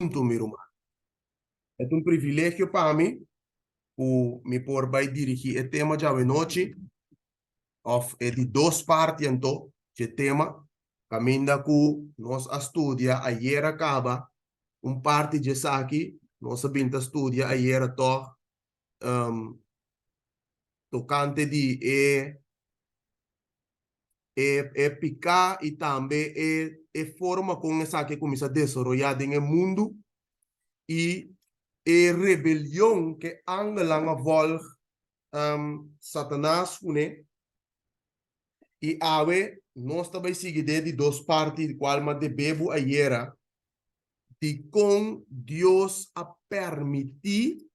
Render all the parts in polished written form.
huntu, mi ruman. E ta un privilegio pa mi ku mi por bai dirigí e tema djawe-nochi, òf e di dos parti anto dje tema, kaminda ku nos a studia ayera kaba un parti dje esaki, nos a bin ta studia ayera tòg tokante di e e e piká i tambe e e forma kon esaki a kuminsá desaroyá den e mundu i e rebelion ku e angelnan a vòlg Satanas kuné. I awe nos ta bai sigui den di dos parti di kual mi a debé bo ayera dikon Dios a permití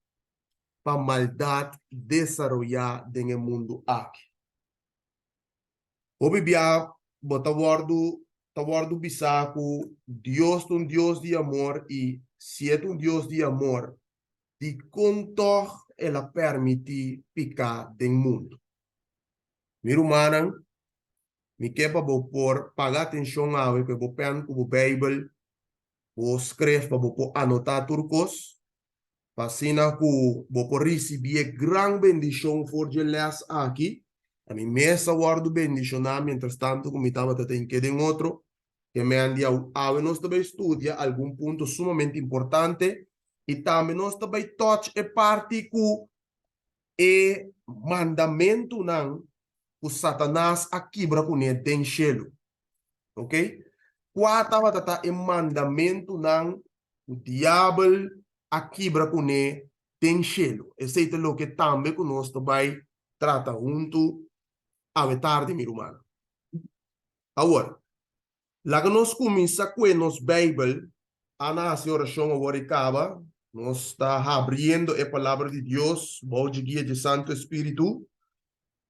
pa maldat desaroyá den e mundu aki. Hopi bia bo ta wòrdu ta wòrdu bisá ku Dios ta un Dios di amor i si e ta un Dios di amor, dikon tòg el a pèrmití piká den mundu? Mi rumannan, mi ke pa bo por paga atenshon awe ku e bo pèn ku bo Beibel, bo skref pa bo por anotá tur kos, pa asina ku bo por risibí e gran bendishon for dje lès aki. Ami mes a wòrdu bendishoná mientrastantu ku mi tabata ta hink'é den otro. Ke men di awe nos ta bai studia algun punto sumamente importante i tambe nos ta bai touch e parti ku e mandamentunan ku Satanas a kibra kuné den shelu. Ok? Kua tabata ta e mandamentunan ku diabel a kibra kuné den shelu? Esei ta loke tambe ku nos ta bai trata huntu awe tardi, mi rumannan. Awor, laga nos kuminsá kue nos Beibel. Ana hasi orashon awor i kaba. Nos ta habriendo e Palabra di Dios bou dje guia dje Santu Espíritu.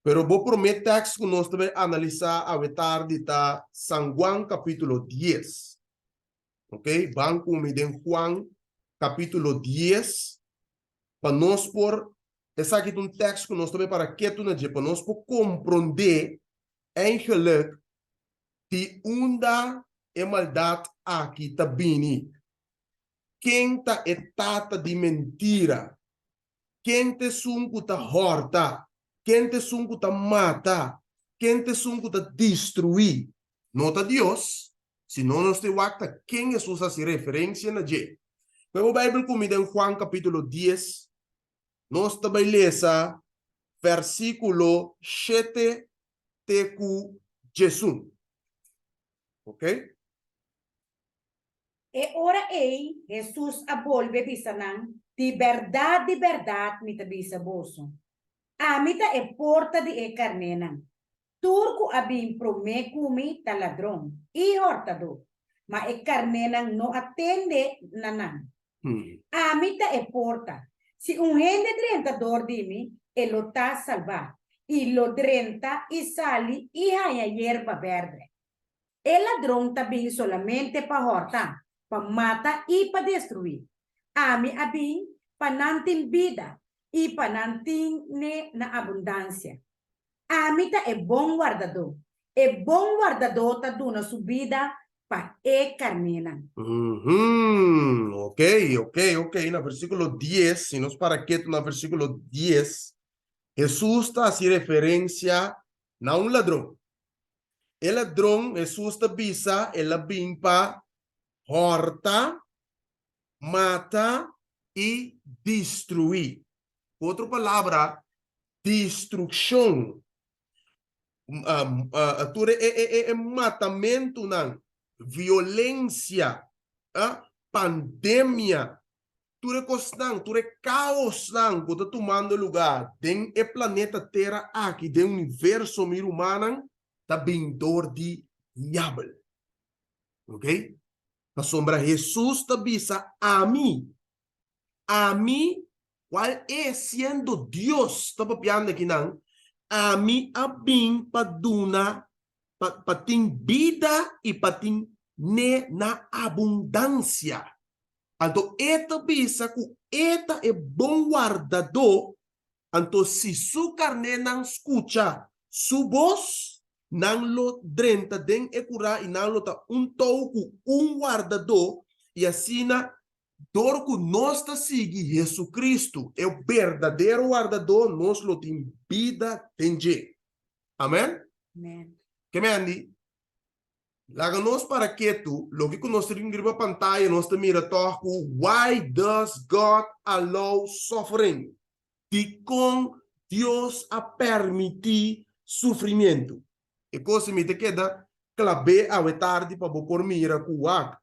Pero bo promé tèks ku nos ta bai analisá awe tardi ta San Juan kapítulo dies. Ok, ban ku mi den Juan kapítulo dies pa nos por, esaki ta un tèks ku nos ta bai para ketu na dje, pa nos por komprondé eigenlijk di unda e maldat aki ta bini. Ken ta e tata di mentira? Ken ta esun ku ta hòrta? Ken ta esun ku ta mata? Ken ta esun ku ta destruí? No ta Dios, sino nos ta wak ta ken Hesus a hasi referensia na dje. Koe bo Beibel ku mi den Juan kapítulo dies, nos ta bai lesa versíkulo shete te ku djesun. Oke? E ora ei Hesus a bolbe bisa nan, Di bèrdat, di bèrdat mi ta bisa boso, Ami ta e porta di e karnénan. Tur ku a bin promé ku mi ta ladron i hòrtadó, ma e karnénan no a tende na nan. Ami ta e porta. Si un hende drenta dor di mi, e lo ta salbá, i lo drenta i sali i haña yerba bèrdè. E ladron ta bin solamente pa hòrta, pa mata i pa destruí. Ami a bin pa nan tin bida i pa nan tin'e na abundansia. Ami ta e bon wardadó. E bon wardadó ta duna su bida pa e karnénan. Uhum, ok, ok, ok. Na versíkulo dies, si nos para ketu na versíkulo dies, Hesus ta hasi referensia na un ladron. E ladron, Hesus ta bisa, el a bin pa hòrta, mata i destruí. Ku otro palabra, destrukshon. Tur e matamentunan, violensia, pandemia, tur e kosnan, tur e kaosnan ku ta tumando lugá den e planeta Tera aki, den universo, mi rumannan, ta bin dor di diabel. Ok? Pasobra Hesus ta bisa, Ami, ami, kual e siendo Dios ta papiando akinan, ami a bin pa duna, pa, pa tin bida i pa tin ne na abundansia. Anto e ta bisa ku e ta e bon wardadó, anto si su karnénan skucha su bos, nan lo drenta den e kurá i nan lo ta un tou ku un wardadó, i asina Dor ku nos ta sigui Hesu-Kristu, e berdadero wardadó, nos lo tin bida den dje. Amen? Amen. Ke mendi? Laga nos para ketu, loke ku nos ta tin riba pantaya nos ta mira tòg ku Why does God allow suffering? Dikon Dios a permití sufrimientu? E kos mi ta keda klab'é awe tardi pa bo por mira ku wak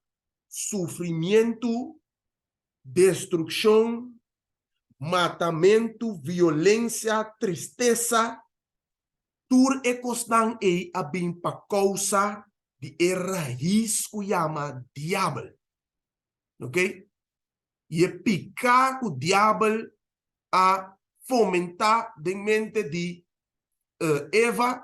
sufrimientu, destrukshon, matamentu, violensia, tristesa, Tur e kosnan ei a bin pa kousa di e rais ku yama Diabel. Ok? I e piká ku Diabel a fomentá den mente di Eva,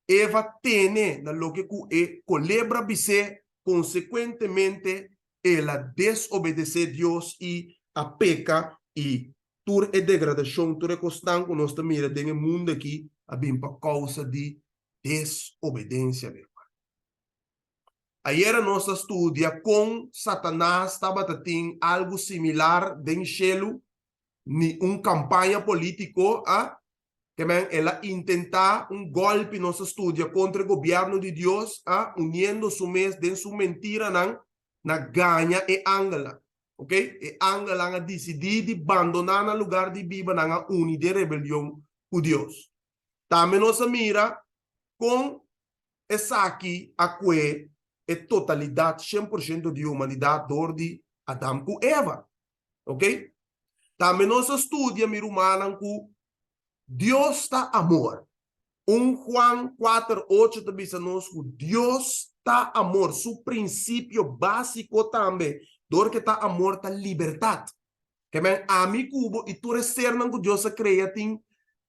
Eva tene na loke ku e kolebra bis'é, konsekuentemente el a desobedesé Dios i a peka i Tur e degradashon, tur e kosnan ku nos ta mira den e mundu aki a bin pa kousa di desobedensia, mi ruman. Ayera nos a studia kon Satanas tabata tin algu similar den shelu, ni un kampaña polítiko, a ke men el a intentá un gòlpi, nos a studia, kontra e gobièrnu di Dios, a uniendo su mes den su mentiranan na gaña e angelnan. Ok, e angelnan a disidí di bandoná nan lugar di biba, nan a uni den rebelion ku Dios. Tambe nos a mira kon esaki a kue e totalidat 100% di humanidat dor di Adam ku Eva. Ok, tambe nos a studia, mi rumannan, ku Dios ta amor. Un Juan kuater ocho ta bisa nos ku Dios ta amor. Su prinsipio básiko tambe, dor ku e ta amor, ta libertat. Ke men ami ku bo i tur e sernan ku Dios a krea tin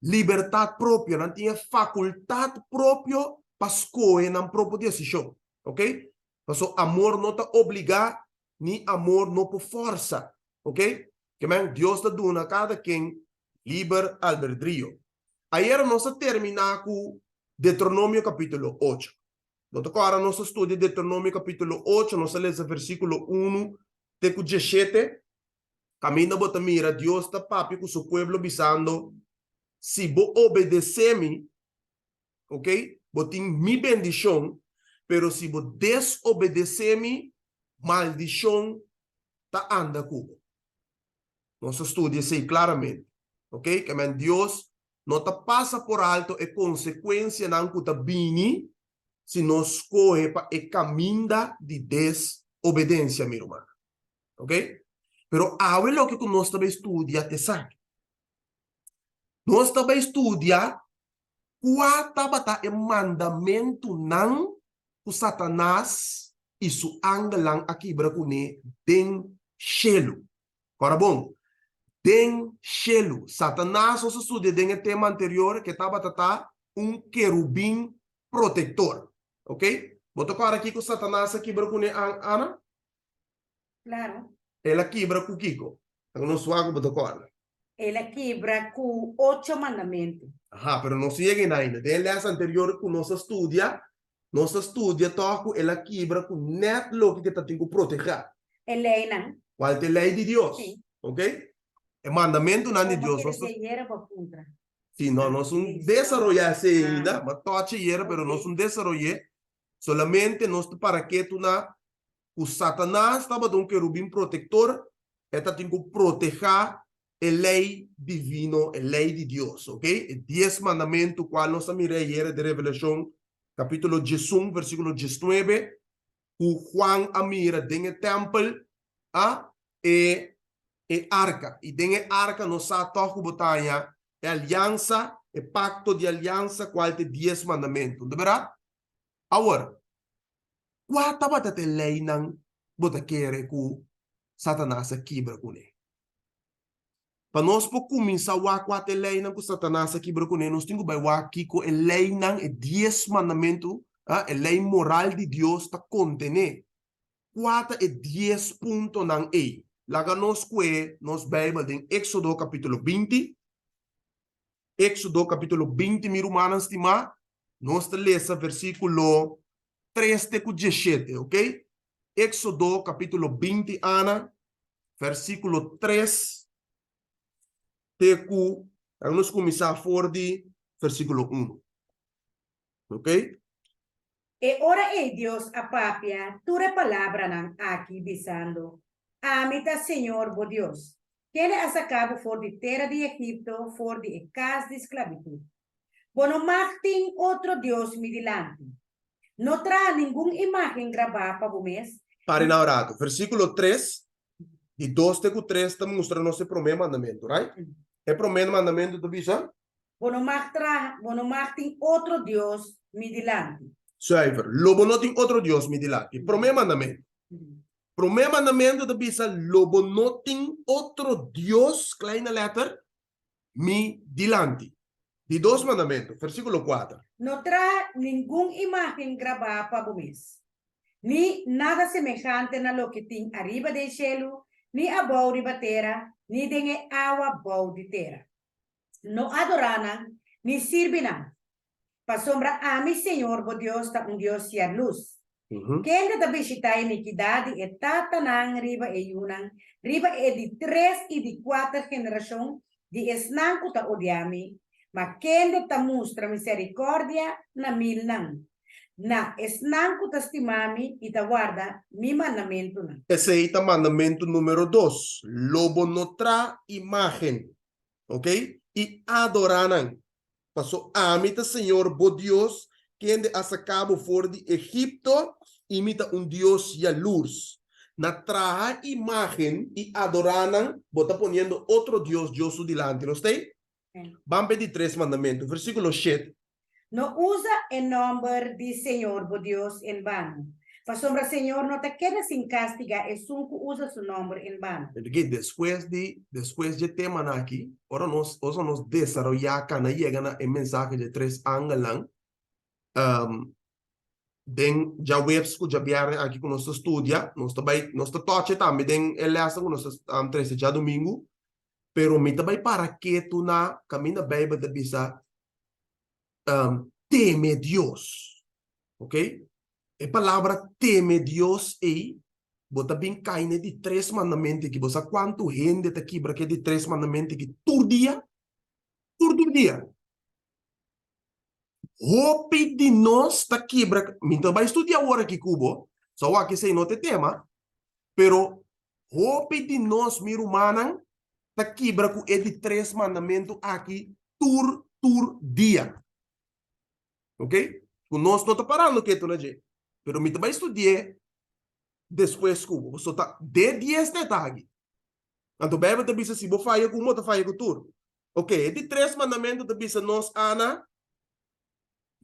libertat propio, nan tin e fakultat propio pa skohe nan propio desishon. Oke? Pasobra amor no ta obligá ni amor no por fòrsa. Oke? Ke men Dios ta duna kada ken liber albedrio. Ayera nos a terminá ku Deuteronomio kapítulo ocho. Bo ta kòrda nos a studia Deuteronomio kapítulo ocho, nos a lesa versíkulo unu te ku dieshete, kaminda bo ta mira Dios ta papia ku su pueblo bisando, Si bo obedesé mi, ok, bo tin mi bendishon, pero si bo desobedesé mi, maldishon ta anda ku bo. Nos a studia esei klaramente. Ok, ke men Dios no ta pasa por alto e konsekuensianan ku ta bini si nos skohe pa e kaminda di desobedensia, mi rumannan. Ok, pero awe loke ku nos ta bai studia ta esaki. Nos ta bai studia kua tabata e mandamentunan ku Satanas i su angelnan a kibra kuné den shelu. Ora bon, den shelu. Satanas, nos a studia den e tema anterior, ke tabata ta un kerubin protektor. Ok? Bo ta kòrda kiko Satanas a kibra kuné, Ana? Claro. El a kibra ku kiko? Laga nos wak ku bo ta kòrda. El a kibra ku ocho mandamentu. Aha, pero nos no yega einan ainda. Den e lès anterior ku nos a studia, nos a studia tòg ku el a kibra ku nèt loke ku e ta tin ku protehá. E leinan. Kual ta e lei di Dios. Sí. Ok? E mandamentunan di Bo Dios. kere Nos ta. di ayera bo a puntra. Sí, no, nos un desaroyá esei ainda. Bo a tòchi ayera, pero nos un desaroy'é. Solamente nos ta para ketu na ku Satanas tabata un kerubin protektor, e ta tin ku protehá e lei divino, e lei di Dios, ok? E dies mandamentu kual nos a mira ayera den Revelashon kapítulo diesun versíkulo diesnuebe, ku Juan a mira den e tèmpel a e e arka. I den e arka nos sa tòg ku bo ta haña e aliansa, e pakto di aliansa kual ta e dies mandamentu. No ta bèrdat? Awor, kua tabata ta e leinan bo ta kere ku Satanas a kibra kuné? Pa nos por kuminsá wak kua ta e leinan ku Satanas a kibra kuné, nos tin ku bai wak kiko e leinan, e dies mandamentu, e lei moral di Dios ta kontené. Kua ta e dies puntonan ei? Laga nos kue nos Beibel den Éksodo kapítulo 20. Éksodo kapítulo 20, mi rumannan stimá, nos ta lesa versíkulo 3 te ku 17, ok? Éksodo kapítulo 20, Ana. versíkulo 3 te ku, laga nos kuminsá for di versíkulo 1. Ok? E ora ei Dios a papia tur e palabranan aki, bisando, Ami ta Señor bo Dios, kende a saka bo for di tera di Egipto, for di e kas di sklabitut. Bo no mag tin otro dios mi dilanti. No traha ningun imágen grabá pa bo mes. Pare na un ratu. Versíkulo 3, di 2 te ku 3 ta mustra nos e promé mandamentu, right? E promé mandamentu ta bisa. Bo no mag traha, bo no mag tin otro dios mi dilanti. Zuiver, Lo bo no tin otro dios mi dilanti. Promé mandamentu. Promé mandamentu ta bisa lo bo no tin otro dios, kleine letter, mi dilanti. Di dos mandamentu, versíkulo kuater. No traha ningun imágen grabá pa bo mes, ni nada semehante na loke tin ariba den shelu, ni abou riba tera, ni den e awa bou di tera. No adorá nan, ni sirbi nan, pasobra ami, Señor bo Dios, ta un Dios yarlus, kende ta bishitá inikidat di e tatanan riba e yunan, riba e di tres i di kuater generashon di esnan ku ta odia mi, ma kende ta mustra miserikòrdia na milnan, na esnan ku ta stima mi i ta warda mi mandamentunan. Esei ta mandamentu número dos, Lo bo no traha imágen Ok, i adorá nan. Paso ami ta Señor bo Dios, kende a saká bo for di Egipto, i mi ta un Dios yalurs. Na traha imágen i adorá nan, bo ta poniendo otro dios Dios su dilanti. Nos ta ei? Ban p'e di tres mandamentu, versíkulo shete. No usa e nòmber di Señor bo Dios en bano, pasobra Señor no ta keda sin kastigá esun ku usa su nòmber en bano. Enrique, despues di despues dje temanan aki, ora nos ora nos desaroyá kana yega na e mensahe dje tres angelnan, den djaweps ku djabièrnè aki ku nos ta studia, nos ta bai nos ta tòch'e tambe den e lèsnan ku nos ta trese djadumingu, pero mi ta bai para ketu na kaminda Beibel ta bisa teme Dios. Ok? E palabra teme Dios ei, bo ta bin kai na e di tres mandamentu aki. Bo sa kuantu hende ta kibra ku e di tres mandamentu aki tur dia? Tur tur dia. Hopi di nos ta kibra, mi ta bai studia awor aki ku bo, so awor esei no ta e tema, pero hopi di nos, mi rumannan, ta kibra ku e di tres mandamentu aki tur tur dia. Ok? Ku nos no ta parando ketu na dje. Pero mi ta bai studi'é despues ku bo. Pasobra ta de dies na e ta aki. Anto Bijbel ta bisa si bo faya ku un bo ta faya ku tur. Ok, e di tres mandamentu ta bisa nos, Ana,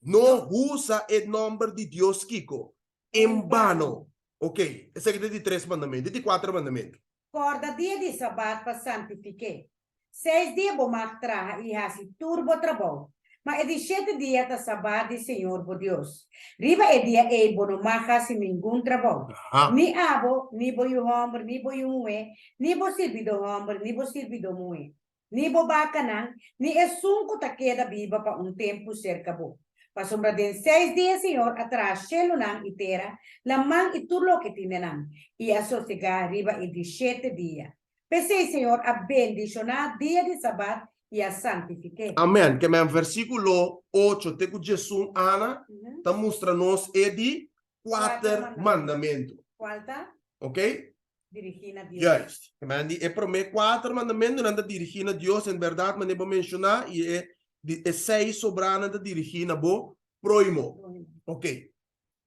no usa e nòmber di Dios kiko? En bano. Ok, esaki ta e di tres mandamentu. E di kuater mandamentu. Kòrda dia di Sabat pa santifik'é. Seis dia bo mag traha i hasi tur bo trabou, ma e di shete dia ta Sabat di Señor bo Dios. Riba e dia ei bo no mag hasi ningun trabou, ni abo, ni bo yu hòmber, ni bo yu muhé, ni bo sirbidó hòmber, ni bo sirbidó muhé, ni bo bakanan, ni esun ku ta keda biba pa un tempu serka bo. Pasobra den seis dia Señor a traha shelunan i tera, laman i tur loke tin den nan, i a sosegá riba e di shete dia. P'esei Señor a bendishoná dia di Sabat i a santifik'é. Amèn. Ke men versíkulo ocho te ku diesun ana ta mustra nos e di kuater mandamentu. Kual ta? Ok? Dirigí na Dios. Juist. Ke men di e promé kuater mandamentunan ta dirigí na Dios, en bèrdat manera bo menshoná, i e di e seis sobranan ta dirigí na bo próhimo. Ok.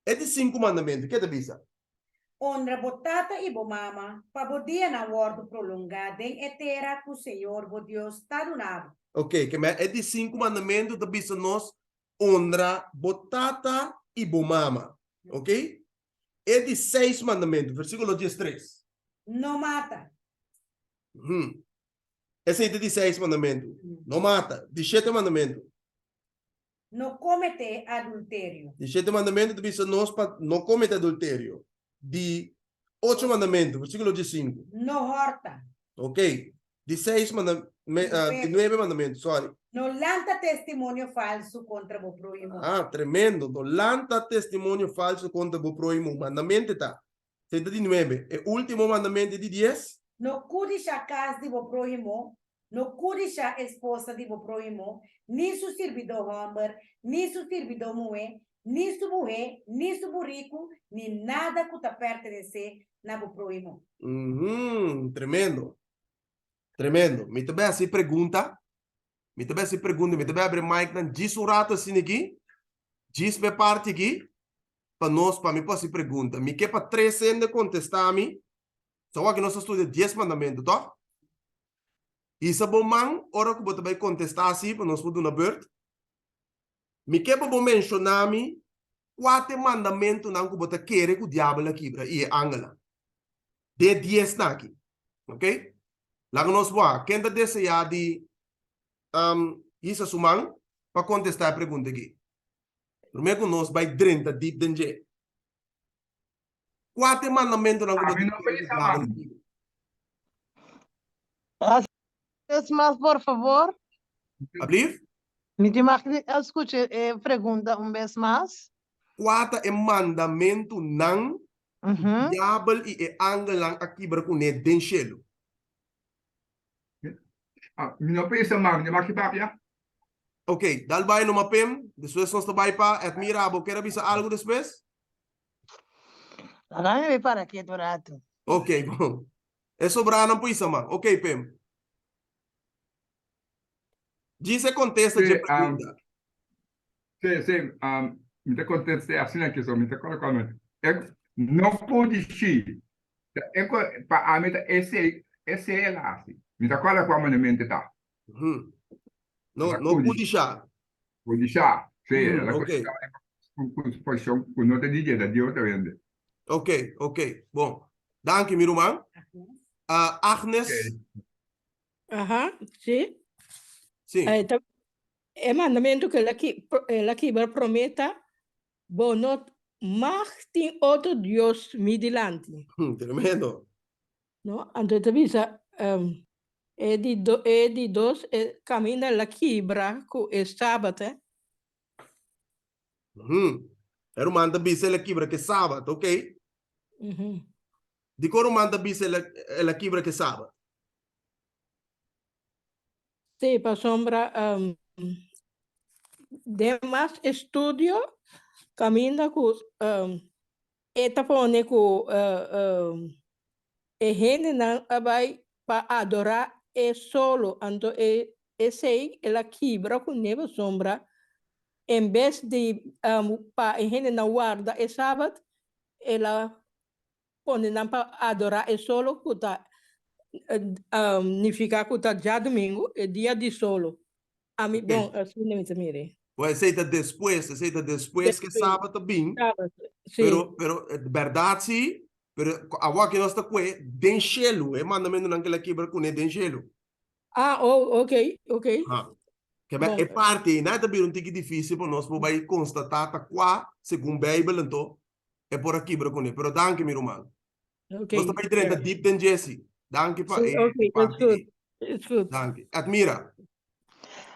E di sinku mandamentu, ke ta bisa? Honra bo tata i bo mama, pa bo dianan wòrdu prolongá den e tera ku Señor bo Dios ta duna bo. Ok, ke men e di sinku mandamentu ta bisa nos honra bo tata i bo mama. Ok? E di seis mandamentu, versíkulo diestres. No mata. Hmm. Esei ta di seis mandamentu. No mata. Di shete mandamentu. No kometé adulterio. Di shete mandamentu ta bisa nos pa no kometé adulterio. Di ocho mandamentu, versíkulo diesinku. No hòrta. Ok. Di seis manda, me, uh, di nuebe mandamentu, sorry. No lanta testimonio falsu kontra bo próhimo. Ah, tremendo. No lanta testimonio falsu kontra bo próhimo. Mandamentu ta. Esei ta di nuebe. E último mandamentu di dies. No kudishá kas di bo próhimo, no kudishá esposa di bo próhimo, ni su sirbidó hòmber, ni su sirbidó muhé, ni su buhé, ni su buriku, ni nada ku ta pertenesé na bo próhimo. Uhum, tremendo. Tremendo. Mi ta bai hasi pregunta. Mi ta bai hasi pregunta. Mi ta bai abri mic nan djis un rato asina aki. Djis pa e parti aki. Pa nos, pa mi por hasi pregunta. Mi ke pa tres hende kontestá mi. Sa wak nos a studia dies mandamentu, tòg? Hisa bo man ora ku bo ta bai kontestá asi pa nos por duna bùrt. Mi ke pa bo menshoná mi kua ta e mandamentunan ku bo ta kere ku diabel a kibra i e angelnan. De diesnan aki. Oke? Laga nos wak. Ken ta deseá di hisa su man pa kontestá e pregunta aki? Promé ku nos bai drenta dip den dje. Kua ta e mandamentunan ku bo Ami ta no kere ku pensa diabel man. a kibra? Hasi es mas por favor. Ablief? Mi tin mag di a skucha e pregunta un bes mas? Kua ta e mandamentunan ku diabel i e angelnan a kibra kuné den shelu? Mi no pensa man, mi no mag di papia. Ok, dal bai numa Pim, despues nos ta bai pa Edmira, bo kier a bisa algu despues? Laga mi bai para ketu un ratu. Ok, bon. E sobranan por isa man. Ok, Pim. Djis e kontesta dje Sí, um, pregunta. sí, sí, um, mi ta kontest'é asina ki so, mi ta kòrda kòrda. E no por dishí. Ta e ko, pa ami ta esei, esei el hasi. Mi ta kòrda kua mandamentu ta. Mhm. No, La no kudisha. kudishá. Kudishá, sí, Mhm, la ok. kudishá ku ku posishon ku no ta di dje, ta di otro hende. Ok, ok. Bon. Danki, mi ruman. Ah, Agnes. Ok. Aha, sí. Sí. Eh, ta, e mandamentu ku el a ki, el a kibra promé ta, Bo no mag tin otro dios mi dilanti. Tremendo. No, anto e ta bisa, e di do, e di dos, e kaminda el a kibra ku e sabat, eh. E ruman ta bisa el a kibra ku e sabat, ok. Dikon ruman ta bisa el a, el a kibra ku e sabat? Sí, pasobra den mas estudio kaminda ku e ta pone ku e hendenan a bai pa adorá e solo, anto e esei el a kibra kuné pasobra en bes di pa e hendenan warda e sabat el a pone nan pa adorá e solo ku ta nifiká ku ta djadumingu, e dia di solo. Ami, bon, asina mi ta mir'é. Bon, esei ta despues, esei ta despues ku e sabat a bin. Sabat, sí. Pero, pero, bèrdat sí, pero awor aki nos ta kue den shelu, e mandamentunan ku el a kibra kuné den shelu. Ah, oh, ok, ok. Ha. Kebè e parti ei nan ta bira un tiki difísil pa nos por bai konstatá ta kua, segun Beibel anto, e por a kibra kuné. Pero danki mi ruman. Okay. Nos ta bai drenta diep den djesi. Danki pa Sí, e okay, it's parti good. ei. It's good. Danki. Admira.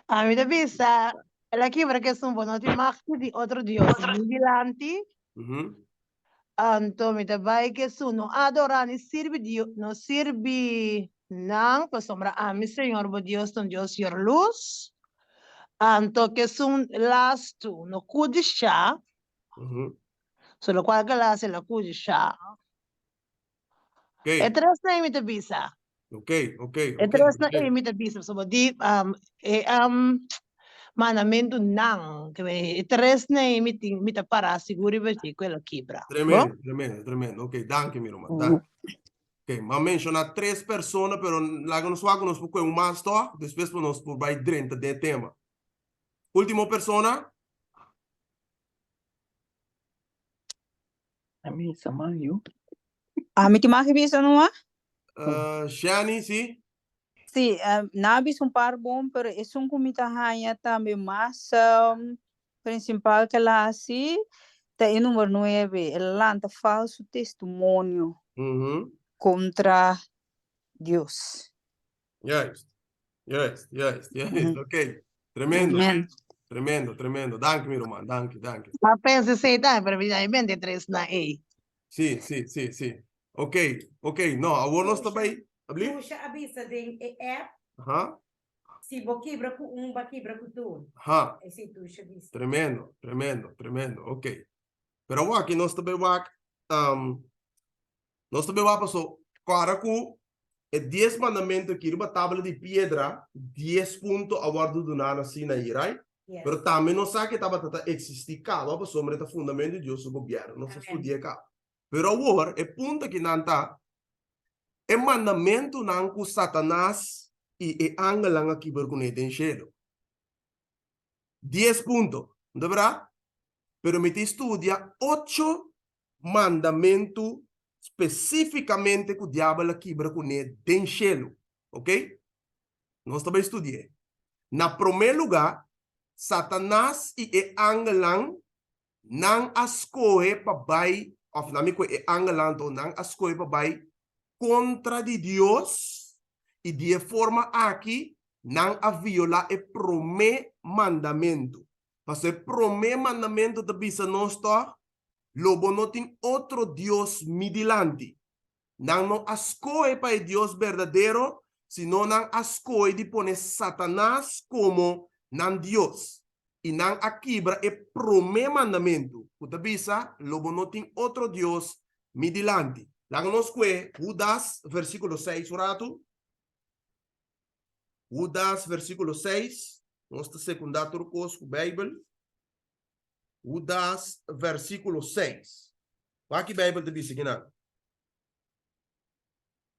Ami ta bisa, el a kibra ku esun bo no tin mag di otro dios mi dilanti, Mhm. anto mi ta bai ku esun no adorá ni sirbi dio, no sirbi nan, pasobra ami Señor bo Dios ta un Dios yorlus, anto ku esun lastu no kudishá, So lokual ke el a hasi el a kudishá. Okay. E tresnan ei mi ta bisa. Okay, okay, E okay, tresnan okay. ei mi ta bisa pasobra di e mandamentunan ke e tresnan ei mi tin mi ta pará sigur riba dje ku el a kibra. Bo? Tremendo, tremendo, tremendo. Okay, danki mi ruman, danki. Okay, m'a menshoná tres persona pero laga nos wak ku nos por kohe un mas tòg, despues pa nos por bai drenta den e tema. Ultimo persona. Ami sa man yu. Ami tin mag bisa numa? Uh, Shani, si? Sí, uh, nan a bisa un par bon, pero esun ku mi ta haña tambe mas um, principal ku el a hasi ta e number nuebe. El a lanta falso testimonio Mm -hmm. kontra Dios. Juist, juist, juist, juist. Oké, tremendo. Amen. Tremendo, tremendo. Danki, mi ruman. Danki, danki. Ma pensa esei tambe, pero mi a bende tres na ei. Sí, sí, sí, sí. Oké, oké. No, awor nos ta bai. Abli? Tusha a bisa den e app, Aha, si bo kibra ku un, bo a kibra ku tur. aha. Esei Tusha bisa. Tremendo, tremendo, tremendo. Ok. Pero awor aki nos ta bay wak, um, nos ta bay wak paso, kòrda ku e dies mandamentu aki riba tabla di piedra, dies punto a wòrdu duná na Sinaí, right? Yes. Pero tambe nos sa ke tabata ta eksistí kaba pasobra e ta fundamentu di Dios su gobièrnu. Nos a Amèn. studi'é kaba. Pero awor, e punto akinan ta, e mandamentunan ku Satanas i e angelnan a kibra kuné den shelu. Dies punto, no ta berdad? Pero mi ta studia ocho mandamentu spesífikamente ku diabel a kibra kuné den shelu, ok? Nos ta bai studi'é. Na promé lugá, Satanas i e angelnan Nan a skohe pa bai, òf nan mi ku e angelnan anto, nan a skohe pa bai kontra di Dios, i di e forma aki nan a violá e promé mandamentu. Pasobra e promé mandamentu ta bisa nos tòg, Lo bo no tin otro dios mi dilanti. Nan no a skohe pa e Dios berdadero, sino nan a skohe di pone Satanas komo nan dios, i nan a kibra e promé mandamentu, ku ta bisa, Lo bo no tin otro dios mi dilanti. Laga nos kue Hudas versíkulo seis un ratu. Hudas versíkulo seis, nos ta sekundá tur kos ku Beibel. Hudas versíkulo seis. Wak ki Beibel ta bisa kinan.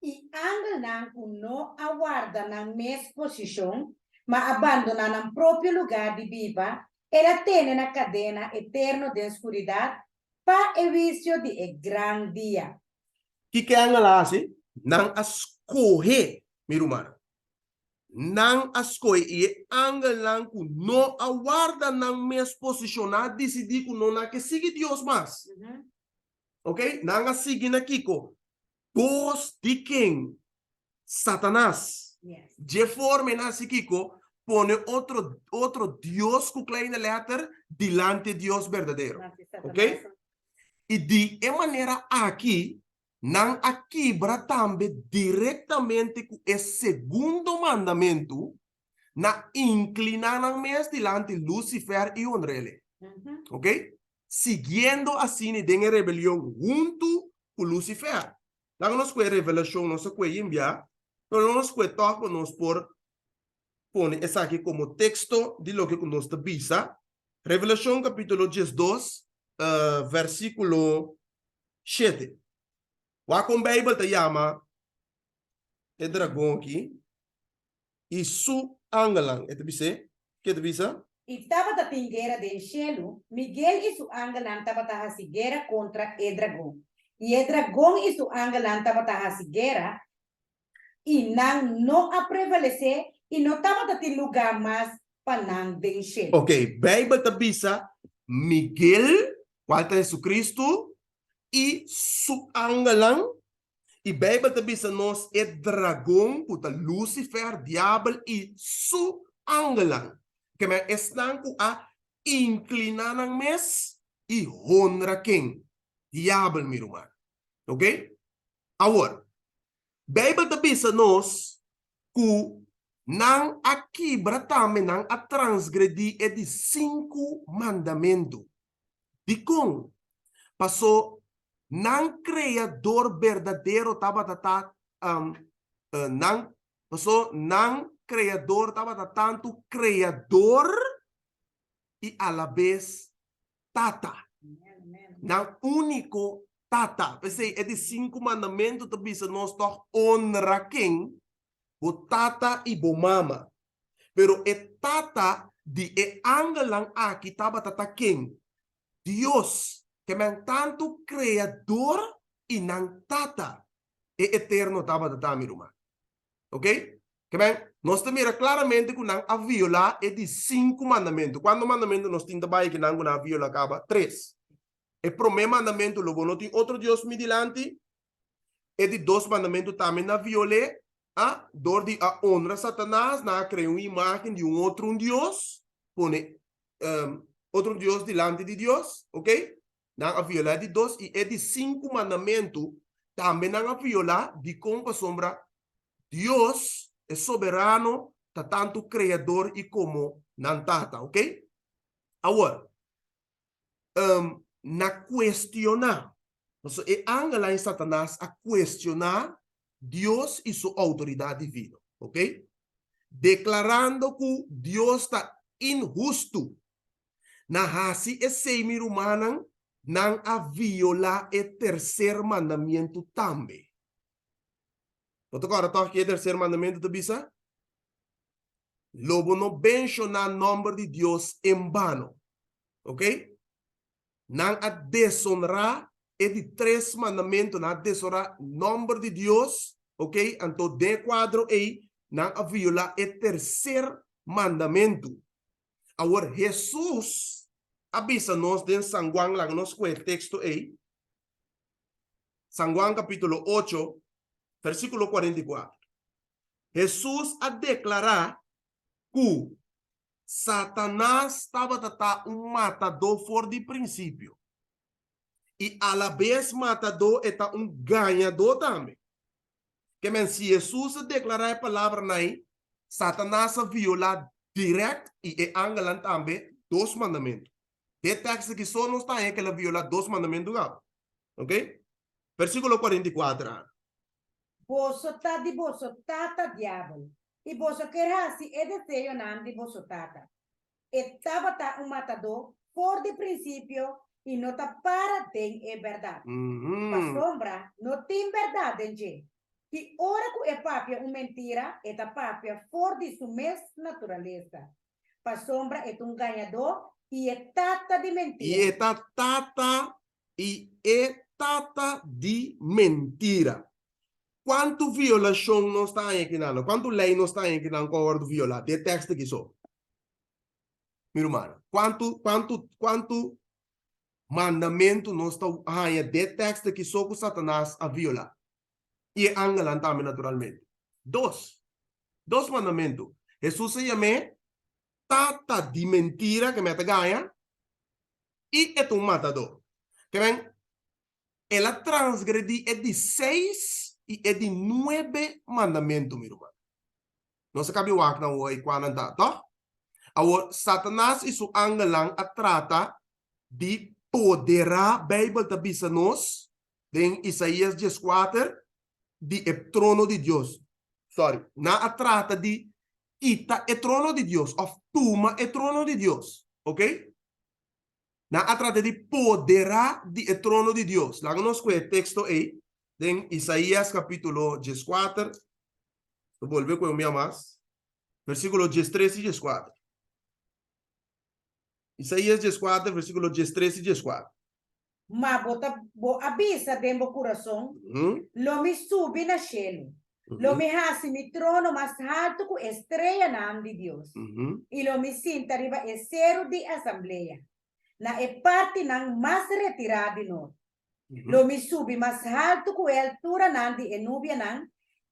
I angelnan ku no a warda nan mes posishon, ma a bandoná nan propio lugá di biba, el a tene na kadena eterno den skuridat pa e huisio di e gran dia. Kiko e angel a hasi? Nan a skohe, mi rumannan. Nan a skohe i e angelnan ku no a warda nan mes posishon a disidí ku no nan ke sigui Dios mas. Ok, nan a sigui na kiko? Bos di ken? Satanas. Dje forma e nan hasi kiko? Pone otro otro dios ku kleine lèter dilanti e Dios berdadero. Ok, i di e manera aki Nan a kibra tambe direktamente ku e segundo mandamentu na inkliná nan mes dilanti Lusifèr i honr'ele. Ok? Siguiendo asina den e rebelion huntu ku Lusifèr. Laga nos kue Revelashon, nos a kue yimbiá, pero lo nos kue tòg pa nos por pone esaki komo teksto di loke ku nos ta bisa. Revelashon kapítulo 12, vèrsikulo 7. Wak kon Beibel ta yama e dragon aki i su angelnan. E ta bis'é? Ke e ta bisa? I tabata tin guera den shelu, Miguel i su angelnan tabata hasi guera kontra e dragon. I e dragon i su angelnan tabata hasi guera, i nan no a prevalesé i no tabata tin lugá mas pa nan den shelu. Oke, Beibel ta bisa Miguel, kual ta Hesukristu, i su angelnan, i Beibel ta bisa nos e dragon ku ta Lucifer, diabel, i su angelnan, ke men esnan ku a inkliná nan mes i honra ken? Diabel, mi ruman. Ok? Awor, Beibel ta bisa nos ku nan a kibra tambe, nan a transgredí e di sinku mandamentu. Dikon? Pasó nan Kreador berdadero tabata ta nan pasó nan Kreador tabata tantu Kreador i alabes Tata. Nan úniko Tata. P'esei e di sinku mandamentu ta bisa nos tòg onra ken? Bo tata i bo mama. Pero e tata di e angelnan aki tabata ta ken? Dios, ke men tantu Kreador i nan Tata, e Eterno tabata ta, mi ruman. Ok? Ke men, nos ta mira klaramente ku nan a violá e di sinku mandamentu. Kuantu mandamentu nos tin ta bai akinan ku nan a violá kaba? Tres. E promé mandamentu, Lo bo no tin otro dios mi dilanti. E di dos mandamentu tambe nan a viol'é, A, dor di a honra Satanas, nan a krea un imágen di un otro un dios, pone otro un dios dilanti di Dios, ok? Nan a violá e di dos i e di sinku mandamentu tambe nan a violá, dikon? Pasobra. Dios, e Soberano, ta tantu Kreador i komo nan Tata, oke? Awor, na kuestioná, pasobra e angelnan i Satanas a kuestioná Dios i su outoridat divino, oke? Deklarando ku Dios ta inhustu. Na hasi esei, mi rumannan, nan a violá e terser mandamentu tambe. Bo ta kòrda tòg ke e terser mandamentu ta bisa? Lo bo no benshoná nòmber di Dios en bano. Oke? Nan a desonrá e di tres mandamentu, nan a desonrá nòmber di Dios, oke? Anto den e kuadro ei, nan a violá e terser mandamentu. Awor, Hesus a bisa nos den San Juan, laga nos kohe e teksto ei, San Juan capítulo 8, versículo 44. Jesús a deklará ku Satanas tabata ta un matadó for di prinsipio, i alabes matadó e ta un gañadó tambe. Ke men, si Jesús a deklará e palabranan ei, Satanas a violá dirèkt i e angelnan tambe dos mandamentu. De tekst aki so nos ta haña ku el a violá dos mandamentu kaba. Ok? Versíkulo 44 a. Boso ta di boso tata diabel, i boso kier hasi e deseonan di boso tata. E tabata un matadó for di prinsipio i no ta para den e bèrdat, pasobra no tin bèrdat den dje. Ki ora ku e papia un mentira, e ta papia for di su mes naturalesa, pasobra e ta un gañadó i e tata di mentira. I e ta tata i e tata di mentira. Kuantu violashon nos ta haña kinan? Kuantu lei nos ta haña kinan ku a wòrdu violá den e tekst aki so? Mi rumannan, kuantu, kuantu, kuantu mandamentu nos ta haña den e tekst aki so ku Satanas a violá? I e angelnan tambe naturalmente. Dos. Dos mandamentu. Hesus a yam'é tata di mentira, ke meta gaña, i e ta un matadó. Ke men, el a transgredí e di seis i e di nuebe mandamentu, mi ruman. Nos a kabi wak nan awor ei kua nan ta, tòg? Awor, Satanas i su angelnan a trata di poderá, Beibel ta bisa nos den Isaías dieskuater, di e trono di Dios. Sorry, nan a trata di kita e trono di Dios òf tuma e trono di Dios. Ok? Nan a trata di poderá di e trono di Dios. Laga nos kohe e teksto ei den Isaías kapítulo dieskuater. Ta bolbe kohe un bia mas. Versíkulo diestres i dieskuater. Isaías dieskuater, versíkulo diestres i dieskuater. Ma bo ta, bo a bisa den bo kurason, Lo mi subi na shelu, lo mi hasi mi trono mas haltu ku e streanan di Dios, i lo mi sinta riba e seru di asamblea, na e partinan mas retirá di nort. Lo mi subi mas haltu ku e alturanan di e nubianan,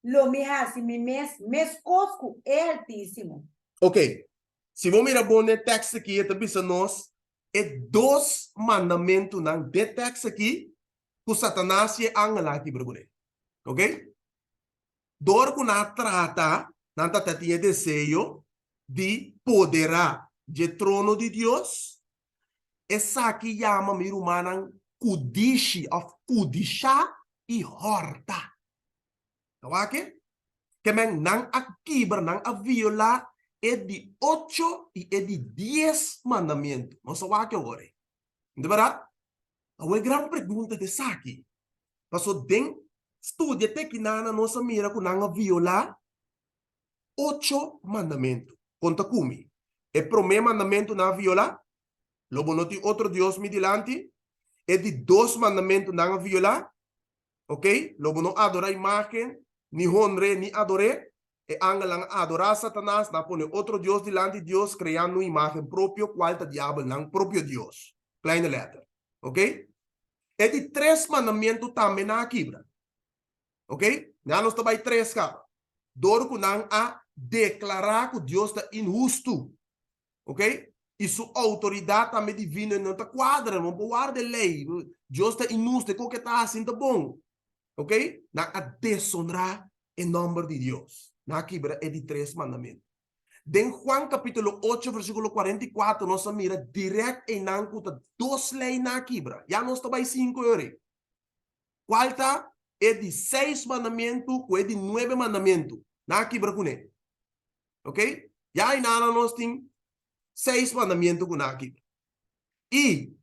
lo mi hasi mi mes meskos ku e Altísimo. Oké, si bo mira bon den e tekst akí, e ta bisa nos E dos mandamentunan den tekst aki ku Satanas i e angelnan a kibra kuné. Ok? Dor ku nan a trata, nan ta tin e deseo di poderá dje trono di Dios, esaki yama, mi rumannan, kudishi òf kudishá i hòrta. Ta wak e? Ke men nan a kibra, nan a violá e di ocho i e di dies mandamentu. Nos a wak awor ei. No ta bèrdat? Awor e gran pregunta ta esaki, paso den studia te kinana nos a mira ku nan a violá ocho mandamentu. Konta ku mi. E promé mandamentu nan a violá, Lo bo no tin otro dios mi dilanti. E di dos mandamentu nan a violá, Ok, lo bo no adorá imágen, ni honr'é, ni ador'é. E angelnan a adorá Satanas, nan a pone otro dios dilanti Dios, kreando un imágen propio, kual ta diabel, nan propio dios. Kleine lèter. Ok? E di tres mandamentu tambe nan a kibra. Ok? Nan nos ta bai tres kaba. Dor ku nan a deklará ku Dios ta inhustu. Ok? I su outoridat tambe divino no ta kuadra, no por warda e lei. Dios ta inhusto, e kos ku e ta hasi no ta bon. Ok? Nan a desonrá e nòmber di Dios. Nan a kibra e di tres mandamentu. Den Juan kapítulo ocho versíkulo 44 nos a mira dirèkt einan ku ta dos lei nan a kibra. Ya nos ta bai sinku e ora ei. Kual ta e di seis mandamentu ku e di nuebe mandamentu? Nan a kibra kuné. Ok? Ya einan nos tin seis mandamentu ku nan a kibra. I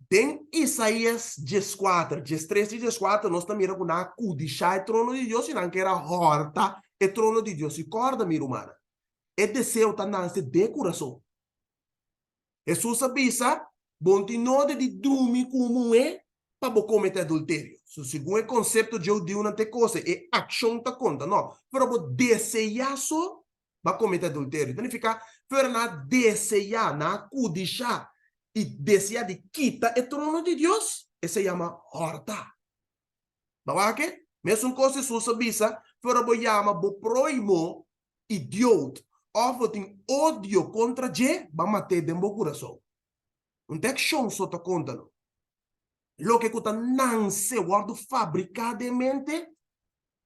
Den Isaías dieskuater, diestres i dieskuater nos ta mira ku nan a kudishá e trono di Dios i nan kier a hòrta e trono di Dios. I kòrda, mi rumannan, e deseo ta nase den kurason. Hesus a bisa, Bo no tin nodi di drumi ku un muhé pa bo kometé adulterio. So, segun e konsepto dje hudiunan ta e kos ei, e akshon ta konta. No, pero bo deseá so Bo a comete adulterio. Ta nifica fuera nan a desea, nan a cudisha y desea di kita e trono di Dios, esey yama horta. Bo a wak e? Mesun cos Jesus a bisa, fuera bo yama bo prohimo idioot of bo tin odio contra dje, bo a mat'é den bo curason. Un ta accion so ta conta no. Loke cu ta nanse, wordo fabrica den mente,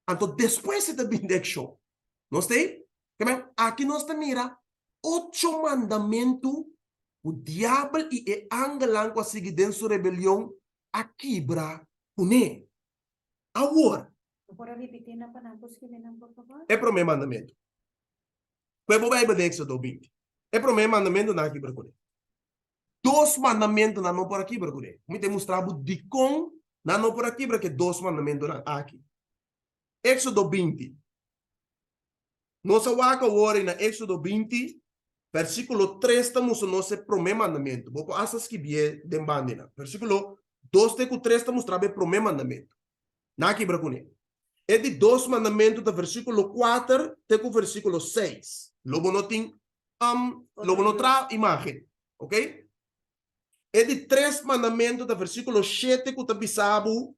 Anto despues e ta bin den akshon. Nos ta ei? Ke men, aki nos ta mira ocho mandamentu ku diabel i e angelnan ku a sigui den su rebelion a kibra kuné. Awor. Bo por a ripití nan pa nan por skibi nan, por fabor? E promé mandamentu. Kue bo Beibel den Éxodo 20. E promé mandamentu nan a kibra kuné. Dos mandamentunan no por a kibra kuné. Mi ta mustra bo dikon nan no por a kibra ku e dos mandamentunan aki. Éxodo 20. Nos a wak awor ei na Éxodo 20, versíkulo 3 ta mustra nos e promé mandamentu. Bo por asta skibié den bandinan. Versíkulo 2 te ku 3 ta mustra bo e promé mandamentu. Nan a kibra kuné. E di dos mandamentu ta versíkulo 4 te ku versíkulo 6. Lo bo no tin Um, lo bo no traha imagen. Ok? E di tres mandamento ta versículo 7 ku ta bisa bo,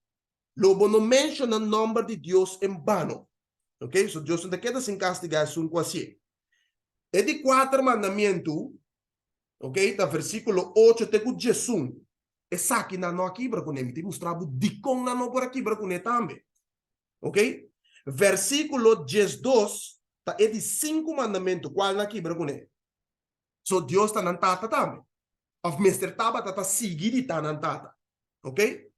lo bo no menciona nomber di Dios en vano. Ok? So Dios no ta keda sin castiga esun ku hasié. E di kuater mandamiento, ok, ta versículo 8 te ku 11. Esaki nan no a kibra kuné. Mi tin mustra bo dikon nan no por a kibra kuné tambe. Ok? Versíkulo 12 ta e di sinku mandamentu kual nan kibra kuné. So Dios ta nan tata tambe. Òf mester tabata ta sigui di ta nan tata. Ok?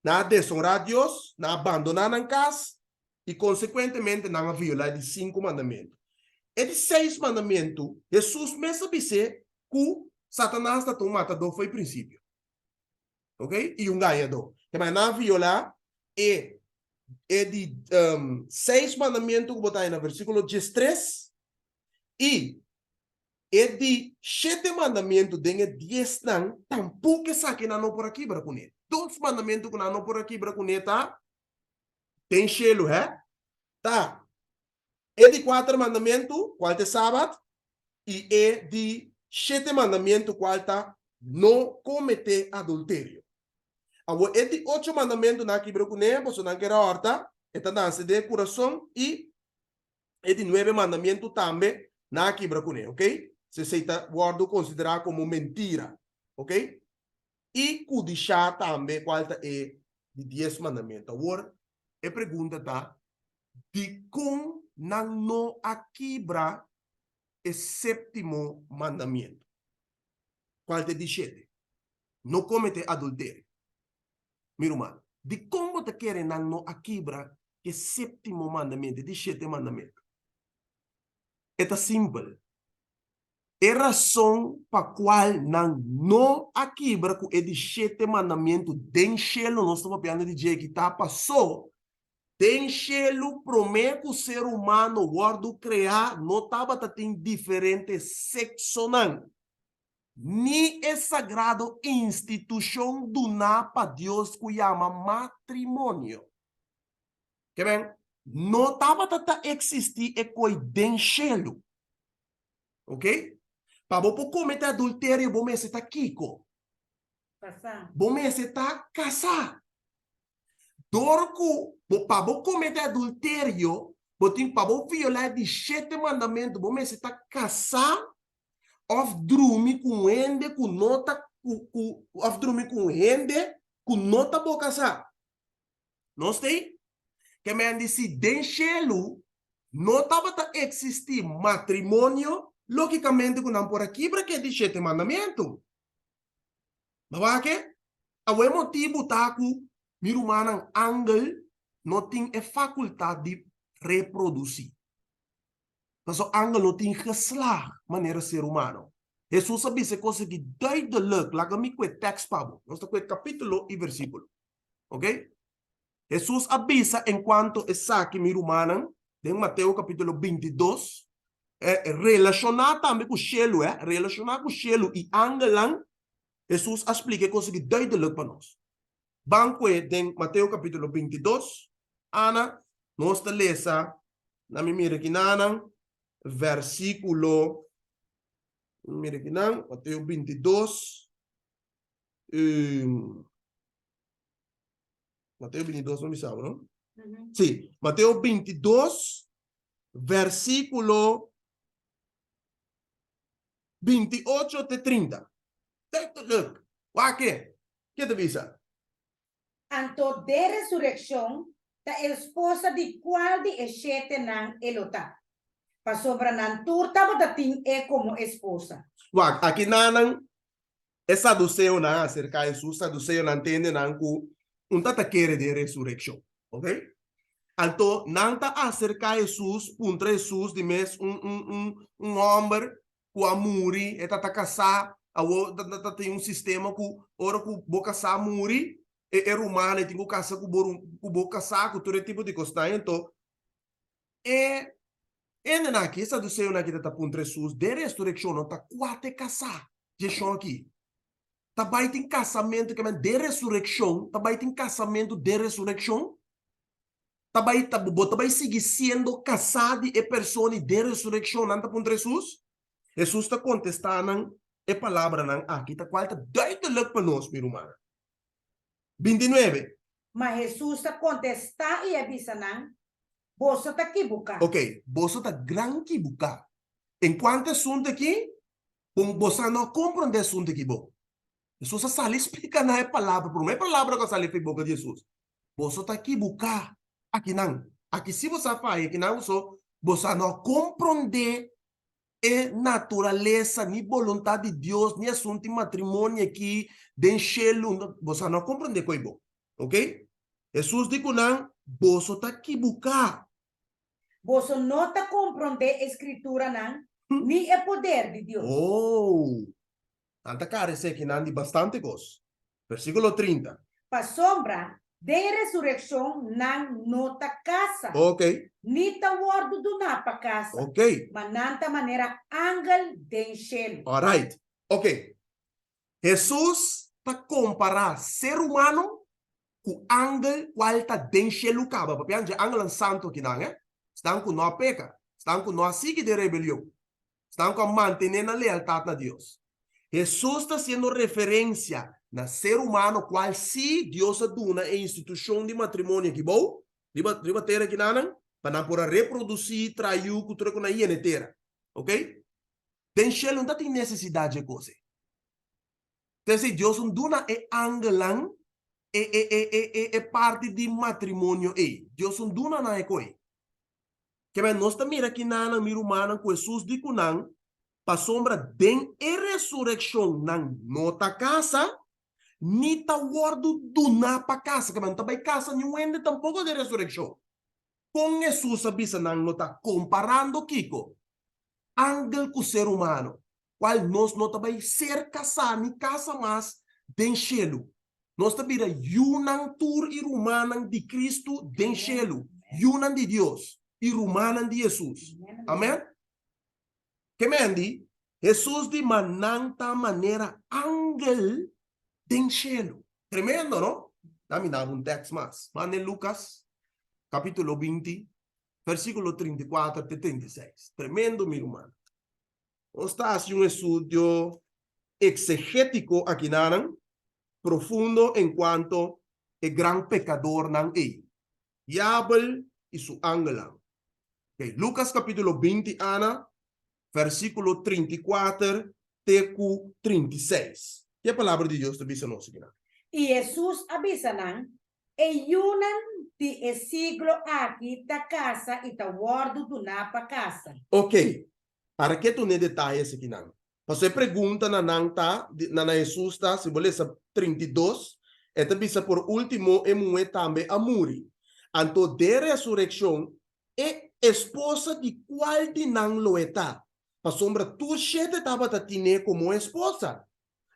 Nan a desonrá Dios, nan a bandoná nan kas i konsekuentemente nan a violá e di sinku mandamentu. E di seis mandamentu, Hesus mes a bis'é ku Satanas ta ta un matadó fo'i prinsipio. Ok, i un gañadó. Te manera nan a violá e e di seis mandamentu ku bo ta haña na versíkulo 13 i e di shete mandamentu den e diesnan tampoko esakinan no por a kibra kuné. Dos mandamentu ku nan no por a kibra kuné ta den shelu, hè? Ta E di kuater mandamentu, kual ta e Sabat, i e di shete mandamentu, kual ta no kometé adulterio. Awor e di ocho mandamentu nan a kibra kuné, pasobra nan kere hòrta, e ta nanse den e kurason, i e di nuebe mandamentu tambe nan a kibra kuné, oke? Esei ta wòrdu konsiderá komo mentira, oke? I kudishá tambe, kual ta e di dies mandamentu. Awor e pregunta ta, Dikon nan no a kibra e séptimo mandamiento, kual ta e di shete? No kometé adulterio. Mi ruman, dikon bo ta kere nan no a kibra e séptimo mandamiento, e di shete mandamiento? E ta simpel. E rason pa kual nan no a kibra ku e di shete mandamentu den shelu nos ta papiando di dje aki ta pasó den shelu promé ku ser humano wòrdu kreá no tabata tin diferente seksonan, ni e sagrado institushon duná pa Dios ku yama matrimonio. Ke men, no tabata ta eksistí e koi den shelu. Ok? Pa bo por comete adulterio bo mester ta kico? Casá. Bo mester ta casá. Door cu bo pa bo comete adulterio bo tin pa bo viola e di shete mandamento bo mester ta casá of drumi cu un hende cu no ta cu cu of drumi cu un hende cu no ta bo casá. Nos ta ei? Ke men di si den shelu no tabata eksistí matrimonio, lógikamente ku nan por a kibra ke di shete mandamentu. Bo wak ke? Awe motibu ta ku mi rumannan angel no tin e fakultat di reprodusí. Pasobra angel no tin geslag manera ser humano. Hesus a bisa e kos aki duidelijk. Laga mi ku e tèks pa bo. Nos ta ku e kapítulo i versíkulo. Oke? Hesus a bisa enkuanto esaki, mi rumannan, den Mateo kapítulo bintidos, relashoná tambe ku shelu, relashoná ku shelu i angelnan, Hesus a splika e kos aki duidelijk pa nos. Ban kue den Mateo kapítulo bintidos, Ana, nos ta lesa, na mi mira kinanan, versíkulo, mira kinan, Mateo bintidos, Mateo bintidos no bisa bo, no? Sí, Mateo bintidos, versíkulo bintiocho te trinta. Duidelijk. Wak ke? Ke ta bisa? Anto den resurekshon ta esposa di kual di e shetenan e lo ta? Pasobra nan tur tabata tin e komo esposa. Wak, aki nanan e saduseonan a aserká Hesus, saduseonan tende nan ku un ta ta kere den resurekshon, oke. Anto nan ta aserká Hesus, puntra Hesus di mes un un un un hòmber ku a muri, e ta ta kasá, awor ta ta tin un sistema ku ora ku bo kasá muri, e e ruman ei tin ku kasa ku bo ku bo kasá ku tur e tipo di kosnan. Anto e hendenan aki, e saduseonan aki ta ta puntra Hesus, den resurekshon no ta kua ta e kasá dje shon aki? Ta bai tin kasamentu, ke men den resurekshon, ta bai tin kasamentu den resurekshon? Ta bai ta bo ta bai sigui siendo kasá di e persona i den resurekshon? Nan ta puntra Hesus. Hesus ta kontestá nan e palabranan aki, ta kual ta duidelik pa nos, mi rumannan. Bintinuebe. Ma Hesus ta kontestá i a bisa nan, Boso ta kibuká. Oke, boso ta gran kibuká. Enkuanto e asuntu aki, kon boso no a komprondé e asuntu aki bon. Hesus a sali splika nan e palabra, promé palabra ku a sali for e boka di Hesus, Boso ta kibuká akinan. Aki si boso a faya, akinan boso, boso a no a komprondé e naturalesa ni boluntat di Dios ni asuntu di matrimonio aki den shelu, boso a no a komprondé koe bo. Oke? Hesus di ku nan, Boso ta kibuká. Boso no ta komprondé e Skrituranan ni e poder di Dios. Oh! Nan ta karesé kinan di bastante kos. Versíkulo trinta. Pasobra den e resurekshon nan no ta kasa, Oke. ni ta wòrdu duná pa kasa, Oke. ma nan ta manera angel den shelu. Alright. Oke. Hesus ta kompará ser humano ku angel kual ta den shelu kaba. Papia dje angelnan santu akinan, eh. Esnan ku no a peka, esnan ku no a sigui den rebelion. Esnan ku a mantené nan lealtat na Dios. Hesus ta hasiendo referensia na ser humano kual sí Dios a duna e institushon di matrimonio aki bou, riba riba tera akinanan, pa nan por a reprodusí, traha yu ku tur e ku nan yena e tera. Oke? Den shelu no ta tin nesesidat dje kos ei. P'esei Dios no duna e angelnan e e e e e e parti di matrimonio ei. Dios no duna nan e kos ei. Kebé nos ta mira kinanan, mi rumannan, ku Hesus di ku nan, pasobra den e resurekshon nan no ta kasa, ni ta wòrdu duná pa kasa. Kebé no ta bai kasa niun hende tampoko den resurekshon. Kon Hesus a bisa nan no ta komparando kiko? Angel ku ser humano, kual nos no ta bai ser kasá ni kasa mas den shelu. Nos ta bira yunan tur i rumannan di Kristu den shelu, yunan di Dios i rumannan di Hesus. Amen. Ke men di, Hesus di ma nan ta manera angel den shelu. Tremendo, no? Na mi daba un tèks mas. Manda den Lukas, kapítulo binti, versíkulo 34 te 36. Tremendo, mi ruman. Nos ta hasi un estudio eksegétiko akinanan profundo enkuanto e gran pekadornan ei, Diabel i su angelnan. Oke, Lukas kapítulo binti ana, versíkulo 34 te ku 36. Ke palabra di Dios ta bisa nos akinan? I Hesus a bisa nan, E yunan di e siglo aki ta kasa i ta wòrdu duná pa kasa. Oke, para ke tune detaye esakinan? Pasobra e pregunta na nan ta, na na Hesus ta, si bo lesa 32, e ta bisa por último e muhé tambe a muri. Anto den resurekshon e esposa di kual di nan lo e ta? Pasobra tur shete tabata tin'é komo esposa.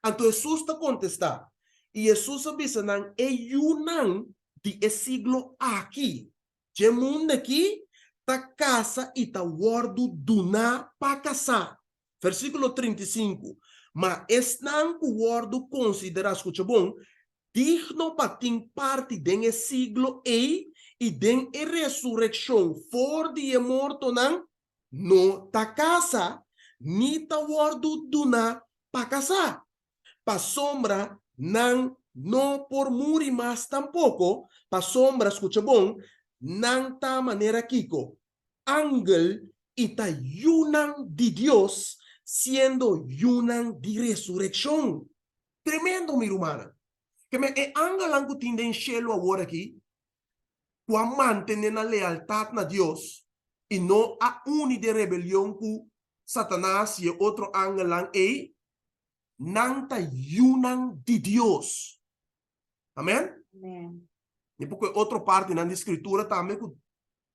Anto Hesus ta kontestá, i Hesus a bisa nan, E yunan di e siglo aki, dje mundu aki, ta kasa i ta wòrdu duná pa kasá. Versíkulo 35, Ma esnan ku wòrdu konsiderá, skucha bon, digno pa tin parti den e siglo ei i den e resurekshon for di e mortonan, no ta kasa ni ta wòrdu duná pa kasá, pasobra nan no por muri mas tampoko, pasobra, skucha bon, nan ta manera kiko? Angel i ta yunan di Dios, siendo yunan di resurekshon. Tremendo, mi rumannan! Ke men e angelnan ku tin den shelu awor aki, ku a mantené nan lealtat na Dios i no a uni den rebelion ku Satanas i e otro angelnan ei, nan ta yunan di Dios. Amen? Amen. Mi por ku e otro partinan di Skritura tambe ku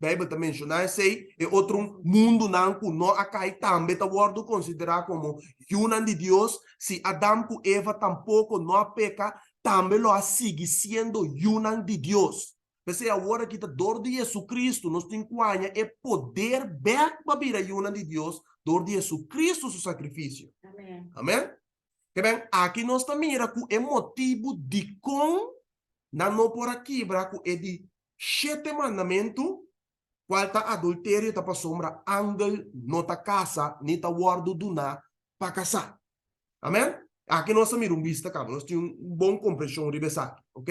Bijbel ta menshoná esei, e otro mundunan ku no a kai tambe ta wòrdu konsiderá komo yunan di Dios. Si Adam ku Eva tampoko no a peka, tambe lo a sigui siendo yunan di Dios. P'esei awor aki ta dor di JesuCristo nos tin ku haña e poder bèk pa bira yunan di Dios dor di JesuCristo su sakrifisio. Amen. Ke ben, aki nos ta mira ku e motibu dikon nan no por a kibra ku e di Shete mandamentu, kual ta adulterio ta pasobra angel no ta kasa ni ta wòrdu duná pa kasá. Amen? Aki nos a mira un bista kaba, nos tin un bon komprenshon riba esaki, ok?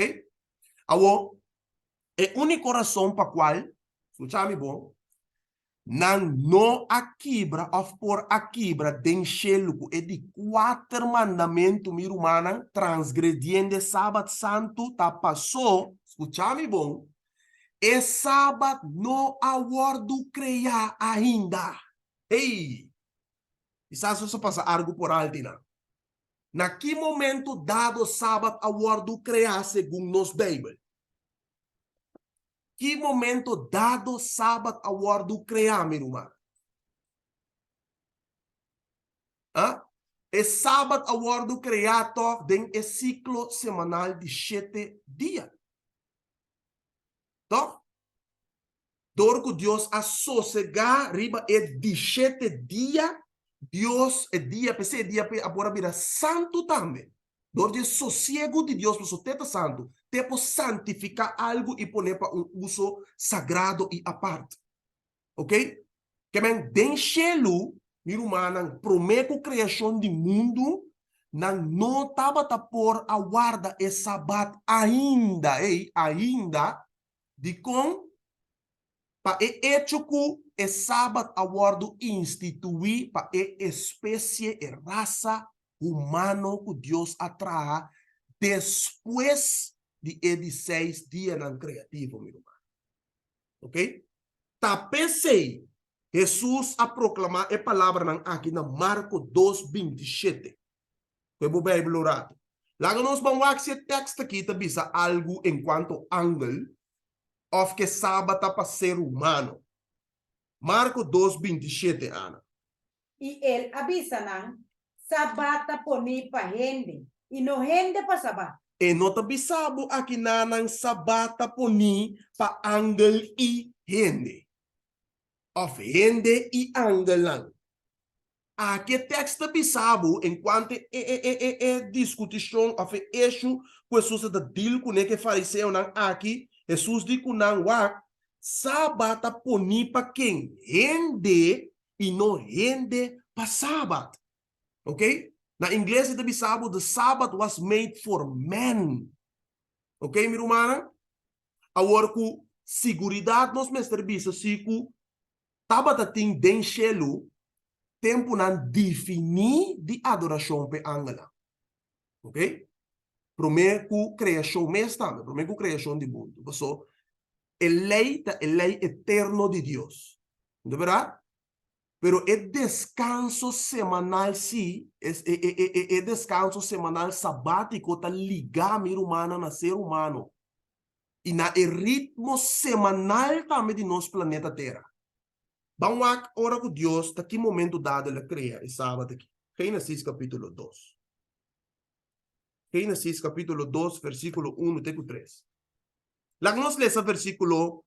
Awor, e úniko rason pa kual, skucha mi bon, Nan no a kibra òf por a kibra den shelu ku e di kuater mandamentu, mi rumannan, transgrediendo e Sabat santu ta pasó, skucha mi bon, e Sabat no a wòrdu kreá ainda. Hey! Kisas nos a pasa argu por alti nan. Na ki momento dado Sabat a wòrdu kreá segun nos Beibel? Ki momento dado Sabat a wòrdu kreá, mi ruman? Ah? E Sabat a wòrdu kreá tòg den e siklo semanal di shete dia. Tòg? Dor ku Dios a sosegá riba e di shete dia, Dios, e dia, p'esei e dia a por a bira santu tambe. Dor di e sosiegu di Dios pasobra te ta santu, te por santifiká algu i pon'é pa un uso sagrado i apart. Ok? Ke men, den shelu, mi rumannan, promé ku kreashon di mundu, nan no tabata por a warda e Sabat ainda, ei, ainda. Dikon? Pa e echo ku e Sabat a wòrdu instituí pa e espesie, e rasa humano ku Dios a traha despues di e di seis dianan kreativo, mi ruman. Oke? Ta p'esei Hesus a proklamá e palabranan aki na Marko dos, 27. Koe bo Beibel un ratu. Laga nos ban wak si e tekst aki ta bisa algu enkuanto angel òf ke Sabat ta pa ser humano. Marko dos, 27, Ana. I el a bisa nan, Sabat ta poní pa hende, i no hende pa Sabat. E no ta bisa bo aki nanan Sabat ta poní pa angel i hende, òf hende i angelnan. Aki e tekst ta bisa bo enkuanto e e e e e diskutishon òf e eshu ku Hesus a ta dil kuné ku e fariseonan aki. Hesus di ku nan, Wak, Sabat ta poní pa ken? Hende i no hende pa Sabat. Ok? Na ingles e ta bisa bo, The Sabbath was made for men. Ok, mi rumannan? Awor ku siguridat nos mester bisa si ku tabata tin den shelu tempunan definí di adorashon p'e angelnan. Ok? Promé ku kreashon mes tambe, promé ku kreashon di mundu. Paso e lei ta e lei eterno di Dios. No ta bèrdat? Pero e deskanso semanal sí, e e e e deskanso semanal sabátiko ta ligá, mi rumannan, na ser humano i na e ritmo semanal tambe di nos planeta Tera. Ban wak ora ku Dios ta ki momento dado el a krea e sabat aki. Génesis kapítulo dos. Génesis kapítulo dos versíkulo unu te ku tres. Laga nos lesa versíkulo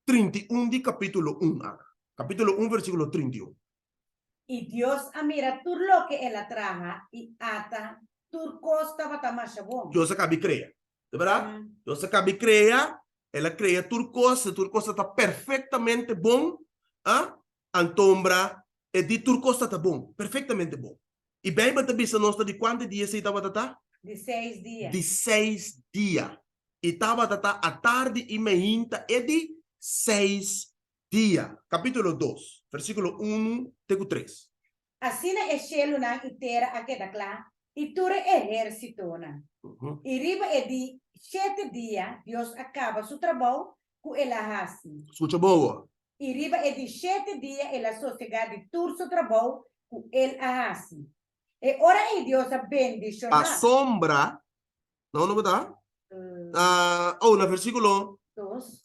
31 di kapítulo un, Ana. Kapítulo un versíkulo 31. I Dios a mira tur loke el a traha, i ata, tur kos tabata masha bon. Dios a kabi krea. Ta bèrdat? Dios a kabi krea, el a krea tur kos, i tur kos ta perfektamente bon. A Antombra e di tur kos ta ta bon, perfektamente bon. I Beibel ta bisa nos ta di kuantu dia esei tabata ta? Di seis dia. Di seis dia. I tabata ta atardi i meinta e di seis dia. Kapítulo dos, versíkulo unu te ku tres. Asina e shelunan i tera a keda kla, i tur e ehérsitonan. I riba e di shete dia Dios a kaba su trabou ku el a hasi. Skucha bon awor. I riba e di shete dia el a sosegá di tur su trabou ku el a hasi. E ora ei Dios a bendishoná. Pasobra Na unda bo ta? Oh, na versíkulo Dos.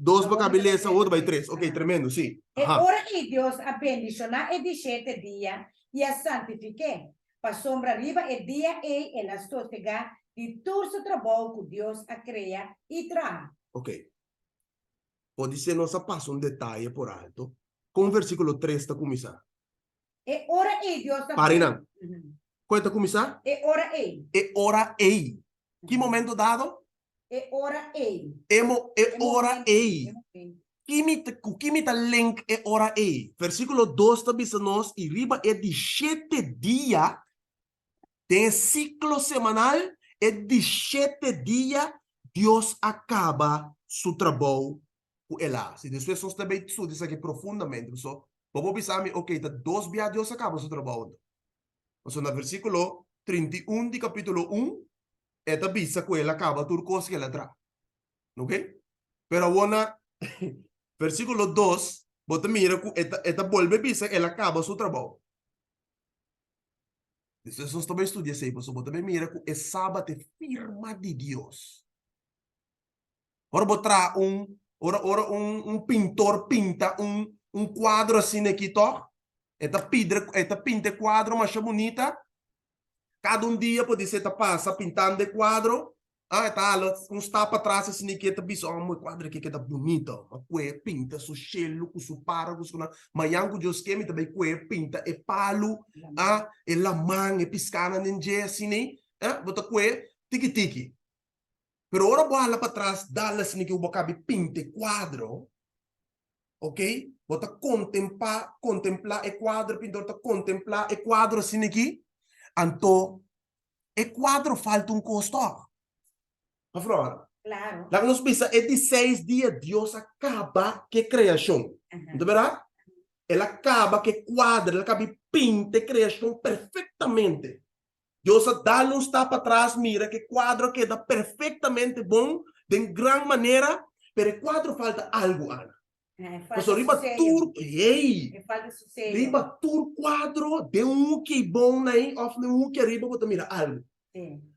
dos bo kabi lesa, otro bai tres. Ok, tremendo, sí. E ora ei Dios a bendishoná e di shete dia i a santifik'é, pasobra riba e dia ei el a sosegá di tur su trabou ku Dios a krea i traha. Ok. Podisé nos a pasa un detaye por alto. Kon versíkulo tres ta kuminsá? E ora ei Dios a. Para einan. Kon e ta kuminsá? E ora ei. E ora ei. Ki momento dado? E ora ei. E mo, e ora ei. Ki mi ta, ku ki mi ta link e ora ei? Versíkulo dos ta bisa nos, i riba e di shete dia, den e siklo semanal, e di shete dia, Dios a kaba su trabou ku el a hasi. Despues nos ta bay studia esaki profundamente. Paso bo por bisa mi, ok, ta dos bia Dios a kaba su trabou anto. Paso na versíkulo 31 di kapítulo un, e ta bisa ku el a kaba tur kos ku el a traha. Ok? Pero awor na versíkulo dos, bo ta mira ku e ta, e ta bolbe bisa el a kaba su trabou. Despues nos ta bay studia esei, paso bo ta bay mira ku e sabat e firma di Dios. Ora bo traha un, ora ora un un pintor pinta un un kuadro asina aki tòg, e ta pidra e ta pinta e kuadro masha bunita, kada un dia podisé e ta pasa pintando e kuadro, ah e ta hala un stap atras asina aki e ta bisa, oh e kuadro aki keda bunita, mi a kue pinta su shelu ku su para ku su nan, mañan ku Dios ke mi ta bai kue pinta e palu, ah e laman, e piskanan den dje asina ei, ah bo ta kue tiki tiki. Pero ora bo hala patras dal asina ke bo kabi pinta e kuadro, ok, bo ta kontempa, kontemplá e kuadro, e pintor ta kontemplá e kuadro asina aki, anto e kuadro falta un kos tòg. Mevrouw, Claro. laga nos bisa e di seis dia Dios a kaba ku e kreashon. No ta bèrdat? El a kaba ku e kuadro, el a kabi pinta e kreashon perfektamente. Dios a dal un stap atras mira ku e kuadro a keda perfektamente bon den gran manera, pero e kuadro falta algu, Ana. Pasobra riba tur, hey, riba tur kuadro den un huki bon na ei òf den un huki ariba bo ta mira algu.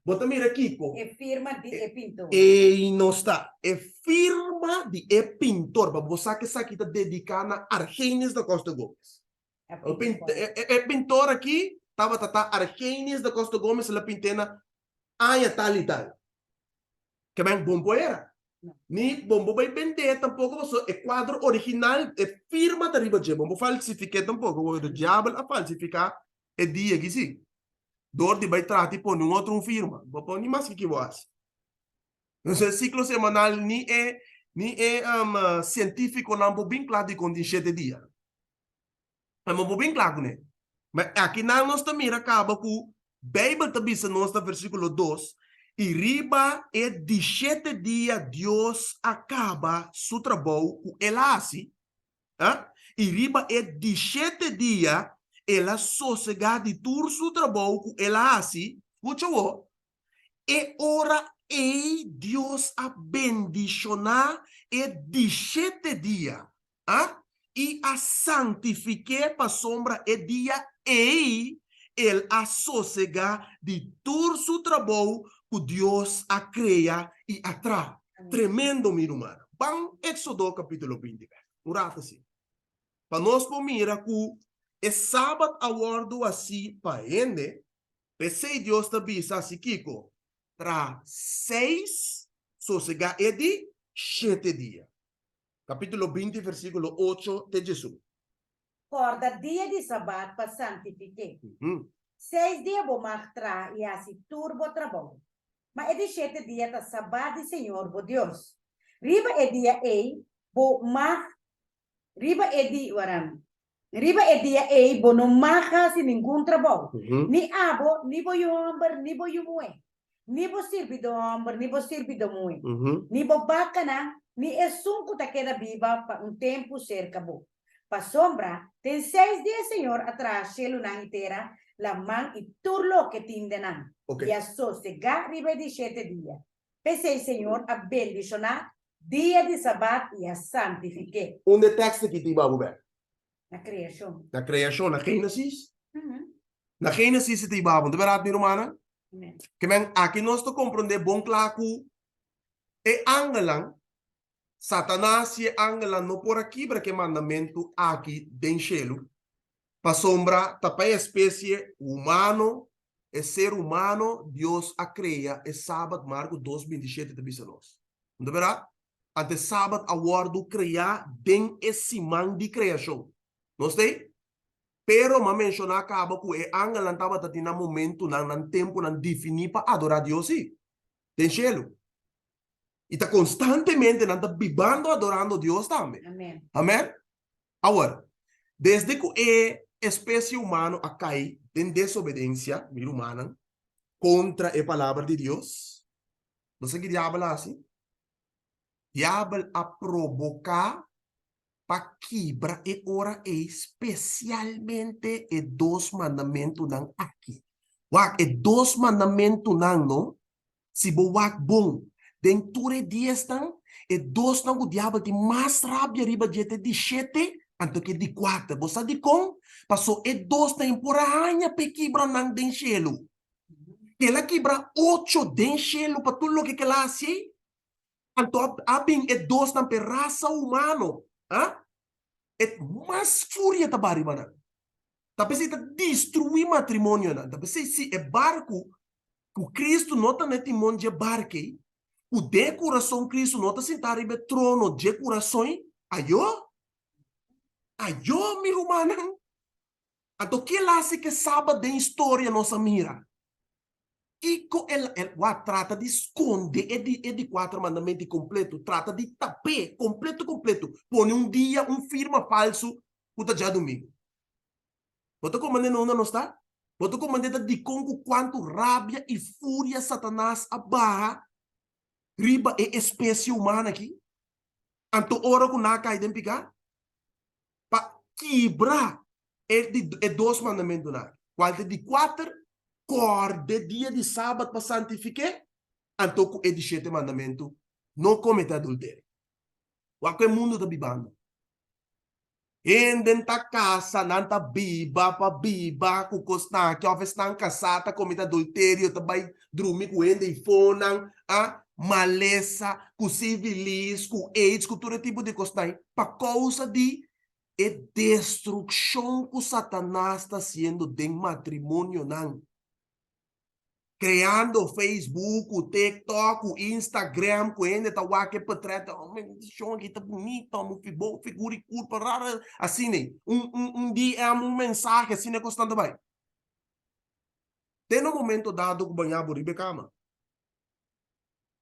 Bo ta mira kiko? E firma di e pintor. Ei no sta. E firma di e pintor. Pa bo sa ku esaki ta dediká na Argenis da Costa Gomez. E pintor aki tabata ta Argenis da Costa Gomez el a pint'é na aña tal i tal. Ke men bon por era. Ni bon por bai bend'é tampoko pasobra e kuadro original e firma ta riba dje. Bon por falsifik'é tampoko pasobra e diabel a falsifiká e dia aki si. Dor di bai trata i pone un otro un firma. Bo por ni maske ki bo hasi. Entonces e siklo semanal ni e ni e sientifikonan por bin kla dikon tin shete dia. Ma bo bin kla kuné. Ma akinan nos ta mira kaba ku Beibel ta bisa nos na versíkulo dos, I riba e di shete dia Dios a kaba su trabou ku el a hasi, a i riba e di shete dia el a sosegá di tur su trabou ku el a hasi, skucha awor, E ora ei Dios a bendishoná e di shete dia, a i a santifik'é pasobra e dia ei el a sosegá di tur su trabou ku Dios a krea i a traha. Tremendo, mi rumannan. Ban Éksodo kapítulo 20 bèk un ratu asina, pa nos por mira ku e sabat a wòrdu hasí pa hende. P'esei Dios ta bisa hasi kiko? Traha seis, sosegá e di shete dia. Kapítulo 20, versíkulo 8 te 11. Kòrda dia di sabat pa santifik'é. Seis dia bo mag traha i hasi tur bo trabou. Ma e di shete dia ta sabat di Señor bo Dios. Riba e dia ei bo mag Riba e di waran Riba e dia ei bo no mag hasi ningun trabou, ni abo, ni bo yu hòmber, ni bo yu muhé, ni bo sirbidó hòmber, ni bo sirbidó muhé, ni bo bakanan, ni esun ku ta keda biba pa un tempu serka bo. Pasobra den seis dia Señor a traha shelunan i tera, laman i tur loke tin den nan, i a sosegá riba e di shete dia. P'esei Señor a bendishoná dia di Sabat i a santifik'é. Unda e tekst aki tin babu bek? Na Kreashon. Na Kreashon, na Génesis? Na Génesis e tin babu, no ta bèrdat mi rumannan? Ke men aki nos ta komprondé bon kla ku e angelnan, Satanas i e angelnan no por a kibra ku e mandamentu aki den shelu, pasobra ta pa e espesie humano, e ser humano, Dios a krea e Sabat, Marko dos 27 ta bisa nos. No ta bèrdat? Anto e Sabat a wòrdu kreá den e siman di kreashon. Nos ta ei? Pero m'a menshoná kaba ku e angelnan tabata tin nan momentunan, nan tempunan definí pa adorá Dios, sí, den shelu. I ta konstantemente nan ta bibando adorando Dios tambe. Amén. Amén. Awor, desde ku e espesie humano a kai den desobedensia, mi rumannan, kontra e Palabra di Dios, bo sa ki diabel a hasi? Diabel a proboká pa kibra e ora ei spesialmente e dos mandamentunan aki. Wak, e dos mandamentunan no, si bo wak bon, den tur e diesnan, e dosnan ku diabel tin mas rabia riba dje ta e di shete anto ku e di kuater. Bo sa dikon? Paso e dosnan e por a haña pa e kibra nan den shelu. Kel a kibra ocho den shelu pa tur loke kel a hasi ei. Anto a bin e dosnan pa e rasa humano, a e mas furia ta ba riba nan. Ta p'esei ta destruí matrimonionan. Ta p'esei si e barku ku Kristu no ta na e timon dje bark ei, ku den e kurason Kristu no ta sintá riba e trono dje kurason ei, ayo! Ayo, mi rumannan! Anto ke lasi ke Sabat den historia nos a mira? Kiko el el wak trata di skonde e di e di kuater mandamento kompleto, trata di tap'é kompleto kompleto, pone un dia, un firma falsu ku ta djadumingu. Bo ta komand'é na unda nos ta? Bo ta komand'é ta dikon ku kuantu rabia i furia Satanas a baha riba e espesie humano aki? Anto ora ku nan a kai den piká, pa kibra e di e dos mandamentunan aki, kual ta e di kuater, kòrda e dia di sabat pa santifik'é, anto ku e di shete mandamentu, no kometé adulterio. Wak ku e mundu ta bibando. Hende ta kasa, nan ta biba pa biba ku kosnan aki òf esnan kasá ta kometé adulterio, ta bai drumi ku hende i fonan, a malesa, ku sifilis, ku aids, ku tur e tipo di kosnan pa kousa di e destrukshon ku Satanas ta hasiendo den matrimonionan. Creando Facebook ku TikTok ku Instagram ku hende ta wak e portret oh mi shon aki ta bunita mi bon figura i kurpa rara asina ei un un un DM un mensahe asina e kosnan ta bai te na un momento dado ku baña bo riba e kama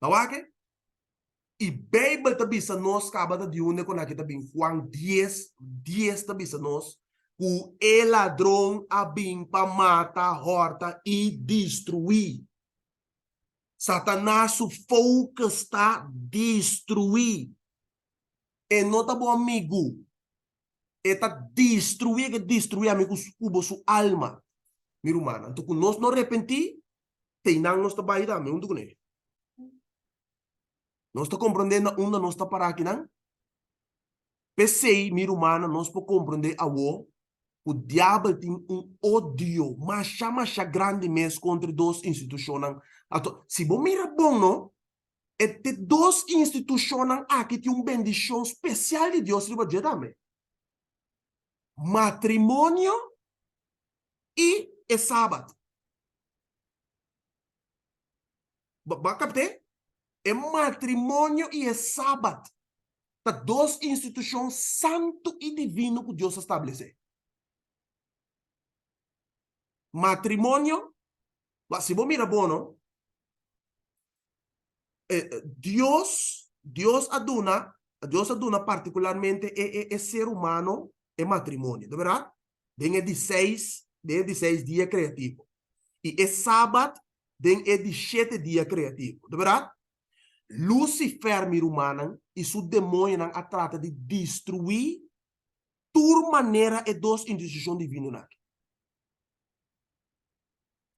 ta wak e I Beibel ta bisa nos kaba ta di unda ku nan aki ta bin. Juan dies, dies ta bisa nos ku e ladron a bin pa mata, hòrta i destruí. Satanas su focus ta destruí. E no ta bo amigu. E ta destruí, e ke destruí ami ku bo su alma, mi rumannan. Anto ku nos no repentí. Teinan nos ta bai tambe huntu kuné. Nos ta komprondé na unda nos ta pará akinan? P'esei, mi rumannan, nos por komprondé awor ku diabel tin un odio masha masha grandi mes kontra e dos institushonnan. Anto, si bo mira bon no, e te dos institushonnan aki tin un bendishon spesial di Dios riba dje tambe, matrimonio i e Sabat. Bo a kapt'é? E matrimonio i e Sabat ta dos institushon santu i divino ku Dios a stablesé. Matrimonio, wak, si bo mira bon no, Dios, Dios a duna, Dios a duna partikularmente e e e ser humano e matrimonio, ta bèrdat? Den e di seis, den e di seis dia kreativo. I e Sabat den e di shete dia kreativo, ta bèrdat? Lucifer, mi rumannan, i su demoñonan a trata di destruí tur manera e dos institushon divinonan aki.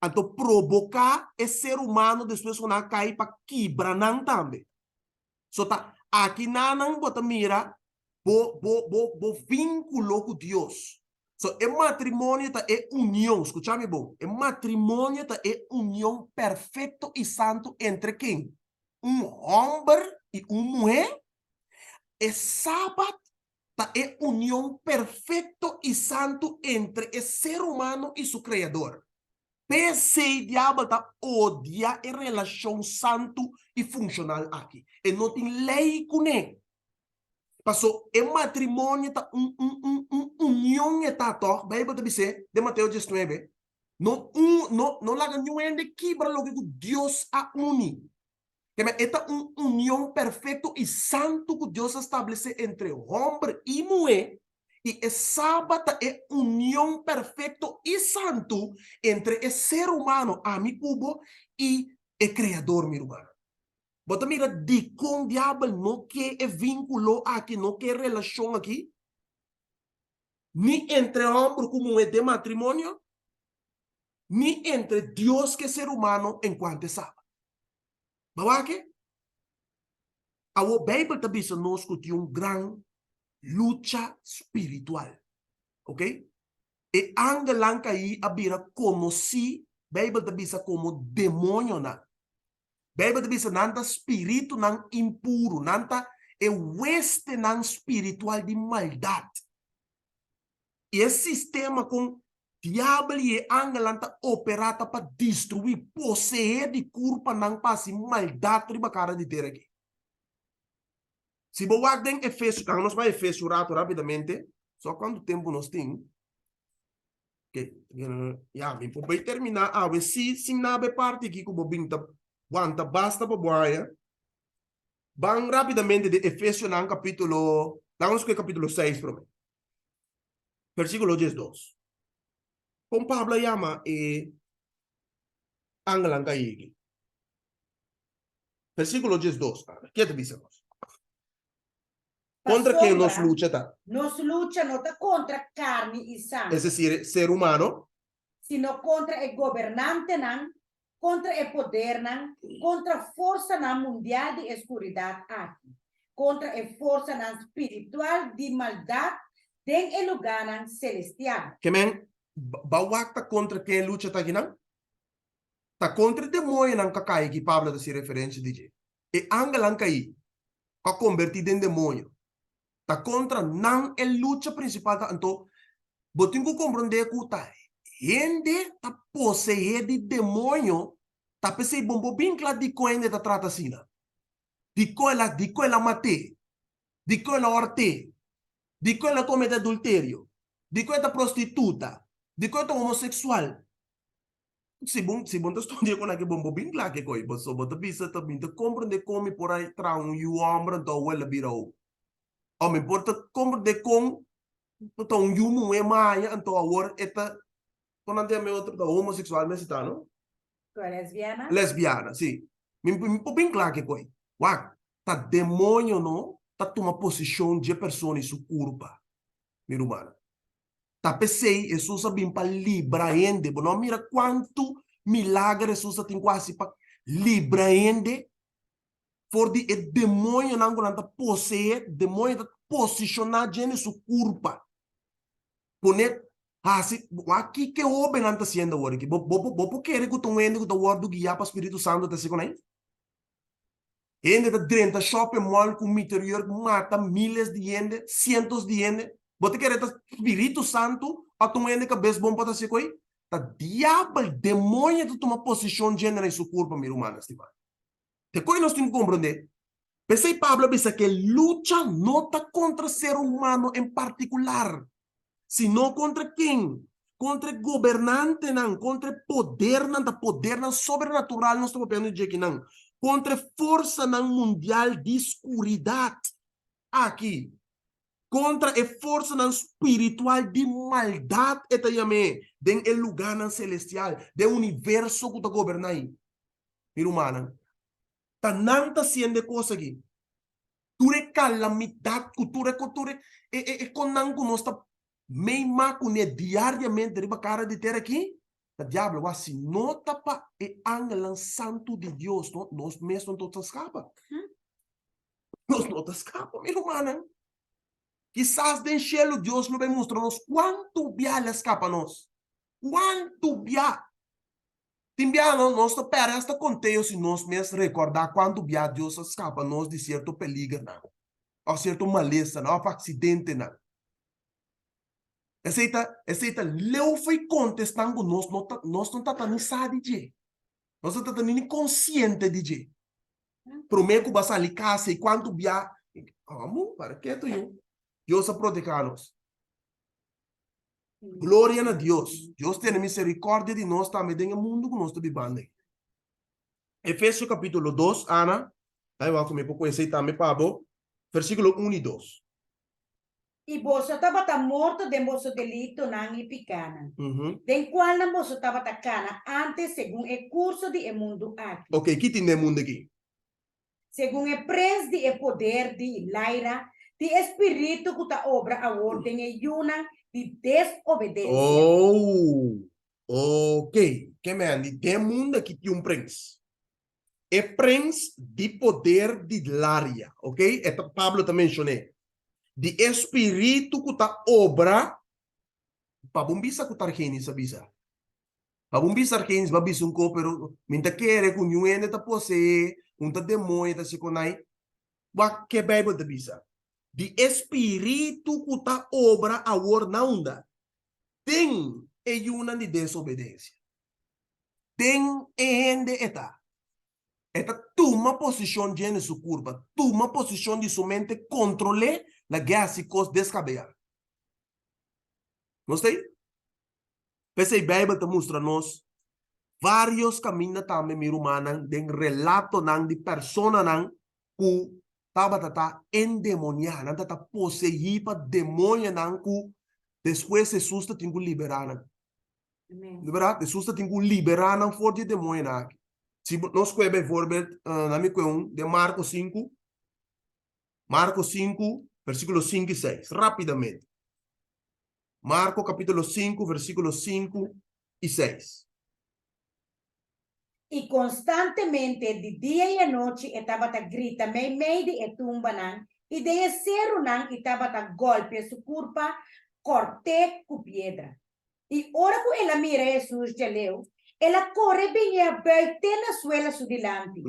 Anto proboká e ser humano despues ku nan a kai pa kibra nan tambe. So ta aki nanan bo ta mira bo bo bo bo vínkulo ku Dios. So e matrimonio ta e union, skucha mi bon, e matrimonio ta e union perfekto i santu entre ken? Un hòmber i un muhé. E Sabat ta e union perfekto i santu entre e ser humano i su Kreador. P'esei Diabel ta odia e relashon santu i funshonal aki. E no tin lei kuné. Paso e matrimonio ta un un un un union e ta tòg? Beibel ta bis'é den Mateo diesnuebe, No un no no laga niun hende kibra loke ku Dios a uni. Keme e ta un union perfekto i santu ku Dios a stablesé entre hòmber i muhé, i e Sabat ta e union perfekto i santu entre e ser humano, ami ku bo, i e Kreador, mi rumannan. Bo ta mira dikon diabel no ke e vínkulo aki, no ke e relashon aki, ni entre hòmber ku muhé den matrimonio, ni entre Dios ku e ser humano enkuanto e Sabat. Bo wak e? Awor Beibel ta bisa nos ku tin un gran lucha spiritual. Ok? E angelnan kaí a bira konosí, Beibel ta bisa, komo demoñonan. Beibel ta bisa nan ta spiritunan impuru, nan ta e huestenan spiritual di maldat. I e sistema kon diabel i e angelnan ta operá ta pa destruí, poseé di kurpanan pa hasi maldat riba kara di tera aki. Si bo wak den Efesio, laga nos bai Efesio un ratu rápidamente, so kuantu tempu nos tin. Ke, ya, mi por bai terminá awe si sin naba e parti aki ku bo bin ta wanta basta pa bo haña. Ban rápidamente den Efesionan kapítulo, laga nos kue kapítulo seis promé. Versíkulo diesdos. Kon Pablo a yama e angelnan ku a yega? Versíkulo diesdos, ke ta bisa nos? Kontra ken nos Pasobra lucha ta? nos lucha no ta kontra karni i sanger. Es desir, ser humano. Sino kontra e gobernantenan, kontra e podernan, kontra forsanan mundial di e skuridat aki, kontra e forsanan spiritual di maldat den e lugánan selestial. Ke men ba wak ta kontra ken e lucha ta akinan? Ta kontra e demoñonan ku a kai aki Pablo ta hasi referensia di dje. E angelnan kaí ku a kombertí den demoño. Ta kontra nan e lucha prinsipal ta. Anto, bo tin ku komprondé ku ta hende ta poseé di demoño, ta p'esei bo no por bin kla dikon hende ta trata asina, dikon el a dikon el a mat'é, dikon el a hòrt'é, dikon el a komete adulterio, dikon e ta prostituta, dikon e ta homoseksual. Si bo si bo ta studia con aki bo bo bin kla ke koi paso bo ta bisa ta mi ta comprende con mi por a traha un yu homber anto awor el a bira ou o mi por ta comprende con ta un yu muhe maya anto awor e ta con nan ta yama e otro ta homosexual mester ta no Lesbiana lesbiana si mi mi por bin kla ke koi wak ta demoño no ta tuma posicion dje persona y su curpa mi rumannan. Ta p'esei Hesus a bin pa libra hende. Bo no a mira kuantu milager Hesus ta tin ku hasi pa libra hende for di e demoñonan ku nan ta poseé, demoño ta posishoná djende su kurpa. Pone hasi, wak kiko e hóbennan ta hasiendo awor aki? Bo bo bo por kere ku ta un hende ku ta wòrdu guiá pa Spiritu Santu ta hasi ku nan? Hende ta drenta shopping mall ku miterior mata miles di hende, sientos di hende. Bo ta kere ta Spiritu Santu òf ta un hende kabes bon pa ta hasi ku ei? Ta diabel, demoño ta tuma posishon djende na su kurpa, mi rumannan stimá. Te koe nos tin ku komprondé. P'esei Pablo a bisa ku e lucha no ta kontra ser humano en partikular, sino kontra ken? Kontra e gobernantenan, kontra e podernan, ta podernan sobrenatural nos ta papiando di dje akinan, kontra e forsanan mundial di skuridat aki, kontra e forsanan spiritual di maldat e ta yam'é, den e lugánan selestial, den e universo ku ta goberná ei. Mi rumannan, ta nan ta hasiendo e kos aki. Tur e kalamidat ku tur e tur e e konnan ku nos ta meimá kuné diariamente riba kara di tera aki, ta diablo. Wak, si no ta pa e angelnan santu di Dios, no, nos mes no ta skapa. Nos no ta skapa, mi rumannan. Kisas den shelu Dios lo bai mustra nos kuantu bia el a skapa nos. Kuantu bia! Tin biaha nos ta pèrdè hasta konteo si nos mes rekòrdá kuantu bia Dios a skapa nos di sierto peligernan òf sierto malesanan òf aksidentenan. Esei ta esei ta leu fo'i kontestan ku nos no ta nos no ta ni sa di dje. Nos no ta ni konsiente di dje. Promé ku bo a sali kas ei kuantu bia, amo, para ketu yu. Dios a protehá nos. Gloria na Dios. Dios tene misericordia di nos tambe den e mundu ku nos ta bibando ei. Efesio kapítulo 2, Ana, ai wak ku mi por kuesei tambe pa bo, versíkulo 1 i 2. I boso tabata morto den boso delitonan i pikánan, den kualnan boso tabata kana ántes segun e kurso di e mundu aki. Oké, ki tin den e mundu aki? Segun e prens di e poder di laira, di e spiritu ku ta obra awor den e yunan di desobedensia. Oh, ok. Ke men di den mundu aki tin un prens. E prens di poder di laria, ok, e ta, Pablo ta menshon'é. Di e spiritu ku ta obra, pa bo bisa ku Targenis a bisa. Pa bo bisa Argenis ba bisa un ko pero mi ta kere ku niun hende ta poseé un ta demoño ta sekonai. Wak ke Bijbel ta bisa? Di e spiritu ku ta obra awor na unda? Den e yunan di desobedensia. Den e hende e ta. E ta tuma posishon djene su kurpa, tuma posishon di su mente, kontrol'é, lag'é hasi kos deskabeyá. Nos ta ei? P'esei Beibel ta mustra nos vários kaminda tambe, mi rumannan, den relatonan di personanan ku tabata ta endemoniá, nan tabata poseí pa demoñonan ku despues Hesus ta tin ku liberá nan. Liberá, Hesus ta tin ku liberá nan for di e demoñonan aki. Si nos kue bijvoorbeeld, na mi kue un den Marko 5, Marko 5, versíkulo 5 i 6, rápidamente. Marko kapítulo 5, versíkulo 5 i 6. I konstantemente, di dia i anochi, e tabata grita meimei di e tumbanan i den e serunan i tabata gòlpia su kurpa kòrt'é ku piedra. I ora ku el a mira Hesus djaleu, el a kore bini a bùig te na suela su dilanti.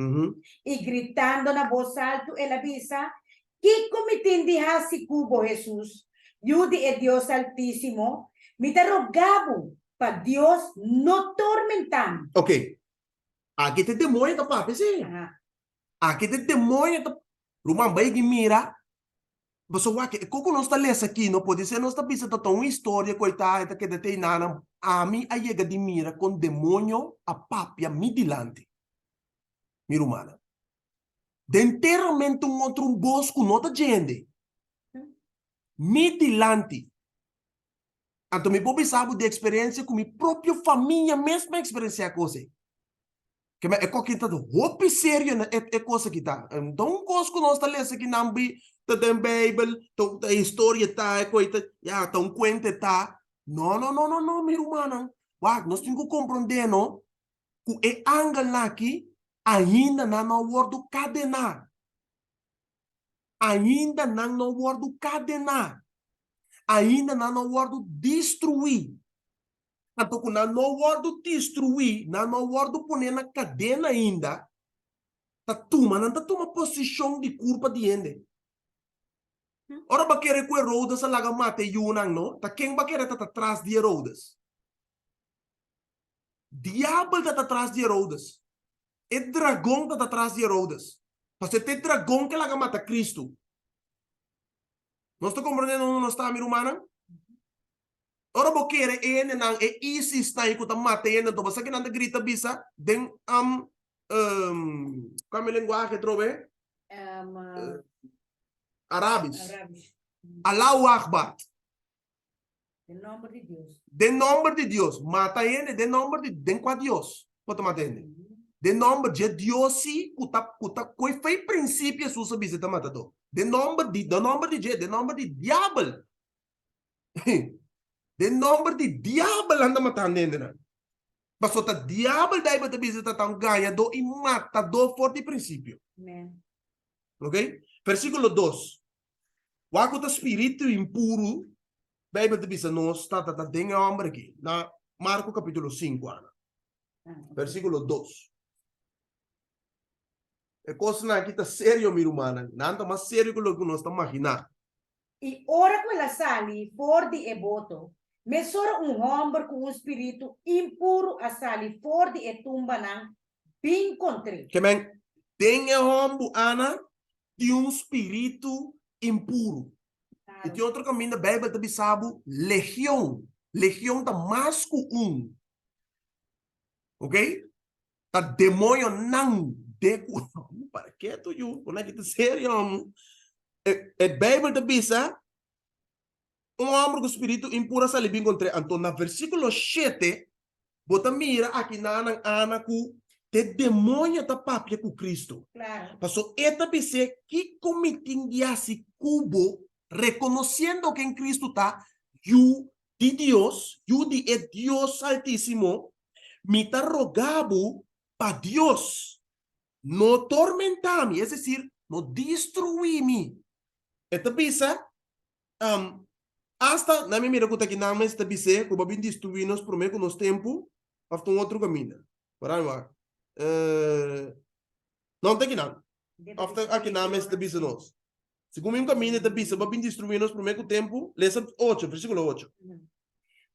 I gritando na bos altu el a bisa, Kiko mi tin di hasi ku bo, Hesus, Yu di e Dios Altísimo? Mi ta roga bo pa Dios no tormentá mi. Ok, aki ta e demoño ta papia, sí. Aki ta e demoño ta. Ruman, bai di mira. Pasobra wak, e koko nos ta lesa aki no pode ser nos ta bisa ta ta un historia ku e ta e ta keda te enanan. Ami a yega di mira kon demoño a papia mi dilanti, mi rumannan. Den teramente un otro un bos ku no ta djende. Mi dilanti. Anto mi por bisa bo di eksperensia ku mi propio famia mes mi a eksperensiá kos ei. Ke men e koki ta hopi serio na e e kos aki ta. Ta un kos ku nos ta lesa aki nan bi ta den Beibel, ta ta historia ta e koi ta ya ta un kuente ta. No no no no no mi rumannan. Wak nos tin ku komprondé no. Ku e angelnan aki ainda nan no a wòrdu kadená. Ainda nan no a wòrdu kadená. Ainda nan no a wòrdu destruí. Anto ku nan no a wòrdu destruí, nan no a wòrdu poné na kadena ainda, ta tuma nan ta tuma posishon di kurpa di hende. Ora bo a kere ku Herodes a laga mata e yunan, no? Ta ken bo a kere ta ta tras di Herodes? Diabel ta ta tras di Herodes. E dragon ta ta tras di Herodes. Pasobra ta e dragon ke laga mata Kristu. Nos ta komprendé unda nos ta, mi rumannan? Ora bo kere e hendenan, e ISIS-nan ei ku ta mata e hende, anto bo sa ke nan ta grita bisa den um, kua mi lenguahe atrobe? Arabis. Allahu Akbar. Den nomber di Dios. Den nomber di Dios. Mata hende den nomber di, den kua Dios bo ta mata hende? Den nomber dje Dios si ku ta, ku ta, ku e fei prinsipio Hesus a bisa e ta matadó. Den nomber di, den nomber di dje, den nomber di diabel. Den nomber di diabel nan ta matando hendenan. Pasobra ta diabel Bijbel ta bisa ta ta un gañadó i matadó for di prinsipio. Amen. Ok? Versíkulo dos. Wak ku ta spiritu impuru, Bijbel ta bisa nos ta ta den e hòmber aki. Na Marko kapítulo sinku, Ana. Versíkulo dos. E kosnan aki ta serio, mi rumannan. Nan ta mas serio ku loke ku nos ta maginá. I ora ku el a sali for di e boto, mesora un hòmber ku un spiritu impuru a sali for di e tumbanan bin kontr'é. Ke men, den e hòmbu Ana tin un spiritu impuru. I tin otro kaminda Beibel ta bisa bo legion. Legion ta mas ku un. Ok? Ta demoñonan de ku para ketu yu, bo na kita serio amo. E, e Beibel ta bisa un hòmber ku spiritu impuru a sali bin kontr'é. Anto na versíkulo shete Bo ta mira aki nanan Ana ku te demoño ta papia ku Kristu. Paso e ta bis'é, Kiko mi tin di hasi ku bo? Rekonosiendo ken Kristu ta, Yu di Dios, Yu di e Dios Altísimo, mi ta roga bo pa Dios, no tormentá mi, es desir, no destruí mi. E ta bisa, Um, asta nan mi mira ku ta ki nan mes ta bis'é ku bo a bin destruí nos promé ku nos tempu, òf ta un otro kaminda. Wara mi wak. Eh, no ta ki nan. Òf ta aki nan mes ta bisa nos. Segun mi un kaminda ta bisa bo a bin destruí nos promé ku tempu, lesa ocho, versíkulo ocho.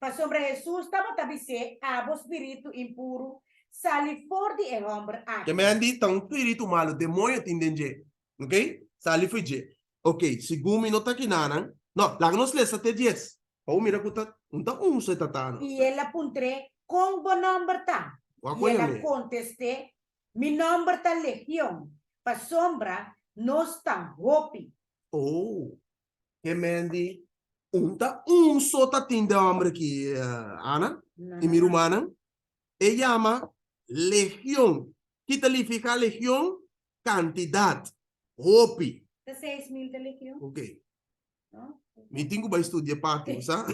Pasobra Hesus tabata bis'é, Abo spiritu impuru, sali for di e hòmber aki. Ke men di ta un spiritu malu, demoño tin den dje. Ok? Sali fo'i dje. Ok, segun mi no ta kinanan. No, laga nos lesa te dies. Pa bo mira ku ta un ta un so e tatano. I el a puntr'é, Kon bo nòmber ta? I el a kontest'é, Mi nòmber ta Legion, pasobra nos ta hopi. Oh, ke men di un ta un so ta tin den hòmber aki, Ana i mi rumannan. E yama Legion. Ki ta lifiká legion? Kantidat, hopi. Ta 6000 ta legion. Ok. Mi tin ku bai studia parti, bo sa?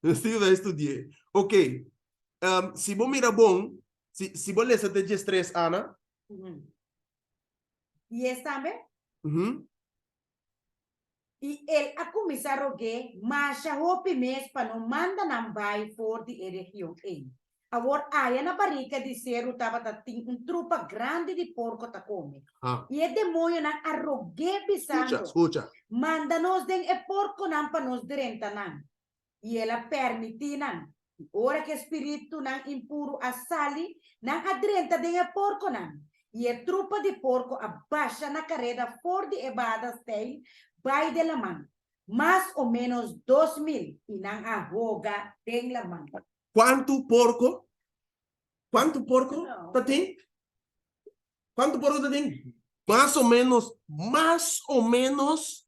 Mi tin ku bai studi'é. Ok. Um, si bo mira bon, si, si bo lesa te 13, Ana. Dies tambe? I el a kuminsá rog'é masha hopi mes pa no manda nan bai for di e region ei. Awor aya na barika di seru tabata tin un trupa grandi di porko ta kome. I e demoñonan a rog'é bisando, Manda nos den e porkonan pa nos drenta nan. I el a pèrmití nan. I ora ku e spiritunan impuru a sali, nan a drenta den e porkonan, i e trupa di porko a basha na kareda for di e bahada steil bai den laman, mas o ménos 2000, i nan a hoga den laman. Kuantu porko? Kuantu porko ta tin? Kuantu porko ta tin? Mas o ménos, mas o ménos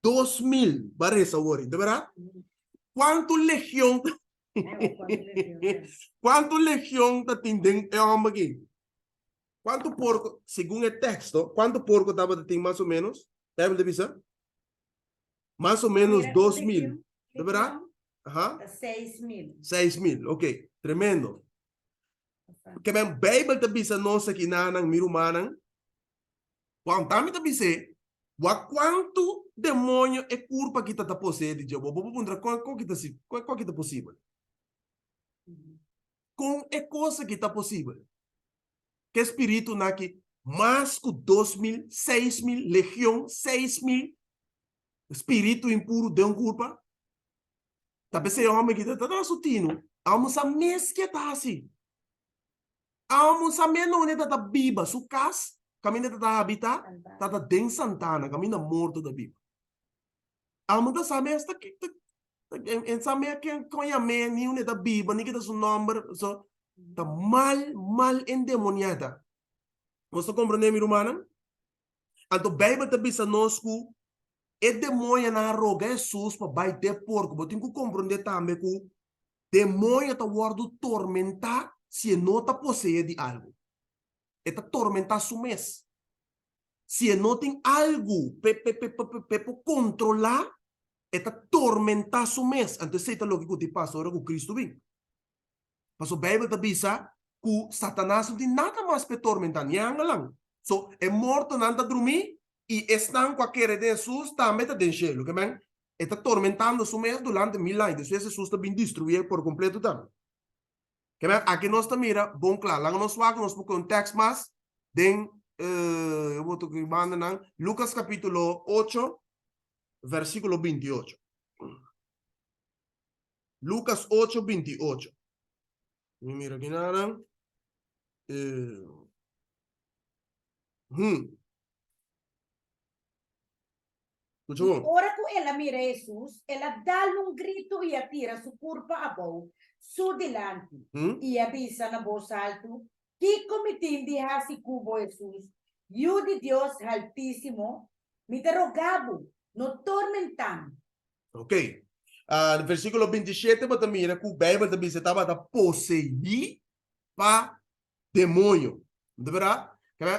2000. Bo a resa awor, ta berdad? Kuantu legion Kuantu legion ta tin den e hòmber aki? Kuantu porko, segun e teksto, kuantu porko tabata tin mas o ménos? Bijbel ta bisa? Mas o ménos 2000. Ta berdad? Aha. 6000. 6000, ok. Tremendo. Ke men Beibel ta bisa nos aki nanan, mi rumannan, Juan tambe ta bis'é, Wak kuantu demoño e kurpa aki ta ta poseé di dje. Bo por puntra kon kon ki ta si kon kon ki ta posibel? Kon e kos aki ta posibel? Ke spiritunan aki mas ku 2000, 6000, legion, 6000 spiritu impuru den un kurpa? Ta p'esei e hòmber aki ta ta su tinu. Amo sa mes ke ta hasi. Amo sa mes nunde ta ta biba. Su kas, kaminda ta ta habitá, ta ta den santana, kaminda morto ta biba. Amo ta sa mes ta ta e sa mes ken kon yam'é, ni unde ta biba, ni ke ta su nòmber. So, ta mal, mal endemoniá ta. Nos ta komprendé, mi rumannan? Anto Beibel ta bisa nos ku e demoñonan a roga Hesus pa bai den porko. Bo tin ku komprondé tambe ku demoño ta wòrdu tormentá si e no ta poseé di algu. E ta tormentá su mes. Si e no tin algu p'e p'e por kontrolá, e ta tormentá su mes. Anto esei ta loke ku tin pasa ora ku Kristu bin. Pasobra Beibel ta bisa ku Satanas no tin nada mas p'e tormentá, ni e angelnan. So, e mortonan ta drumí i esnan ku a kere den Hesus tambe ta den shelu. Ke men, e ta tormentando su mes durante mil aña. Despues Hesus ta bin destruié por kompleto tambe. Ke men, aki nos ta mira bon kla. Laga nos wak, nos por kohe un tèks mas den e boto ku bandanan, Lukas kapítulo ocho, versíkulo 28. Lukas ocho, 28. Mi mira aki nanan. Eh, hmm. Escucha I bon. ora ku el a mira Hesus, el a dal un gritu i a tira su kurpa abou su dilanti, Hmm? i a bisa na bos altu, Kiko mi tin di hasi ku bo, Hesus, Yu di Dios Haltísimo? Mi ta roga bo, no tormentá mi. Ok. Uh, versículo 27 bo ta mira ku Bijbel ta bisa tabata poseí pa demonio. De verdad?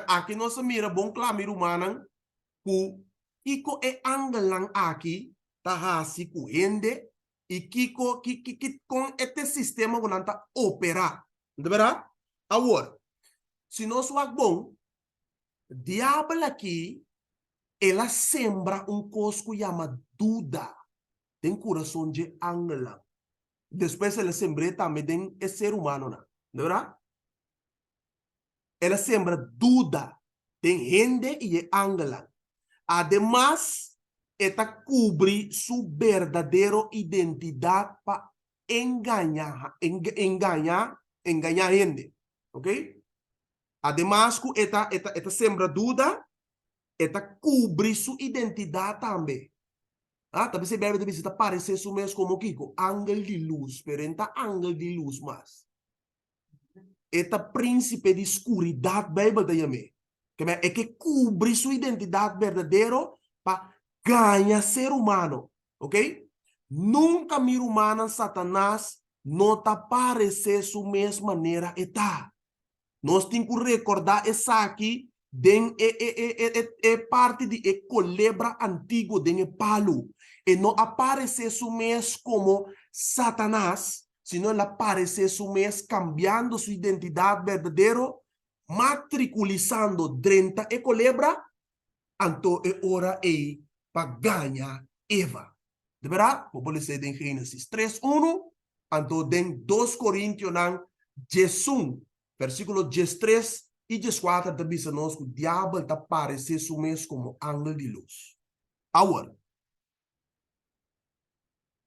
Aki nos a mira bon kla, mi rumannan, ku kiko e angelnan aki ta hasi ku hende i kiko ki ki ki kon e te sistema ku nan ta operá. De verdad? Awor, si nos wak bon, diabel aki El a sembra un kos ku yama duda den kurason dje angelnan. Despues el a sembr'é tambe den e ser humanonan. No berdad? El a sembra duda den hende i e angelnan. Ademas, e ta kubri su berdadero identidat pa engaña, engaña, engañá hende. Ok? Ademas ku e ta, e ta, e ta sembra duda, E ta kubri su identidat tambe. Ah, ta bisa e Beibel ta bisa e ta paresé su mes komo kiko? Angel di lus, pero e no ta angel di lus mas. E ta prínsipe di skuridat, Beibel ta yam'é. Keme e ke kubri su identidat berdadero pa gaña ser humano. Ok? Nunka mi rumannan Satanas no ta paresé su mes manera e ta. Nos tin ku rekordá esaki den e e e e e e parti di e kolebra antiguo den e palu. E no a paresé su mes komo Satanas, sino el a paresé su mes kambiando su identidat berdadero, matrikulisando drenta e kolebra, anto e ora ei pa gaña Eva. De bèrdat, bo por les'é den Génesis tres unu, anto den Dos Korintionan 11, versíkulo 13 i 14 ta bisa nos ku Diabel ta paresé su mes komo angel di lus. Awor,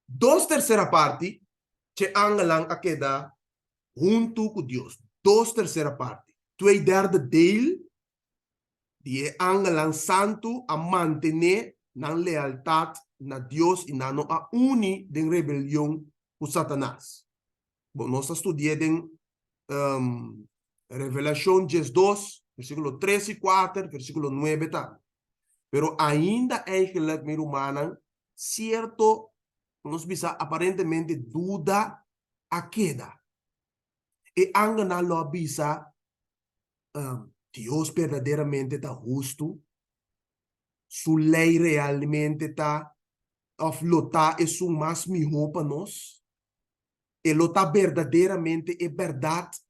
dos tersera parti dje angelnan a keda huntu ku Dios, dos tersera parti, twee derde deel di e angelnan santu a mantené nan lealtat na Dios i nan no a uni den rebelion ku Satanas. Bon, nos a studi'é den Revelashon 12, versíkulo tres i kuater, versíkulo nuebe tambe. Pero ainda eigenlijk, mi rumannan, sierto, nos bisa aparentemente duda a keda. E angelnan lo a bisa, Dios berdaderamente ta hustu? Su lei realmente ta òf lo ta esun mas mihó pa nos? E lo ta berdaderamente e bèrdat?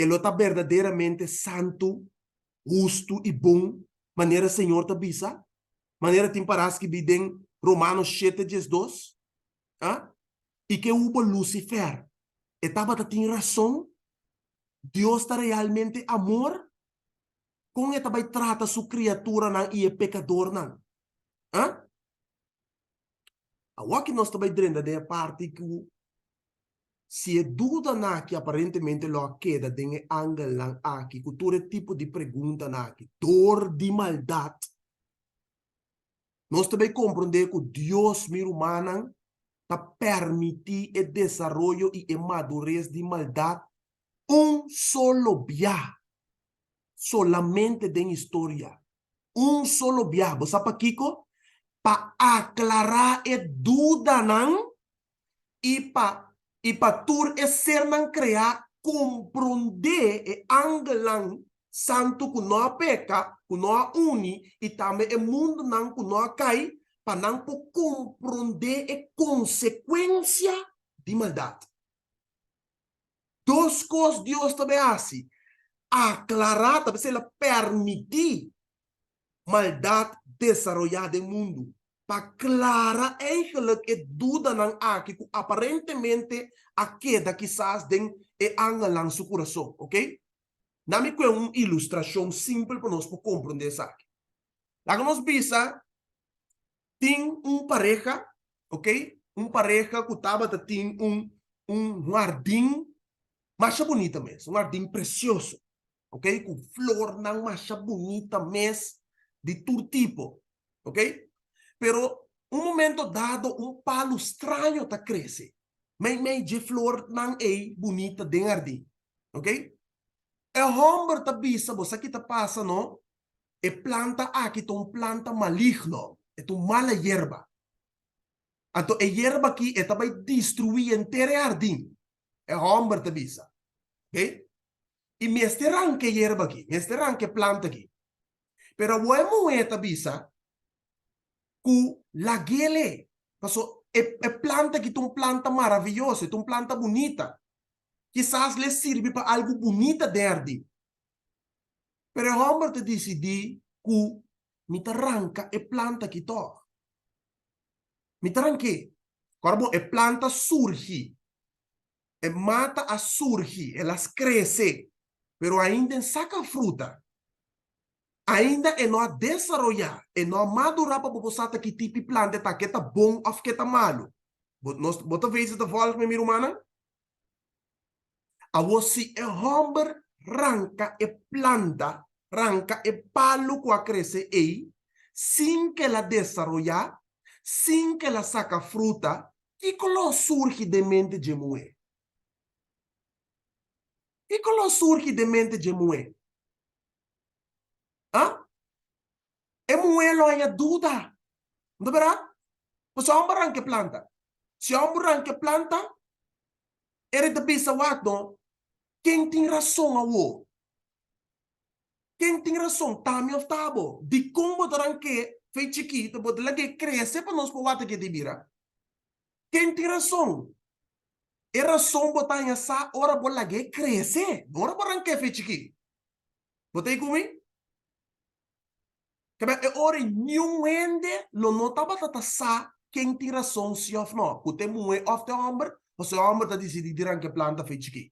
E lo ta berdaderamente santu, hustu i bon, manera Señor ta bisa? Manera tin pará skibí den Romanos shete diesdos? A? I ke hubo Lucifer? E tabata tin rason? Dios ta realmente amor? Kon e ta bai trata su kriaturanan i e pekadornan? A? Awor nos ta bai drenta den e parti ku si e dudanan aki aparentemente lo a keda den e angelnan aki ku tur e tipo di preguntanan aki dor di maldat, nos ta bai komprondé ku Dios, mi rumannan, ta permití e desaroyo i e madures di maldat un solo bia, solamente den historia. Un solo bia. Bo sa pakiko? Pa aklará e dudanan i pa i pa tur e sernan kreá komprondé e angelnan santu ku no a peka, ku no a uni, i tambe e mundunan ku no a kai, pa nan por komprondé e konsekuensia di maldat. Dos kos Dios ta bai hasi, aklará, ta bis'el a permití maldat desaroyá den mundu, pa klara eigenlijk e dudanan aki ku aparentemente a keda kisas den e angelnan su kurason. Oke? Na mi kue un ilustrashon simpel pa nos por komprondé esaki. Laga nos bisa tin un pareha, oke, un pareha ku tabata tin un un hardin masha bunita mes, un hardin presioso. Ok, ku flornan masha bunita mes di tur tipo. Ok, pero un momento dado un palu straño ta krese meimei dje flornan ei bunita den hardin. Ok, e hòmber ta bisa, bo sa ki ta pasa no? E planta aki ta un planta maligno, e ta un mala yerba. Anto e yerba aki e ta bai destruí henter e hardin, e hòmber ta bisa. Ok, I mester ranka e yerba aki, mester ranka e planta aki. Pero awor e muhé ta bisa ku lag'el, paso e e planta aki ta un planta maraviyoso, e ta un planta bunita. Kisas lo e sirbi pa algu bunita derdi. Pero e hòmber ta disidí ku mi ta ranka e planta aki tòg. Mi ta rank'é. Kòrda bon, e planta surgi. E mata a surgi, el a crece, pero ainda en saca fruta. Ainda e no a desaroya, e no a madura pa bo por sa ta ki tipi planta e ta, ke ta bon of ke ta malo. Bo, nos, bo ta wees ta volg me, mi rumannan? Awor si e homber ranca e planta, ranca e palo cu a crece ey, sin ke el a desaroya, sin ke el a saca fruta, Kiko lo surgi den mente dje muhé? Kiko lo surgi den mente dje muhé? Ha? E muhé lo haña duda. No ta bèrdat? Pasobra e hòmber ranka e planta. Si e hòmber ranka e planta, e ta bisa, Wak no, ken tin rason awor? Ken tin rason, ta mi òf ta bo? Dikon bo ta rank'é fei chikito, bo ta lag'é krese pa nos por wak ke di bira? Ken tin rason? E rason bo ta haña sa ora bo lag'é krese, no ora bo rank'é fei chikí. Bo ta ei ku mi? Kaba e ora ei niun hende lo no tabata ta sa ken tin rason si òf no, ku ta e muhé òf ta e hòmber, pasobra e hòmber ta disidí di ranka e planta fei chikí.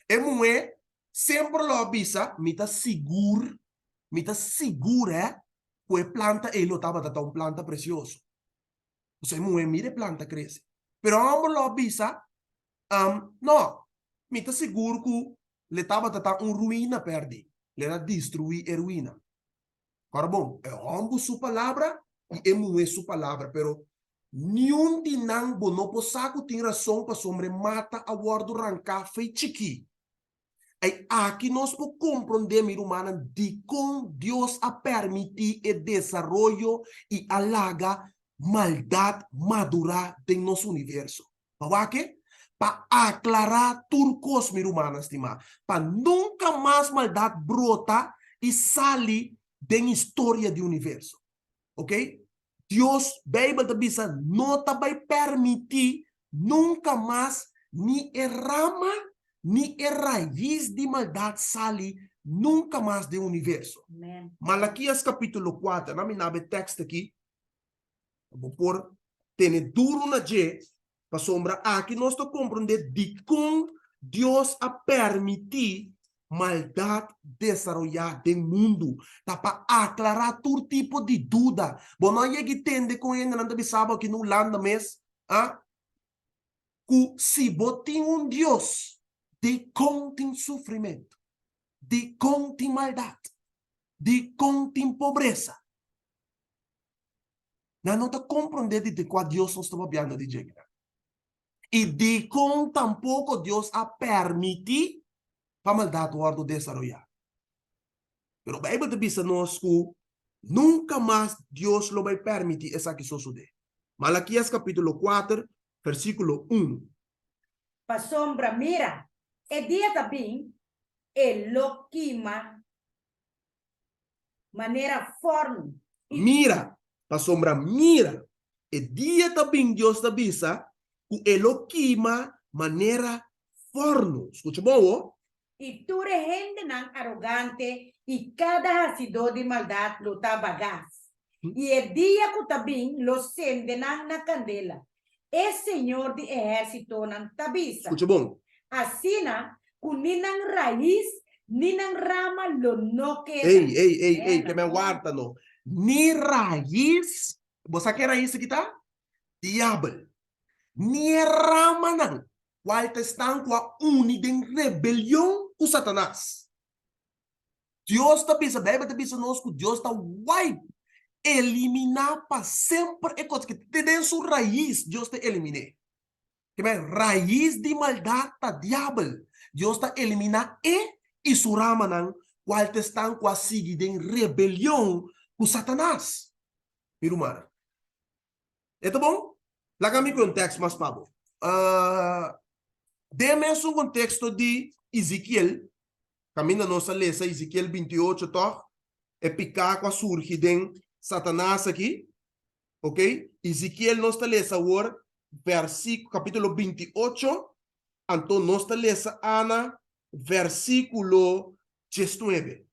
E muhé Semper lo a bisa, Mi ta sigur, mi ta sigur hè, ku e planta ei lo tabata ta un planta presioso. Pasobra e muhé mira e planta krese. Pero e hòmber lo a bisa, No, mi ta sigur ku le tabata ta un ruina pèrdí, le a destruí e ruina. Ora bon, e hòmber su palabra i e muhé su palabra, pero niun di nan bo no por sa ku tin rason pasobra e mata a wòrdu ranká fei chikí. I aki nos por komprondé, mi rumannan, dikon Dios a permití e desaroyo i a laga maldat madurá den nos universo. Pa wak-e? Pa aklará tur kos, mi rumannan stimá, pa nunka mas maldat brota i sali den historia di universo. Oke? Dios, Beibel ta bisa, no ta bai permití nunka mas ni e rama. ni e rais di maldat sali nunka mas den universo. Amen. Malakias kapítulo 4, na mi nabe tekst aki, Bo por tene duru na dje, pasobra aki nos ta komprondé dikon Dios a permití maldat desaroyá den mundu. Ta pa aklará tur tipo di duda. Bo no a yega i tende kon hendenan ta bisa bo aki na Hulanda mes, a, ku si bo tin un Dios, dikon tin sufrimentu? Dikon tin maldat? Dikon tin pobresa? Nan no ta komprondé di kua Dios nos ta papiando di dje kinan. I dikon tampoko Dios a permití pa maldat wòrdu desaroyá. Pero Beibel ta bisa nos ku nunka mas Dios lo bai permití esaki sosodé. Malakias kapítulo kuater, versíkulo un. Pasobra mira, e dia ta bin, e lo kima manera fòrnu i. Mira, pasobra mira, e dia ta bin, Dios ta bisa, ku e lo kima manera fòrnu. Skucha bon awor. I tur e hendenan arogante i kada hasidó di maldat lo ta bagas. I e dia ku ta bin lo sende nan na kandela. E Señor di ehérsitonan ta bisa. Skucha bon. Asina ku ni nan rais ni nan rama lo no keda. Ey, ey, ey, ey, ke men warta no. Ni rais, bo sa ke rais aki ta? Diabel. Ni e ramanan, kual ta esnan ku a uni den rebelion ku Satanas. Dios ta bisa, Bijbel ta bisa nos ku Dios ta wipe, eliminá pa semper e kos ki te den su rais Dios ta eliminé. Ke men rais di maldat ta diabel. Dios ta eliminá e i su ramanan kual ta esnan ku a sigui den rebelion ku Satanas. Mi rumannan, e ta bon? Laga mi ku un tèks mas pa bo. Den mesun konteksto di Ezekiel, Kaminda nos a lesa Ezekiel 28 tòg, e piká ku a surgi den Satanas aki. Ok, Ezekiel nos ta lesa awor vèrsik kapítulo 28, anto nos ta lesa ana vèrsikulo 19.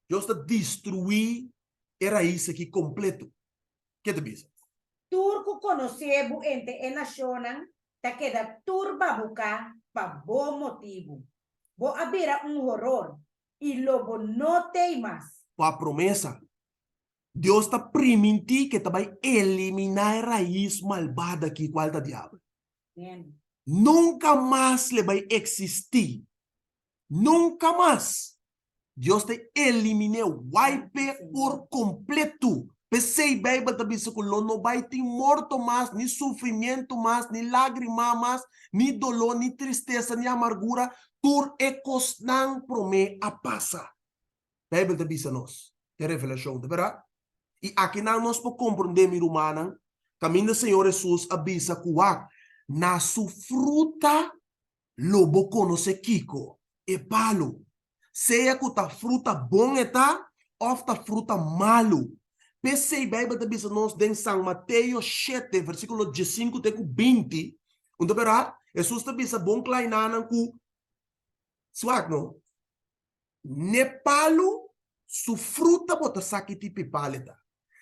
Dios ta destruí e rais aki kompleto. Ke ta bisa? Tur ku konosé bo entre e nashonnan ta keda tur babuká pa bo motibu. Bo a bira un horor, i lo bo no tei mas. Kua promesa? Dios ta primintí ku e ta bai eliminá e rais malbado akí, kual ta Diabel. Nunka mas lo e bai eksistí. Nunka mas! Dios ta elimin'é, wip'é por kompletu. P'esei Beibel ta bisa ku lo no bai tin morto mas, ni sufrimientu mas, ni lágrima mas, ni doló, ni tristesa, ni amargura. Tur e kosnan promé a pasa. Beibel ta bisa nos den Revelashon, ta bèrdat? I akinan nos por komprondé, mi rumannan, kaminda Señor Hesus a bisa ku wak, na su fruta Lo bo konosé kiko? E palu. Sea ku ta fruta bon e ta òf ta fruta malu. P'esei Beibel ta bisa nos den San Mateo shete, versíkulo diesinku te ku binti, un ta bèrdat? Hesus ta bisa bon kla enanan ku, Swak no, n'e palu su fruta bo ta sa ki tipo e palu e ta.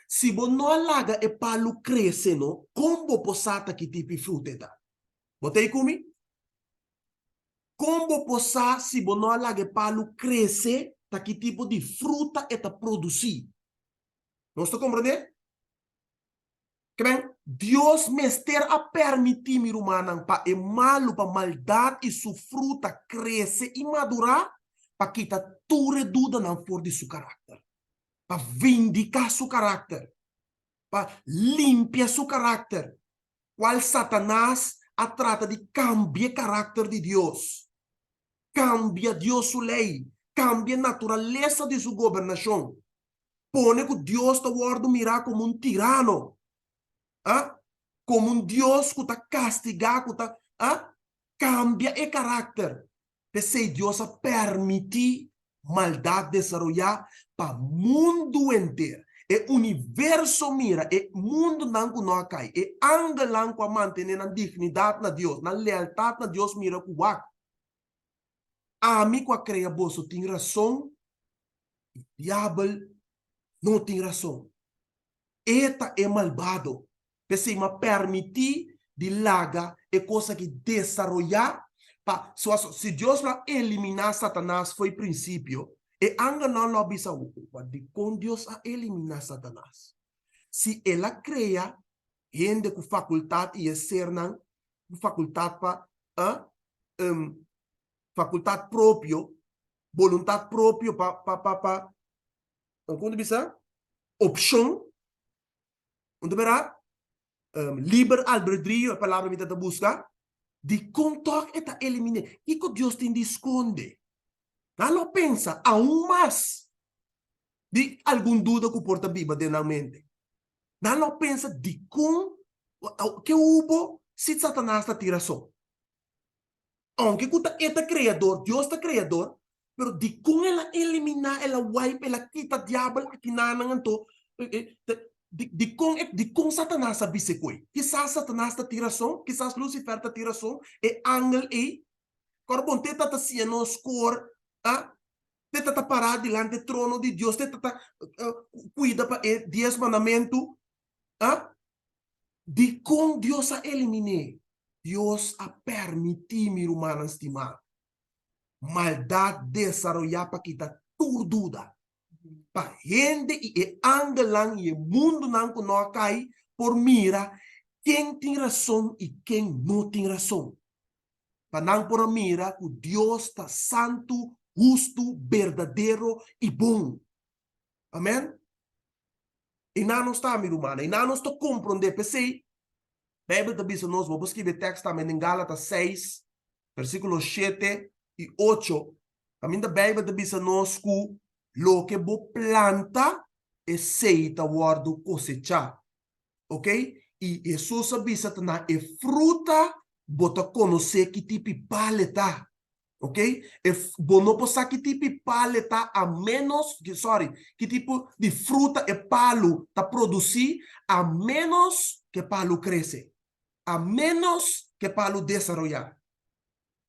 Si bo no a laga e palu krese no, kon bo por sa ta ki tipo e fruta e ta? Bo ta ei ku mi? Kon bo por sa si bo no a laga e palu krese ta ki tipo di fruta e ta produsí? Nos ta komprendé? Ke men, Dios mester a permití, mi rumannan, pa e malu, pa maldat i su fruta krese i madurá pa kita tur e dudanan for di su karakter, pa vindiká su karakter, pa limpia su karakter, cual Satanas a trata di cambia e caracter di Dios, cambia Dios su ley, cambia naturalesa di su gobernacion, pone cu Dios ta wordo mira como un tirano, ah, como un Dios cu ta castiga, cu ta, ah, cambia e caracter. P'esei Dios a permití maldat desaroyá pa mundu henter, e universo mira, e mundunan ku no a kai, e angelnan ku a mantené nan dignidat na Dios, nan lealtat na Dios mira ku wak. Ami ku a krea boso tin rason i diabel no tin rason. E ta e malbado. P'esei m'a permití di laga e kos aki desaroyá pa so si Dios lo a eliminá Satanas fo'i prinsipio, e angelnan lo a bisa, Dikon Dios a eliminá Satanas? Si el a krea hende ku fakultat i e sernan ku fakultat pa fakultat propio, boluntat propio pa pa pa pa kon ta bisa? Opshon, un ta mira? Liber albedrio e palabra mi ta ta buska. Dikon tòg e ta elimin'é? Kiko Dios tin di skonde? Nan lo pensa aun mas di algun duda ku por ta biba den nan mente. Nan lo pensa dikon ke hubo si Satanas ta tira so? Aunke ku ta e ta kreador, Dios ta kreador, pero dikon el a eliminá, el a wipe, el a kita diabel akinanan anto? Dikon dikon Satanas a bisa e koi? Kisas Satanas ta tin rason, kisas Lucifer ta tin rason, e angel ei. Kòrda bon, te ta ta siña nos kor, a te ta ta pará dilanti e trono di Dios, te ta ta kuida pa e dies mandamentu, a Dikon Dios a elimin'é? Dios a permití, mi rumannan stimá, maldat desaroyá pa kita tur duda, pa hende i e angelnan i e mundunan ku no a kai por mira ken tin rason i ken no tin rason, pa nan por a mira ku Dios ta santu, hustu, berdadero i bon. Amèn. I nan nos ta, mi rumannan, i nan nos ta komprondé. P'esei, Beibel ta bisa nos, bo por skibi e tèks tambe den Gálatas seis, versíkulo shete i ocho, kaminda Beibel ta bisa nos ku loke bo planta, esei ta wòrdu kosechá. Oke? I Hesus a bisa ta na e fruta bo ta konosé ki tipi pal e ta. Ok? E bo no por sa ki tipo di palo e ta a menos, sorry, ki tipo di fruta e palo ta produci a menos ke palo crece, a menos ke palo desaroya.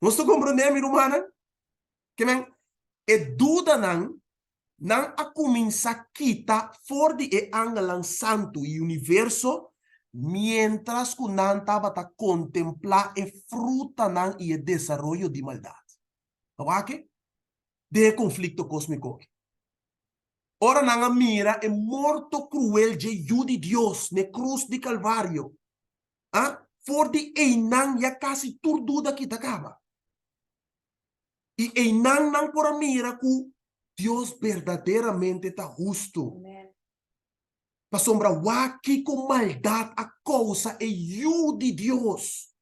Nos ta comprende mi rumannan? Ke men e dudanan nan a cuminsa kita for di e angelnan santu y universo mientras cu nan tabata contempla e frutanan y e desaroyo di maldad. Ta wak den e conflicto cosmico aki. Ora nan a mira e morto cruel dje Yu di Dios n'e cruz di Calvario, a, for di eynan ya casi tur duda kita caba. I einan nan por a mira ku Dios berdaderamente ta hustu. Pasobra wak kiko maldat a kousa e Yu di Dios.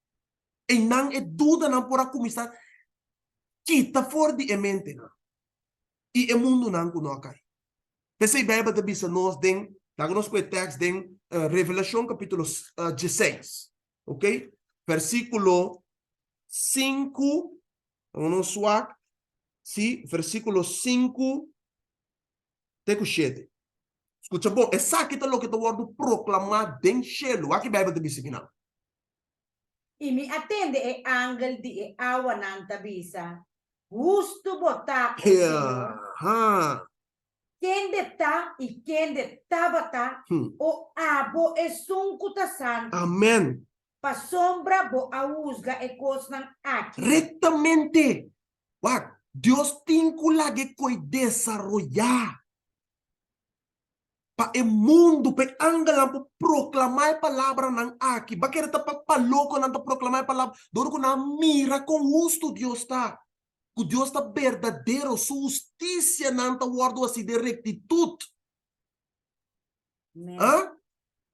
Einan e dudanan por a kuminsá kita for di e mentenan i e mundunan ku no a kai. P'esei Beibel ta bisa nos den, laga nos ku e tèks den Revelashon kapítulo dieseis, oke, versíkulo 5, nos wak, sí, versíkulo 5 te ku 7. Skucha bon, esaki ta loke ta wòrdu proklamá den shelu. Wak ki Beibel ta bisa kinan. I mi a tende e angel di e awanan ta bisa, Hustu bo ta, o Señor, kende ta i kende tabata, o abo esun ku ta santu. Amèn. Pasobra bo a husga e kosnan aki. Rektamente. Wak, Dios tin ku laga e koi desaroyá pa e mundu, pa e angelnan por proklamá e palabranan aki. Ba kere ta pa loko nan ta proklamá e palabra? Dor ku nan a mira kon hustu Dios ta, ku Dios ta berdadero, su hustisianan ta wòrdu hasi den rektitut. Ah?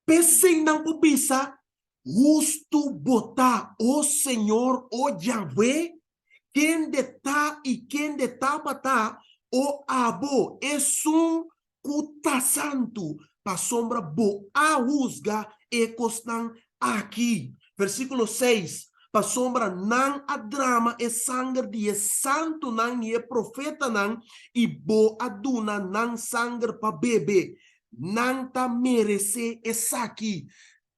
P'esei nan por bisa, Hustu bo ta, o Señor, o Yahweh, kende ta i kende tabata, o abo, esun ku ta santu, pasobra bo a husga e kosnan aki. Versíkulo seis, Pasobra nan a drama e sanger di e santunan i e profetanan, i bo a duna nan sanger pa bebe. Nan ta meresé esaki.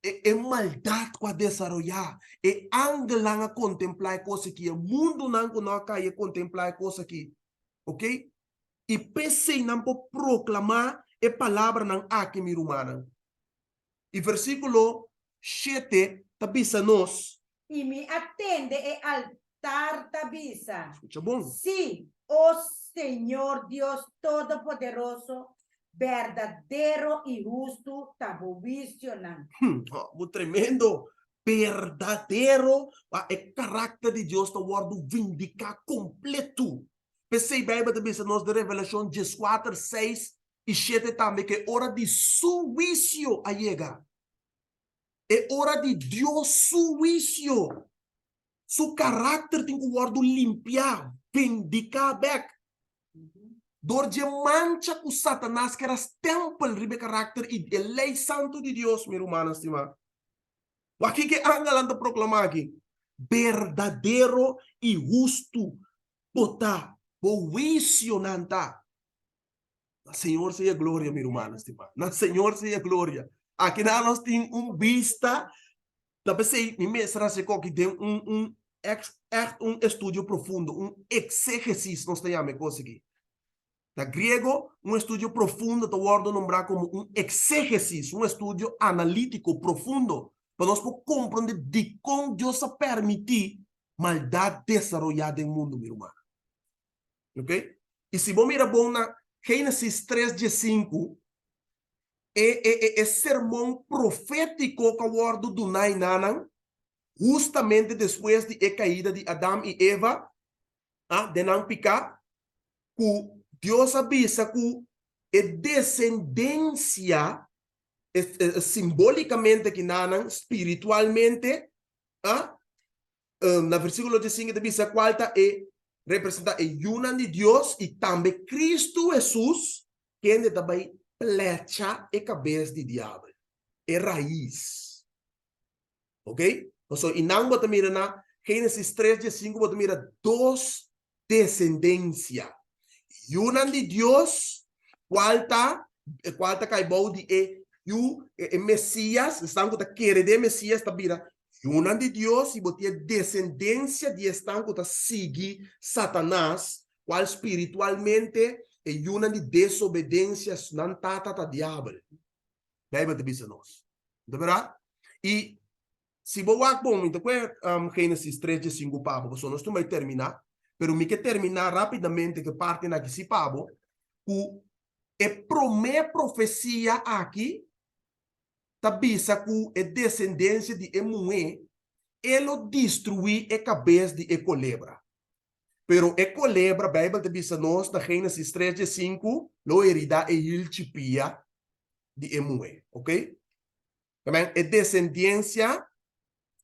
E, e maldat ku a desaroyá. E angelnan a kontemplá e kos aki, e mundunan ku no a kai a kontemplá e kos aki. Ok? I p'esei nan por proklamá e palabranan aki, mi rumannan. I versíkulo shete ta bisa nos. I mi a tende e altar ta bisa. Skucha bon. Sí, o Señor Dios Todopoderoso, berdadero i hustu ta bo huisionan. Bo tremendo! Berdadero, pa e karakter di Dios ta wòrdu vindiká kompletu. P'esei Beibel ta bisa nos den Revelashon dieskuater, seis i shete tambe ku e ora di su huisio a yega. E ora di Dios su huisio. Su karakter tin ku wòrdu limpiá, vindiká bèk. Dor dje mancha ku Satanas ker a stèmpel riba e karakter i e lei santu di Dios, mi rumannan stimá. Wak kiko e angelnan ta proklamá aki? Berdadero i hustu bo ta, bo huisionan ta. Na Señor sea gloria, mi rumannan stimá. Na Señor sea gloria. Aki nan nos tin un bista, ta p'esei mi mester hasi koki den un un ègt un estudio profundo, un exégesis nos ta yama e kos aki. Na griego, un estudio profundo ta wòrdu nombrá komo un exégesis, un estudio analítiko profundo, pa nos por komprondé dikon Dios a permití maldat desaroyá den mundu, mi rumannan. Ok? I si bo mira bon na Génesis tres diesinku, e e e e sermon profétiko ku a wòrdu duná enanan, hustamente despues di e kaida di Adam i Eva, ah, den nan piká, ku Dios a bisa ku e desendensia, e e simbolikamente kinanan, spiritualmente, ah, Na versíkulo diesinku e ta bisa kual ta e representá e yunan di Dios i tambe Kristu Hesus, kende ta bai plecha e kabes di diabel, e rais. Oke? Pasobra i nan bo ta mira na Génesis tres diesinku bo ta mira dos desendensia. Yunan di Dios, kual ta kual ta kai bou di e yu e Mesias, esnan ku ta kere den e Mesias ta bira yunan di Dios i bo tin e desendensia di esnan ku ta sigui Satanas, kual spiritualmente e yunan di desobedensia, nan tata ta diabel. Beibel ta bisa nos. No ta berdad? I Si bo wak bon, mi ta kue Génesis tres diesinku pa bo, pasobra nos tin bai terminá, pero mi ke terminá rápidamente ku e partinan aki si pa bo, ku e promé profesia aki ta bisa ku e desendensia di e muhé, e lo destruí e kabes di e kolebra. Pero e kolebra, Beibel ta bisa nos na Génesis tres diesinku, lo heridá e hilchi pia di e muhé. Oké? Amen. E desendiensia,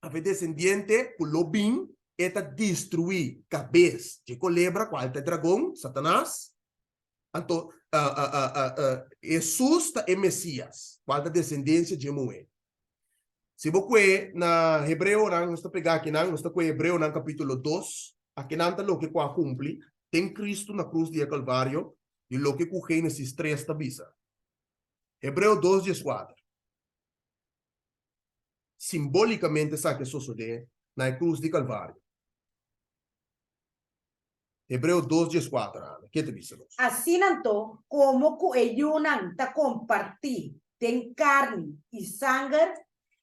of e desendiente ku lo bin, e ta destruí kabes dje kolebra, kual ta e dragon, Satanas. Anto, Hesus ta e Mesias, kual ta desendensia dje muhé. Si bo kue na Hebreonan, nos ta pega akinan, nos ta kue Hebreonan kapítulo dos, akinan ta loke ku a kumpli den Kristu na krus di e Kalvario, di loke ku Génesis tres ta bisa. Hebreo dos dieskuater. Simbólikamente esaki a sosodé na e krus di Kalvario. Hebreo dos dieskuater, Ana, ke ta bisa nos? Asina anto, komo ku e yunan ta kompartí den karni i sanger,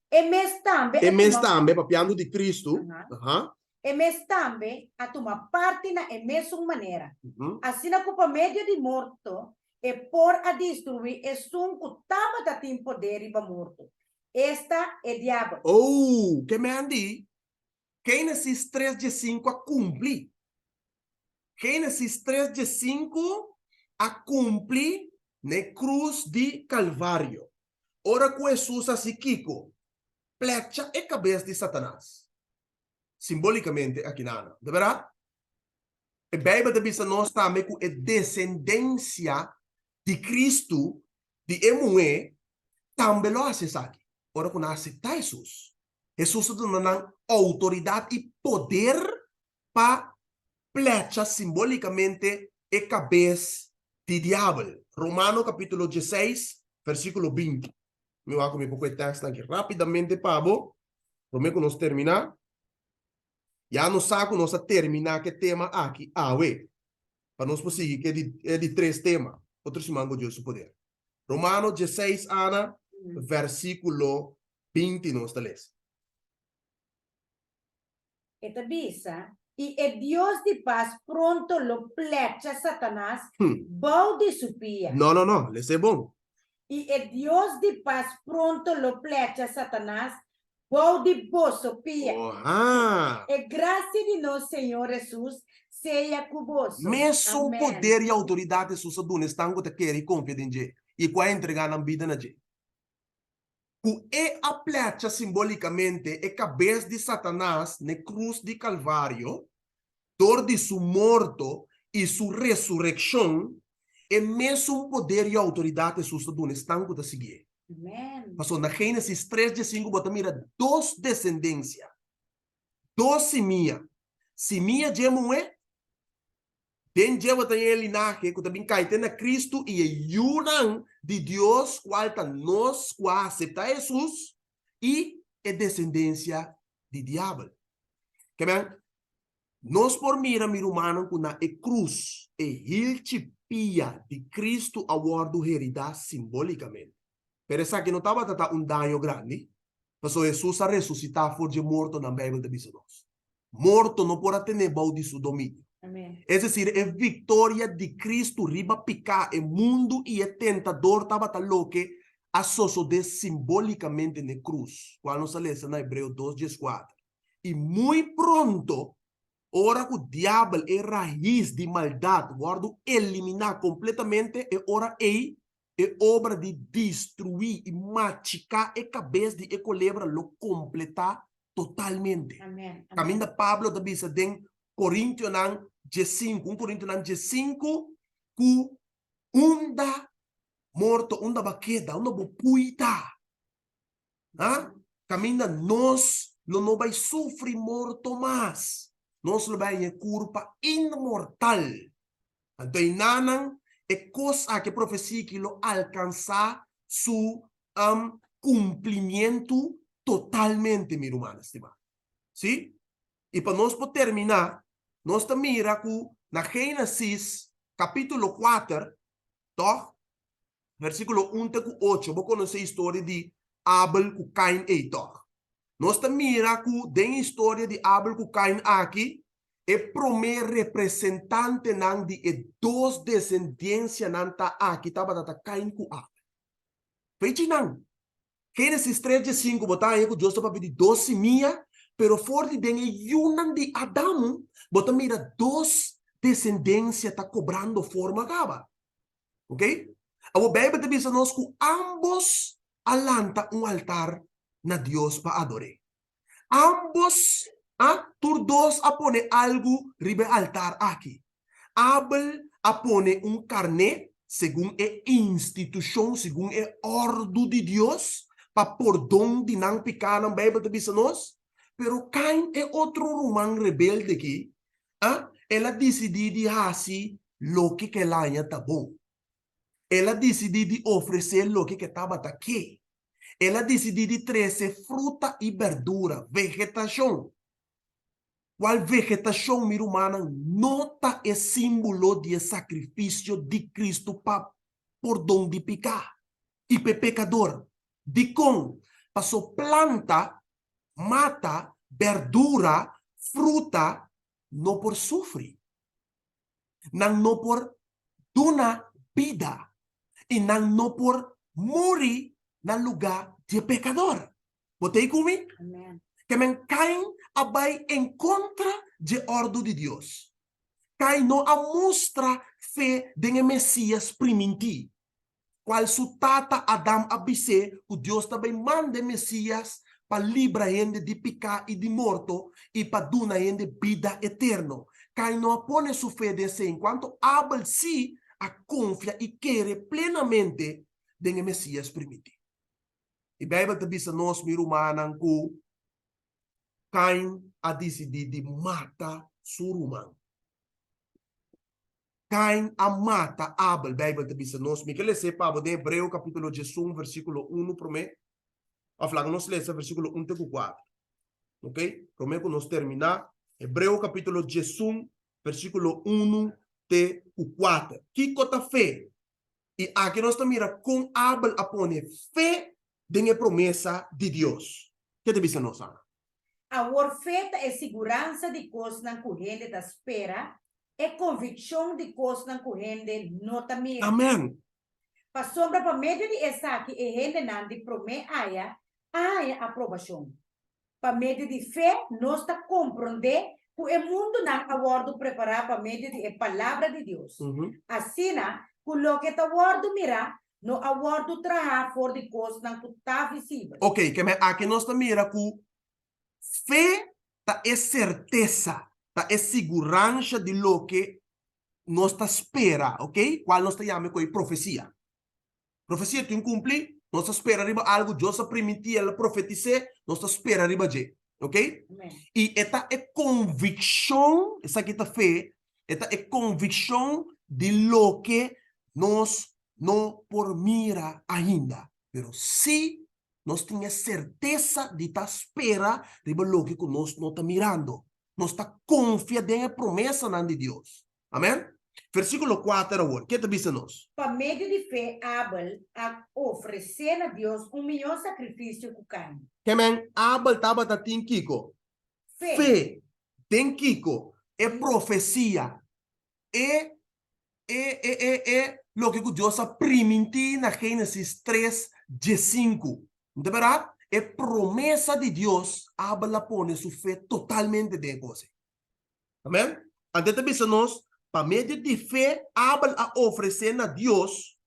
e mes tambe a E mes tuma. tambe, papiando di Kristu, aha. E mes tambe a tuma parti na e mesun manera, asina ku pa medio di morto e por a destruí esun ku tabata tin poder riba morto, esta, e diabel. Oh, ke men di, Génesis tres diesinku a kumpli. Génesis tres diesinku a kumpli n'e krus di Kalvario. Ora ku Hesus hasi kiko? Plecha e kabes di Satanas. Simbolikamente akinana, ta bèrdat? E Beibel ta bisa nos tambe ku e desendensia di Kristu di e muhé tambe lo hasi esaki ora ku nan aseptá Hesus. Hesus ta duna nan outoridat i poder pa plecha simbolikamente e kabes di Diabel. Romano kapítulo dieseis, versíkulo binti. Mi wak ku mi por ku e tèkstnan aki rápidamente pa bo, promé ku nos terminá. Ya nos sa ku nos a terminá ku e tema aki awe, pa nos por sigui ku e di e di tres tema otro siman ku Dios su poder. Romano dieseis ana, vèrsikulo 20 nos ta lesa. E ta bisa, I e Dios di pas pronto lo plecha Satanas bou di su pia. No, no, no, lesa e bon. I e Dios di pas pronto lo plecha Satanas bou di boso pia. Oha! E grasia di nos Señor Hesus sea ku boso. Mesun Amen. poder i outoridat Hesus a duna esnan ku ta kere i konfia den dje i ku a entregá nan bida na dje. Ku e a plecha simbolikamente e kabes di Satanas n'e krus di Kalvario, dor di su morto i su resurekshon, e mesun poder i outoridat Hesus ta duna esnan ku ta siguié. Pasobra na Génesis tres diesinku bo ta mira dos desendensia, dos simia, simia dje muhé Den dje bo ta haña e linahe ku ta bin kai te na Kristu i e yunan di Dios, kual ta nos ku a aseptá Hesus, i e desendensia di diabel. Ke men, nos por mira, mi rumannan, ku na e krus e hilchi pia di Kristu a wòrdu heridá simbólikamente. Pero esaki no tabata ta un daño grandi, pasobra Hesus a resusitá for dje mortonan, Beibel ta bisa nos. Morto no por a ten'é bou di su dominio. Es desir, e viktoria di Kristu riba piká, e mundu i e tentador tabata loke a sosodé simbólikamente n'e krus, kual nos a lesa na Hebreo dos dieskuater. I muy pronto, ora ku Diabel, e rais di maldat, wòrdu eliminá kompletamente, e ora ei e obra di destruí i machiká e kabes di e kolebra lo kompletá totalmente. Kaminda Pablo ta bisa den Korintionan diesinku, un Korintionan diesinku, ku unda morto, unda bo a keda, unda bo pui ta? Ha? Kaminda nos lo no bai sufri morto mas. Nos lo bai haña e kurpa inmortal. Anto einanan e kos aki, e profesia aki lo alkansá su kumplimientu totalmente, mi rumannan stimá. Sí? I pa nos por terminá, nos ta mira ku na Génesis kapítulo kuater, tòg? Versíkulo un te ku ocho, bo konosé historia di Abel ku Kain ei, tòg? Nos ta mira ku den historia di Abel ku Kain aki, e promé representantenan di e dos desendiensianan ta aki tabata ta Kain ku Abel. Fechi nan. Génesis tres diesinku bo ta haña ku Dios ta papia di dos simia, pero for di den e yunan di Adam bo ta mira dos desendensia ta kobrando forma kaba. Ok? Awor Beibel ta bisa nos ku ámbos a lanta un altar na Dios pa ador'é. Ámbos, a, tur dos a pone algu riba e altar aki. Abel a pone un karné segun e institushon, segun e òrdu di Dios, pa pordon di nan pikánan, Beibel ta bisa nos. Pero Kain, e otro ruman rebelde aki, a, el a disidí di hasi loke ku el haña ta bon. El a disidí di ofresé loke ku e tabata ke. El a disidí di trese fruta i berdura, vegetashon. Kual vegetashon, mi rumannan, no ta e símbolo di e sakrifisio di Kristu pa pordon di piká i pa e pekador? Dikon? Paso planta, mata, berdura, fruta no por sufri. Nan no por duna bida i nan no por muri na lugá di e pekador. Bo ta ei ku mi? Ke men Kain a bai en kontra dje òrdu di Dios. Kain no a mustra fe den e Mesías primintí, kual su tata Adam a bis'é ku Dios ta bai manda e Mesías pa libra hende di piká i di morto i pa duna hende bida eterno. Kain no a pone su fe den esei, enkuanto Abel sí a konfia i kere plenamente den e Mesías primintí. E Beibel ta bisa nos, mi rumannan, ku Kain a disidí di mata su ruman. Kain a mata Abel, Beibel ta bisa nos. Mi ke les'é pa bo den Hebreo kapítulo 11 versíkulo 1 promé. Òf laga nos lesa versíkulo 1 te ku 4. Ok? Promé ku nos terminá, Hebreo kapítulo 11 versíkulo 1 te ku 4. Kiko ta fe? I aki nos ta mira kon Abel a pone fe den e promesa di Dios. Ke ta bisa nos, Ana? Awor fe ta e siguransa di kosnan ku hende ta spera e konvikshon di kosnan ku hende no ta mira. Amen. Pasobra pa medio di esaki e hendenan di promé aya a haña aprobashon. Pa medio di fe nos ta komprondé ku e mundunan a wòrdu prepará pa medio di e Palabra di Dios, asina ku loke ta wòrdu mirá no a wòrdu trahá for di kosnan ku ta visibel. Oké, ke men aki nos ta mira ku Fe ta e sertesa, ta e siguransha di loke nos ta spera, ok, kual nos ta yama ku e profesia. Profesia tin kumpli, nos ta spera riba algu Dios a primintí, el a profetis'é, nos ta spera riba dje, ok. I e ta e konvikshon, esaki ta fe, e ta e konvikshon di loke nos no por mira ainda, pero sí Nos tin e sertesa di ta spera riba loke ku nos no ta mirando. Nos ta konfia den e promesanan di Dios. Amen? Versíkulo kuater awor, ke ta bisa nos? Pa medio di fe Abel a ofresé na Dios un mihó sakrifisio ku Kain. Ke men Abel tabata tin kiko? Fe. Fe. Den kiko? E profesia. E E, e, e, e loke ku Dios a primintí na Génesis tres, diesinku. No ta bèrdat? E promesa di Dios, Abel a pone su fe totalmente den e kos ei. Amèn? Anto e ta bisa nos, pa medio di fe Abel a ofresé na Dios.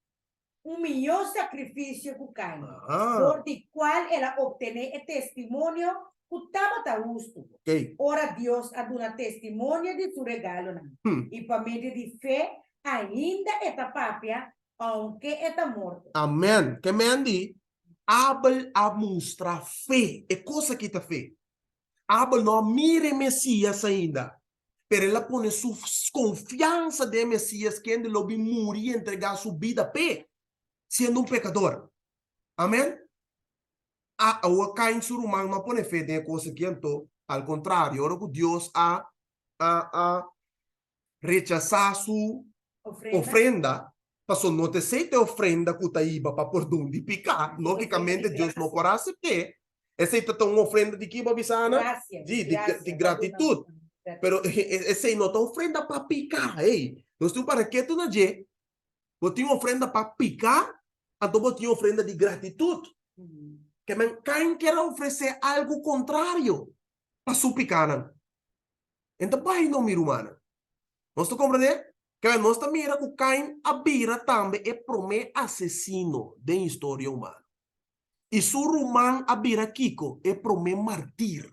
Un mihó sakrifisio ku Kain, dor di kual el a optené e testimonio ku tabata hustu, ora Dios a duna testimonio di su regalonan, i pa medio di fe ainda e ta papia ounke e ta morto. Amèn. Ke men di, Abel a mustra fe. E kos aki ta fe. Abel no a mira e Mesias ainda, pero el a pone su konfiansa den e Mesias kende lo bin muri i entregá su bida p'e, siendo un pekador. Amèn. A Awor Kain su ruman no a pone fe den e kos aki, anto, al kontrario, ora ku Dios a a a rechasá su ofrenda, paso no ta esei ta e ofrenda ku ta hiba pa pordon di piká, lógikamente Dios no por a asept'é. Esei ta ta un ofrenda di ki bo a bisa, Ana? Sí, di gratitut. Pero esei no ta ofrenda pa piká, hey. Nos tin un para ketu na dje. Bo tin ofrenda pa piká, anto bo tin ofrenda di gratitut. Ke men Kain kier a ofresé algu kontrario pa su pikánan. En ta bai no, mi rumannan. Nos ta komprendé? Kende nos ta mira ku Kain a bira tambe e promé asesino den historia humano. I su ruman a bira kiko? E promé martir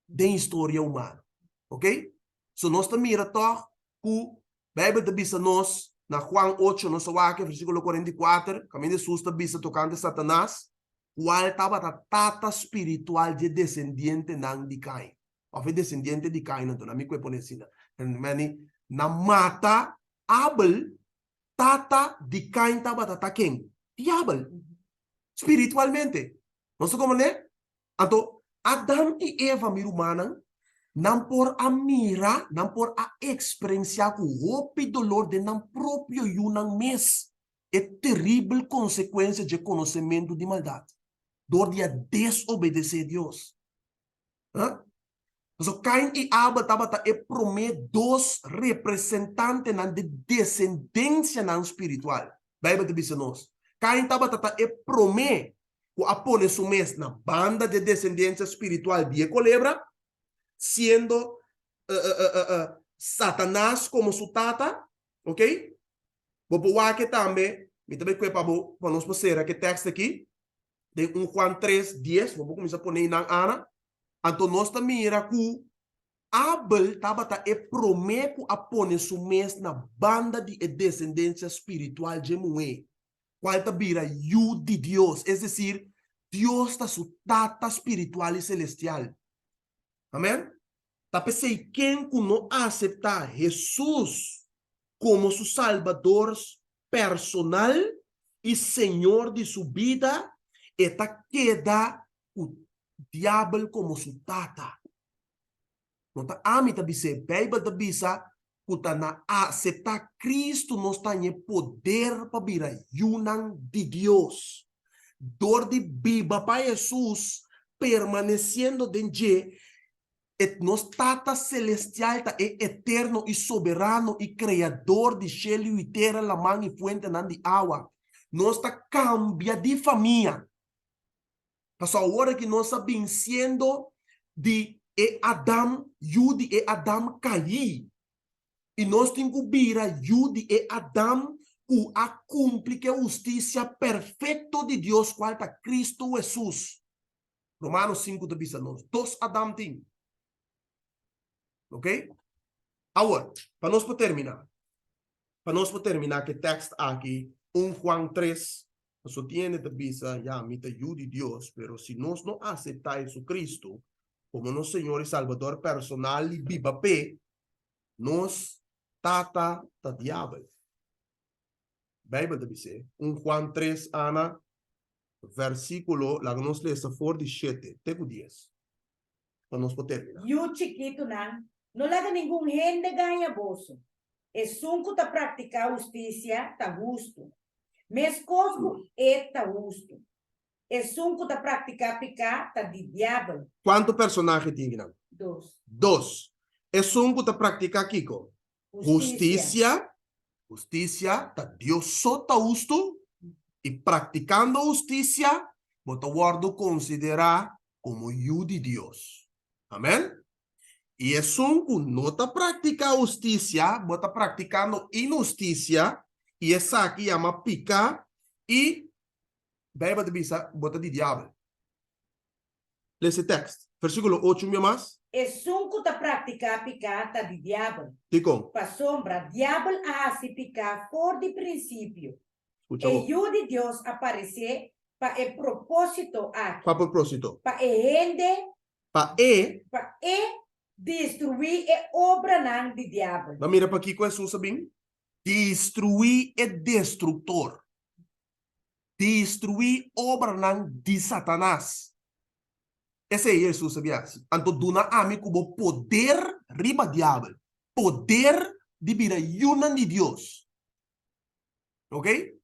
den historia humano. Oké? So nos ta mira tòg ku Beibel ta bisa nos na Juan ocho, nos a wak e versíkulo 44, kaminda Hesus ta bisa tokante Satanas, kual tabata tata spiritual dje desendientenan di Kain. Of e desendiente di Kain anto, mi ku e pone asina. Meni, na mata Abel, tata di Kain tabata ta ken? Diabel. Spiritualmente. Nos ta komprende? Anto, Adam i Eva, mi rumannan, nan por a mira, nan por a eksperensiá ku hopi dolor den nan propio yunan mes e teribel konsekuensia dje konosementu di maldat, dor di a desobedesé Dios. Ha? Pasobra Kain i Abel tabata e promé dos representantenan di desendensianan spiritual. Beibel ta bisa nos, Kain tabata ta e promé ku a pone su mes na banda di e desendensia spiritual di e kolebra, siendo Satanas komo su tata. Oké? Bo por wak e tambe, mi ta bai kue pa bo, pa nos por sera ku e tèkst aki. Den 1 Juan 3, 10, bo por kuminsá pone einan, Ana. Anto nos ta mira ku Abel tabata e promé ku a pone su mes na banda di e desendensia spiritual dje muhé, kual ta bira yu di Dios, es desir, Dios ta su Tata spiritual i selestial. Amèn? Ta p'esei ken ku no aseptá Hesus. komo su Salbador personal i Señor di su bida, e ta keda ku diabel komo su tata. No ta ami ta bis'é, Beibel ta bisa ku ta na aseptá Kristu nos ta haña e poder pa bira yunan di Dios. Dor di biba pa Hesus, permanesiendo den dje, e nos Tata Selestial ta e Eterno i Soberano i Kreador di shelu i tera, laman i fuentenan di awa. Nos ta kambia di famia. Pasobra awor aki nos a bin siendo di e Adam, yu di e Adam kaí. I nos tin ku bira yu di e Adam ku a kumpli ku e hustisia perfekto di Dios, kual ta Kristu Hesus. Romanos sinku ta bisa nos, dos Adam tin. Oké? Awor, pa nos por terminá, Pa nos por terminá ku e tèkst aki, un Juan tres, paso tin hende ta bisa, Ya, mi ta yu di Dios, pero si nos no aseptá Jesucristo komo nos Señor i Salbador personal i biba p'e, nos tata ta diabel. Beibel ta bis'é. Un Juan tres, Ana, vèrsikulo, laga nos lesa for di shete te ku dies, pa nos por terminá. Yu chikitunan, no laga ningun hende gaña boso. Esun ku ta praktiká hustisia ta hustu, meskos ku e ta hustu. Esun ku ta praktiká piká ta di diabel. Kuantu personahe tin kinan? Dos. Dos. Esun ku ta praktiká kiko? Hustisia. Hustisia ta Dios so ta hustu, i praktikando hustisia bo ta wòrdu konsiderá komo yu di Dios. Amèn? I esun ku no ta praktiká hustisia, bo ta praktikando inhustisia, i esaki yama piká, i Beibel ta bisa bo ta di diabel. Lesa e tèkst, versíkulo ocho un bia mas. Esun ku ta praktiká piká ta di diabel. Dikon? Pasobra diabel a hasi piká for di prinsipio. Skucha E bo. Yu di Dios a paresé pa e propósito aki. Kua propósito? Pa e hende Pa e. Pa e destruí e obranan di diabel. Bo a mira pakiko Hesus a bin? Destruí e destruktor. Destruí obranan di Satanas. Esei Hesus a bin hasi. Anto duna ami ku bo poder riba diabel. Poder di bira yunan di Dios. Ok?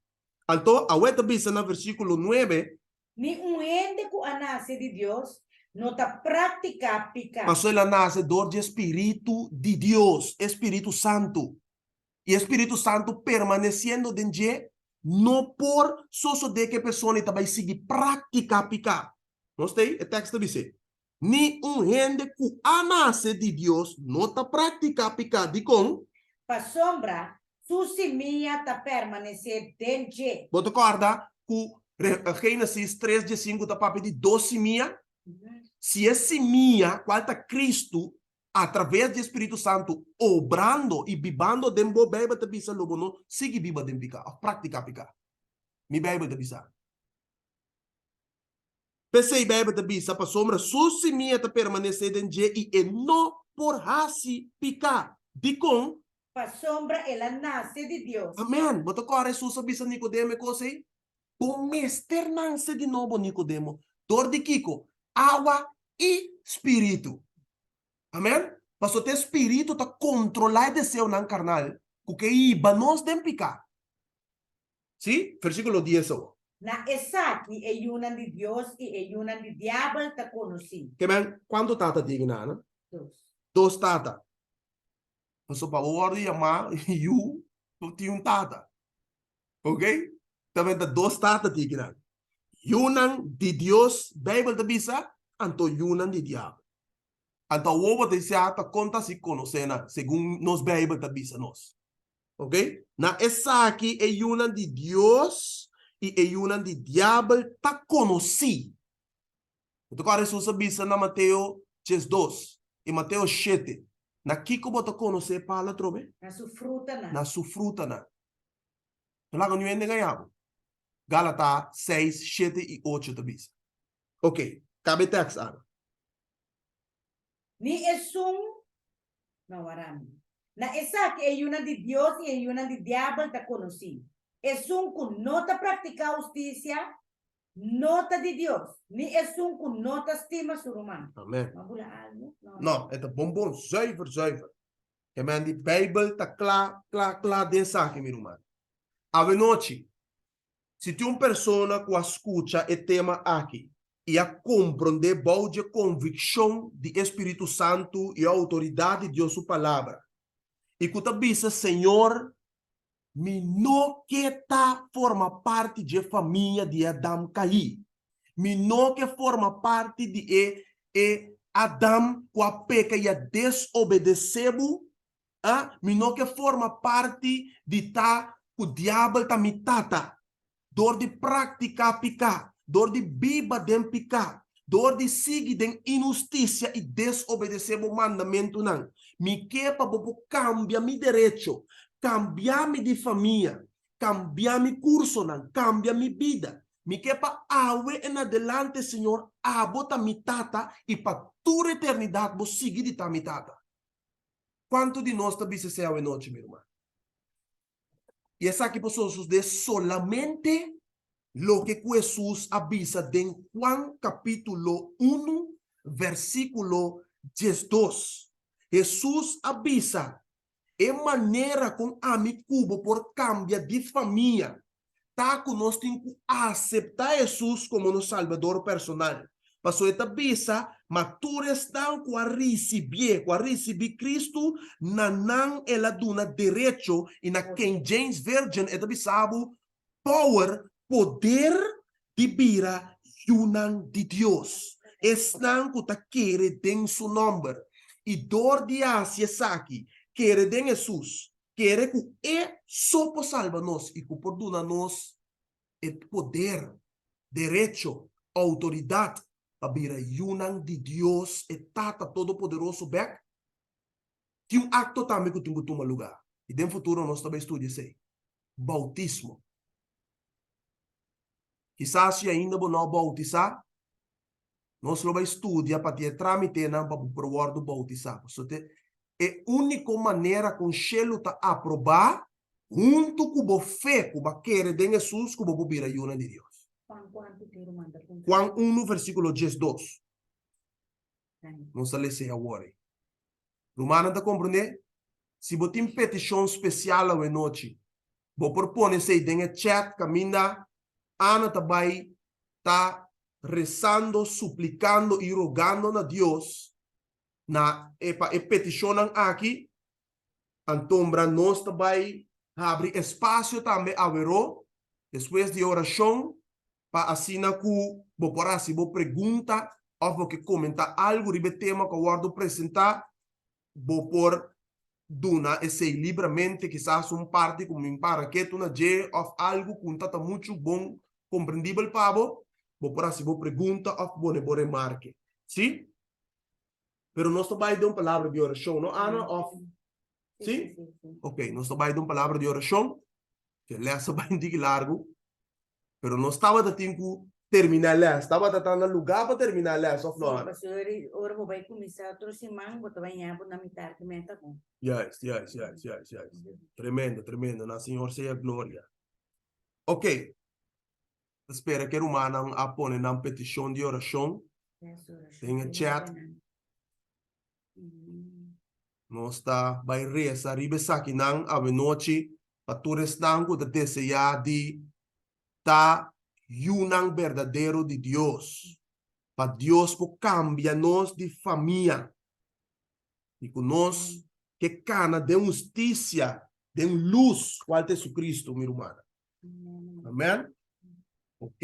Anto awe ta bisa na versíkulo nuebe. Ni un hende ku a nase di Dios no ta praktiká piká. Pasobra el a nase dor dje spiritu di Dios, e spiritu santu. I e spiritu santu permanesiendo den dje, no por sosodé ku e persona ei ta bai sigui praktiká piká. Nos ta ei? E tèks ta bis'é, Ni un hende ku a nase di Dios no ta praktiká piká. Dikon? Pasobra su simia ta permanesé den dje. Bo ta kòrda ku Génesis tres diesinku ta papia di dos simia? Si e simia, kual ta Kristu, atraves di e Spiritu Santu obrando i bibando den bo, Beibel ta bisa lo bo no sigui biba den piká òf praktiká piká. Mi Beibel ta bisa. P'esei Beibel ta bisa, Pasobra su simia ta permanesé den dje i e no por hasi piká. Dikon? Pasobra el a nase di Dios. Amèn! Bo ta kòrda Hesus a bisa Nikodemo e kos ei? Bo mester nanse di nobo, Nikodemo. Dor di kiko? Awa i spiritu. Amèn? Pasobra ta e spiritu ta kontrolá e deseonan karnal ku ke hiba nos den piká. Sí, versíkulo dies awor. Na esaki e yunan di Dios i e yunan di diabel ta konosí. Ke men, kuantu tata tin na nan? Dos. Dos tata. Pasobra pa bo wòrdu yamá yu, bo tin un tata. Ok? Ta men ta dos tata tin kinan. Yunan di Dios, Beibel ta bisa, anto yunan di diabel. Anto awor bo ta bisa ta kon ta hasi konosé nan, segun nos Beibel ta bisa nos. Ok? Na esaki e yunan di Dios i e yunan di diabel ta konosí. Bo ta kòrda Hesus a bisa na Mateo diesdos i Mateo shete, Na kiko bo ta konosé e palu atrobe? Na su frutanan. Na su frutanan. No laga niun hende gaña bo. Galata seis, shete i ocho ta bisa. Ok, kaba e tèks, Ana. Ni esun, no wara mi. Na esaki e yunan di Dios i e yunan di diabel ta konosí. Esun ku no ta praktiká hustisia no ta di Dios, ni esun ku no ta stima su ruman. Amen. M'a bula algu? No. No, e ta bon bon, zuiver, zuiver. E men di Bijbel ta kla, kla, kla den esaki, mi ruman. Awenochi, si tin un persona ku a skucha e tema aki i a komprondé bou dje konvikshon di e Spiritu Santu i e outoridat di Dios su Palabra, i ku ta bisa, Señor, Mi no ke ta forma parti dje famia di e Adam kaí. Mi no ke forma parti di e e Adam ku a peka i a desobedesé bo. A Mi no ke forma parti di ta ku diabel ta mi tata. Dor di praktiká piká, dor di biba den piká, dor di sigui den inhustisia i desobedesé bo mandamentunan. Mi ke pa bo por kambia mi derecho, kambia mi di famia, kambia mi kursonan, kambia mi bida. Mi ke pa awe en adelante, Señor, abo ta mi Tata i pa tur eternidat bo sigui di ta mi Tata. Kuantu di nos ta bisa esei awe nochi, mi ruman? I esaki por sosodé solamente loke ku Hesus a bisa den Juan kapítulo unu versíkulo diesdos. Hesus a bisa, E manera kon ami ku bo por kambia di famia ta ku nos tin ku aseptá Hesus komo nos Salbador personal. Pasobra e ta bisa, Ma tur esnan ku a risibié, ku a risibí Kristu, na nan el a duna derecho, i na King James Version e ta bisa bo, power, poder di bira yunan di Dios, esnan ku ta kere den su nòmber. I dor di hasi esaki, kere den Hesus, kere ku e so por salba nos i ku por duna nos e poder, derecho, outoridat pa bira yunan di Dios e Tata Todopoderoso bèk, tin un akto tambe ku tin ku tuma lugá, i den futuro nos ta bai studia esei, boutismo. Kisas si ainda bo no a boutisá, Nos lo bai studia pa tin e trámitenan pa bo por wòrdu boutisá. Pasobra ta e úniko manera kon shelu ta aprobá huntu ku bo fe ku bo a kere den Hesus ku bo por bira yunan di Dios. Juan unu versíkulo diesdos. Nos ta les'é awor ei. Rumannan ta komprendé? Si bo tin petishon spesial awenochi, bo por pone esei den e chat kaminda Ana ta bai ta rezando, suplicando y rogando na Dios na e pa e peticionnan aki, antombra nos ta bay habri espacio tambe aweró despues di e oracion pa asina cu bo por haci bo pregunta of bo ke comenta algo riba e tema cu a wordo presenta. Bo por duna esei libramente, kisas un parti ku mi para ketu na dje òf algu ku ta ta muchu bon komprendibel pa bo, bo por hasi bo pregunta òf pone bo remarke. Sí? Pero nos ta bai den un palabra di orashon, no Ana? Òf Sí? Ok, nos ta bai den un palabra di orashon. E lès a bai un tiki largu, pero nos tabata tin ku terminá e lès. Tabata ta na lugá pa terminá e lès, òf no, Ana? Sí, pasobra ora bo bai kuminsá otro siman, bo ta bai ña bo na mitar di meta bon. Juist, juist, juist, juist, juist. Tremendo, tremendo. Na Señor sea gloria. Ok. Ta spera ku e rumannan a pone nan petishon di orashon den e chat. Nos ta bai resa riba esakinan awenochi pa tur esnan ku ta deseá di ta yunan berdadero di Dios, pa Dios por kambia nos di famia i ku nos ke kana den hustisia, den lus, kual ta Jesucristo, mi rumannan. Amen. Ok.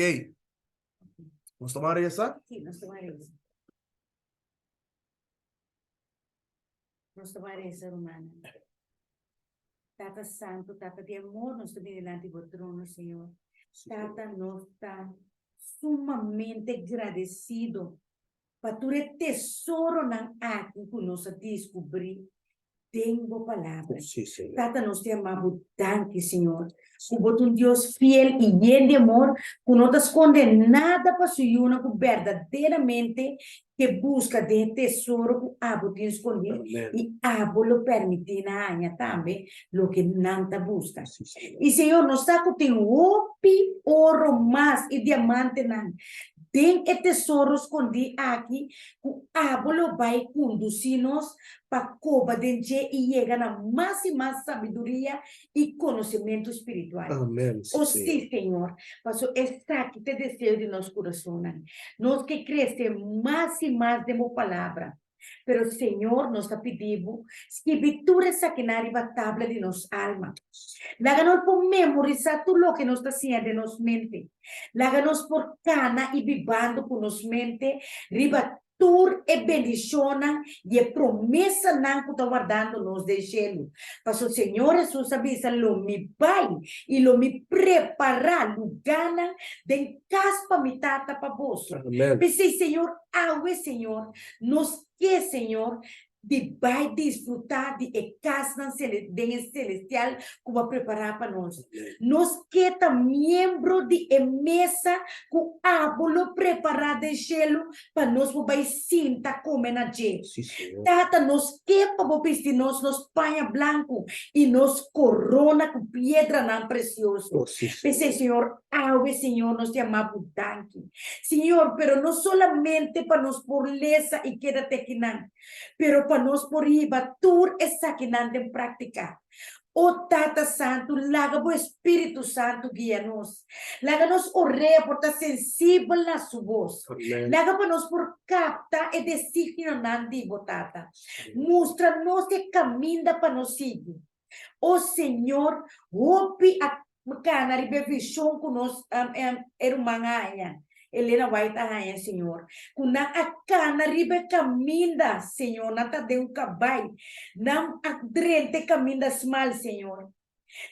Nos ta ban resa? Sí, nos ta ban resa. Nos ta bai resa, rumannan. Tata Santu, Tata di amor, nos ta bini dilanti bo trono, Señor. Tata, nos ta sumamente gradesido pa tur e tesoronan aki ku nos a diskubrí. den bo palabra. Sí, Señor. Tata, nos ta yama bo danki, Señor, ku bo ta un Dios fiel i yen di amor, ku no ta skonde nada pa su yunan ku berdaderamente ke buska den e tesoro ku abo tin skondí, Amen. i abo lo permití nan haña tambe loke nan ta buska. Sí, Señor. I Señor, nos sa ku tin hopi oro mas i diamantenan den e tesoro skondí aki ku abo lo bai kondusí nos pa koba den dje i yega na mas i mas sabiduria i konosementu spiritual. Amen, O sí, sí, Señor, paso esaki ta e deseo di nos kurasonnan. Nos ke krese mas i mas den bo Palabra. Pero, Señor, nos ta pidi bo, skibi tur esakinan riba tabla di nos alma. Laga nos por memorisá tur loke nos ta siña den nos mente. Laga nos por kana i bibando ku nos mente riba tur e bendishonnan i e promesanan ku ta wardando nos den shelu. Pasobra Señor Hesus a bisa, Lo mi bai i lo mi prepará lugánan den kas pa mi Tata pa boso. Amen. P'esei, Señor, awe, Señor, nos ke, Señor, di bai disfrutá di e kasnan den e selestial ku bo a prepará pa nos. Nos ke ta miembro di e mesa ku abo lo prepará den shelu pa nos por bai sinta kome na dje. Tata, nos ke pa bo bisti nos nos paña blanku i nos korona ku piedranan presioso. P'esei, Señor, awe, Señor, nos yama bo danki. Señor, pero no solamente pa nos por lesa i keda te akinan, pero pa nos por hiba tur esakinan den práktika. O Tata Santu, laga bo Espíritu Santu guia nos. Laga nos orea por ta sensibel na su bos. Amen. Laga pa nos por kapta e designionan di bo, Tata. Mustra nos e kaminda pa nos sigui. O Señor, hopi a kana riba e vishon ku nos e ruman a haña, Elena White a haña, Señor, ku nan a kana riba e kaminda, Señor, nan ta den un kabai, nan a drenta e kaminda smal, Señor.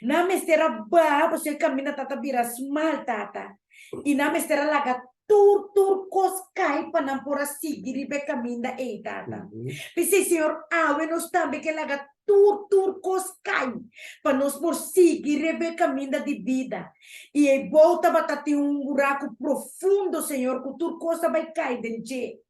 Nan mester a baha pasobra e kaminda ta ta bira smal, Tata, i nan mester a laga tur tur kos kai pa nan por a sigui riba e kaminda ei, Tata. P'esei, Señor, awe nos tambe ke laga tur tur kos kai pa nos por sigui riba e kaminda di bida. I ei bou tabata tin un buraku profundo, Señor, ku tur kos a bai kai den dje.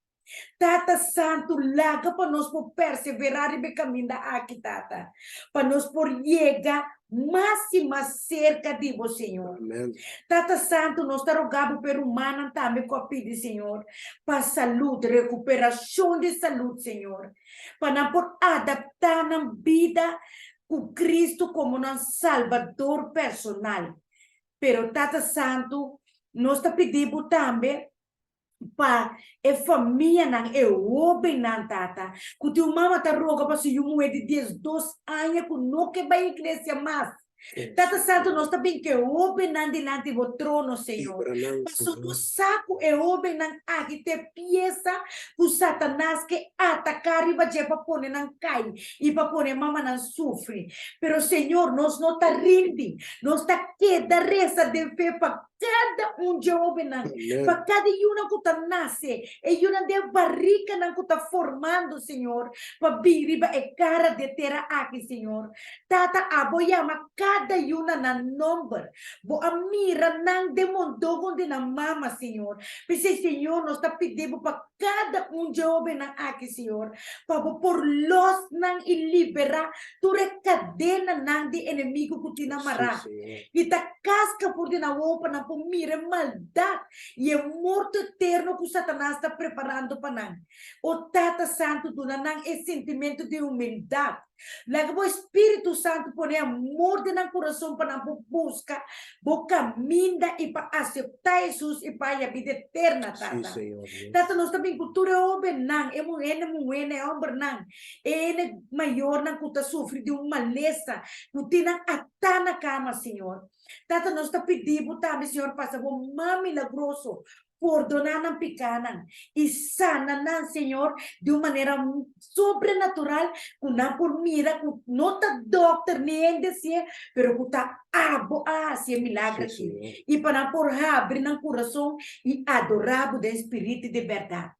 Tata Santu, laga pa nos por perseverá riba e kaminda aki, Tata, pa nos por yega mas i mas serka di Bo, Señor. Amen. Tata Santu, nos ta roga Bo pa e rumannan tambe ku a pidi, Señor, pa salud, rekuperashon di salud, Señor, pa nan por adaptá nan bida ku Cristo komo nan Salbador personal. Pero, Tata Santu, nos ta pidi Bo tambe pa e famianan, e hóbennan, tata, ku tin un mama ta roga pa su yu muhé di diesdos aña ku no ke bai iglesia mas. Tata Santu, nos ta bin ku e hóbennan dilanti bo trono, Señor. Pasobra nos sa ku e hóbennan aki ta e piesa ku Satanas ke ataká riba dje pa pone nan kai i pa pone e mamanan sufri. Pero, Señor, nos no ta rindi. Nos ta keda resa den fe pa Kada un dje hóbennan, pa kada yunan ku ta nase, e yunan den barikanan ku ta formando, Señor, pa bin riba e kara di e tera aki, Señor. Tata, abo yama kada yu na nan nòmber. Bo a mira nan den mondogon di nan mama, Señor. P'esei, Señor, nos ta pidi Bo pa kada un dje hóbennan aki, Señor, pa Bo por lòs nan i liberá tur e kadenanan di enemigu ku tin nan mará. I ta kaska for di nan wowo pa nan por mira e maldat i e morto eterno ku Satanas ta preparando pa nan. O Tata Santu, duna nan e sintimentu di humildat. Laga bo Spiritu Santu pone amor den nan kurason pa nan por buska bo kaminda i pa aseptá Hesus i pa haña bida eterna, Tata. Tata, nos ta bin ku tur e hóbennan, e muhénan, e muhénan, e hòmbernan, e hende mayornan ku ta sufri di un malesa, ku tin nan atá na kama, Señor. Tata, nos ta pidi Bo tambe, Señor, pasa Bo man milagroso, pordoná nan pikánan i sana nan, Señor, di un manera sobrenatural ku nan por mira ku no ta dòkter ni hende hasié, pero ku ta Abo a hasi e milagro aki, i pa nan por habri nan kurason i adorá Bo den spiritu i den bèrdat.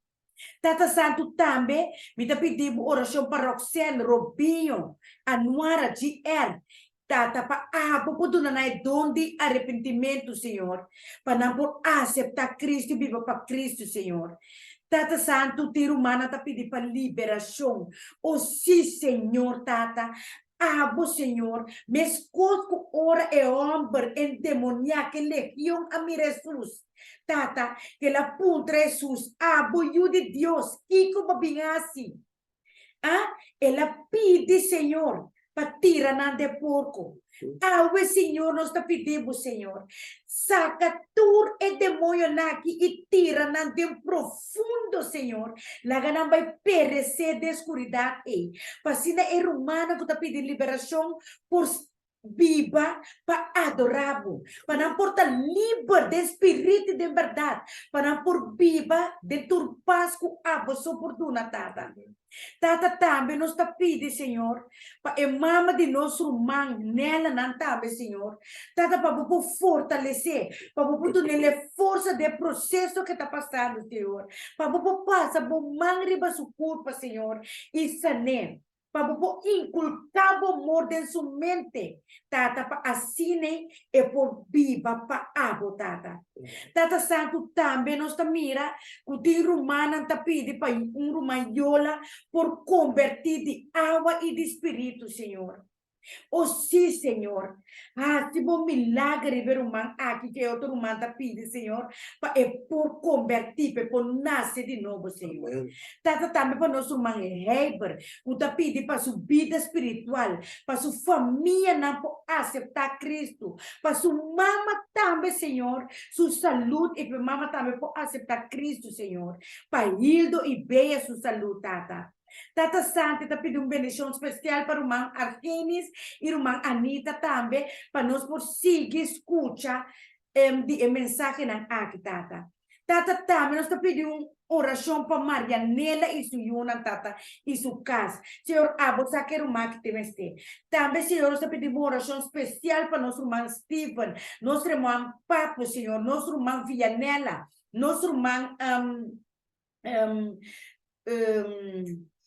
Tata Santu tambe mi ta pidi bo orashon pa Roxanne, Robinho, Anuara, GR, Tata pa abo por duna nan e don di arepentimentu, Señor, pa nan por aseptá Cristo i biba pa Cristo, Señor. Tata Santu, tin rumannan ta pidi pa liberashon. O sí, Señor, Tata, abo, Señor, meskos ku ora e hòmber endemoniá ku e legion a mira Hesus, Tata, kel a puntra Hesus, Abo, Yu di Dios, kiko bo bin hasi? A El a pidi Señor pa tira nan den porko. Awe, Señor, nos ta pidi bo, Señor, saka tur e demoñonan aki i tira nan den profundo, Señor. Laga nan bai peresé den skuridat ei, pa asina e rumannan ku ta pidi liberashon por biba pa adorá bo, pa nan por ta liber den spiritu i den bèrdat, pa nan por biba den tur pas ku abo so por duna, Tata. Tata, tambe nos ta pidi, Señor, pa e mama di nos ruman Nelanan tambe, Señor. Tata, pa bo por fortalesé, pa bo por dun'el e forsa den e proseso ke ta pasando, Señor. Pa bo por pasa bo man riba su kurpa, Señor, i san'é. pa bo por inculca bo amor den su mente, Tata, pa asina e por biba pa abo, Tata. Tata Santu, tambe nos ta mira cu tin rumannan ta pidi pa un ruman Yola por conberti di awa y di Spiritu, Señor. O sí, Señor, haci bo milager riba e ruman aki cu e otro ruman ta pidi, Señor, pa e por conberti, pa e por nace di nobo, Señor. Tata, tambe pa nos ruman Heber, cu ta pidi pa su bida spiritual, pa su famianan por acepta Cristo, pa su mama tambe, Señor, su salud y pa e mama tambe por acepta Cristo, Señor, pa Hildo y Bea su salud, Tata. Tata Santi ta pidi un bendishon spesial pa ruman Argenis i ruman Anita tambe pa nos por sigui skucha di e mensahenan aki, Tata. Tata, tambe nos ta pidi un orashon pa Marianela i su yunan, Tata, i su kas. Señor, abo sa ke ruman aki tin mester. Tambe, Señor, nos ta pidi un orashon spesial pa nos ruman Steven, nos ruman Papo, Señor, nos ruman Vianela, nos ruman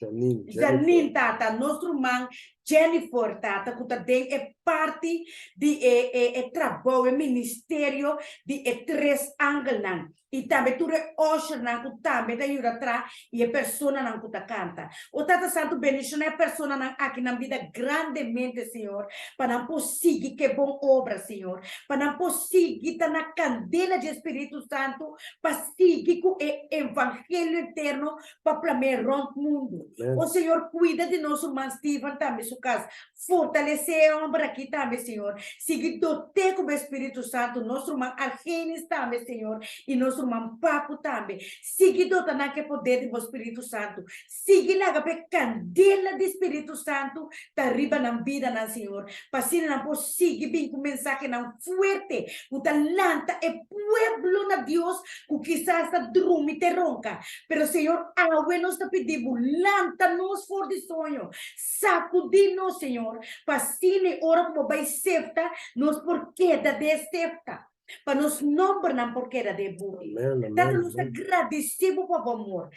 Janine, Janine tata, nos ruman Jennifer tata ku ta den e parti di e e e trabou, e ministerio di e tres angelnan i tambe tur e ushernan ku tambe ta yuda tra i e personanan ku ta kanta. O Tata Santu bendishona e personanan aki nan bida grandemente Señor pa nan por sigui ku e bon obra Señor, pa nan por sigui ta na kandela dje Spiritu Santu pa sigui ku e evangelio eterno pa plam'é rònt mundu. O Señor, kuida di nos ruman Steven tambe su kas. Fortalesé e hòmber akí tambe, Señor. Sigui dot'é ku bo Espíritu Santu. Nos ruman Argenis tambe, Señor, i nos ruman Papu tambe. Sigui dota nan ku e poder di bo Spiritu Santu. Sigui laga pa e kandela di Spiritu Santu ta riba nan bidanan, Señor, pa asina nan por sigui bin ku mensahenan fuerte ku ta lanta e pueblo na Dios ku kisas ta drumi te ronka. Pero, Señor, awe nos ta pidi Bo, lanta nos for di soño, sakudí nos, Señor, pa asina e ora ku Bo bai sefta, nos por keda den e sefta. Pa nos nombernan por keda den buki. Tata, nos ta gradisí Bo pa Bo amor.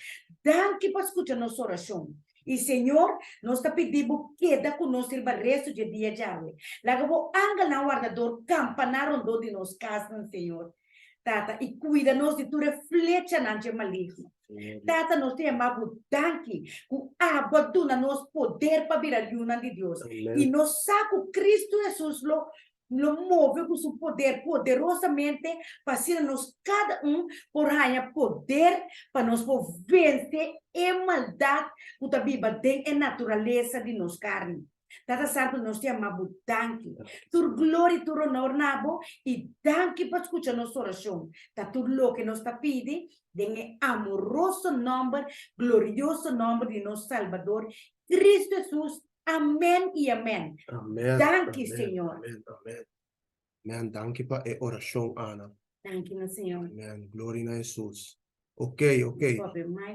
Danki pa skucha nos orashon. I Señor, nos ta pidi Bo keda ku nos riba resto dje dia djawe. Laga Bo angelnan wardador kampaná rondó di nos kasnan, Señor. Tata, i kuida nos di tur e flechanan dje maligno. Tata, nos ta yama Bo danki ku abo a duna nos poder pa bira yunan di Dios. I nos sa ku Kristu Hesus lo lo move ku su poder poderosamente pa asina nos kada un por haña poder pa nos por vense e maldat ku ta biba den e naturalesa di nos karni. Tata Santu, nos ta yama bo danki. Tur gloria i tur honor na bo i danki pa skucha nos orashon. Ta tur loke nos ta pidi den e amoroso nòmber, glorioso nòmber di nos Salbador, Kristu Hesus. Amen i amen. Amen. Danki, amen, Señor. Amen, amen. Amen. Danki pa e orashon, Ana. Danki na Señor. Amen. Gloria na Hesus. Ok, ok. Papia Mike.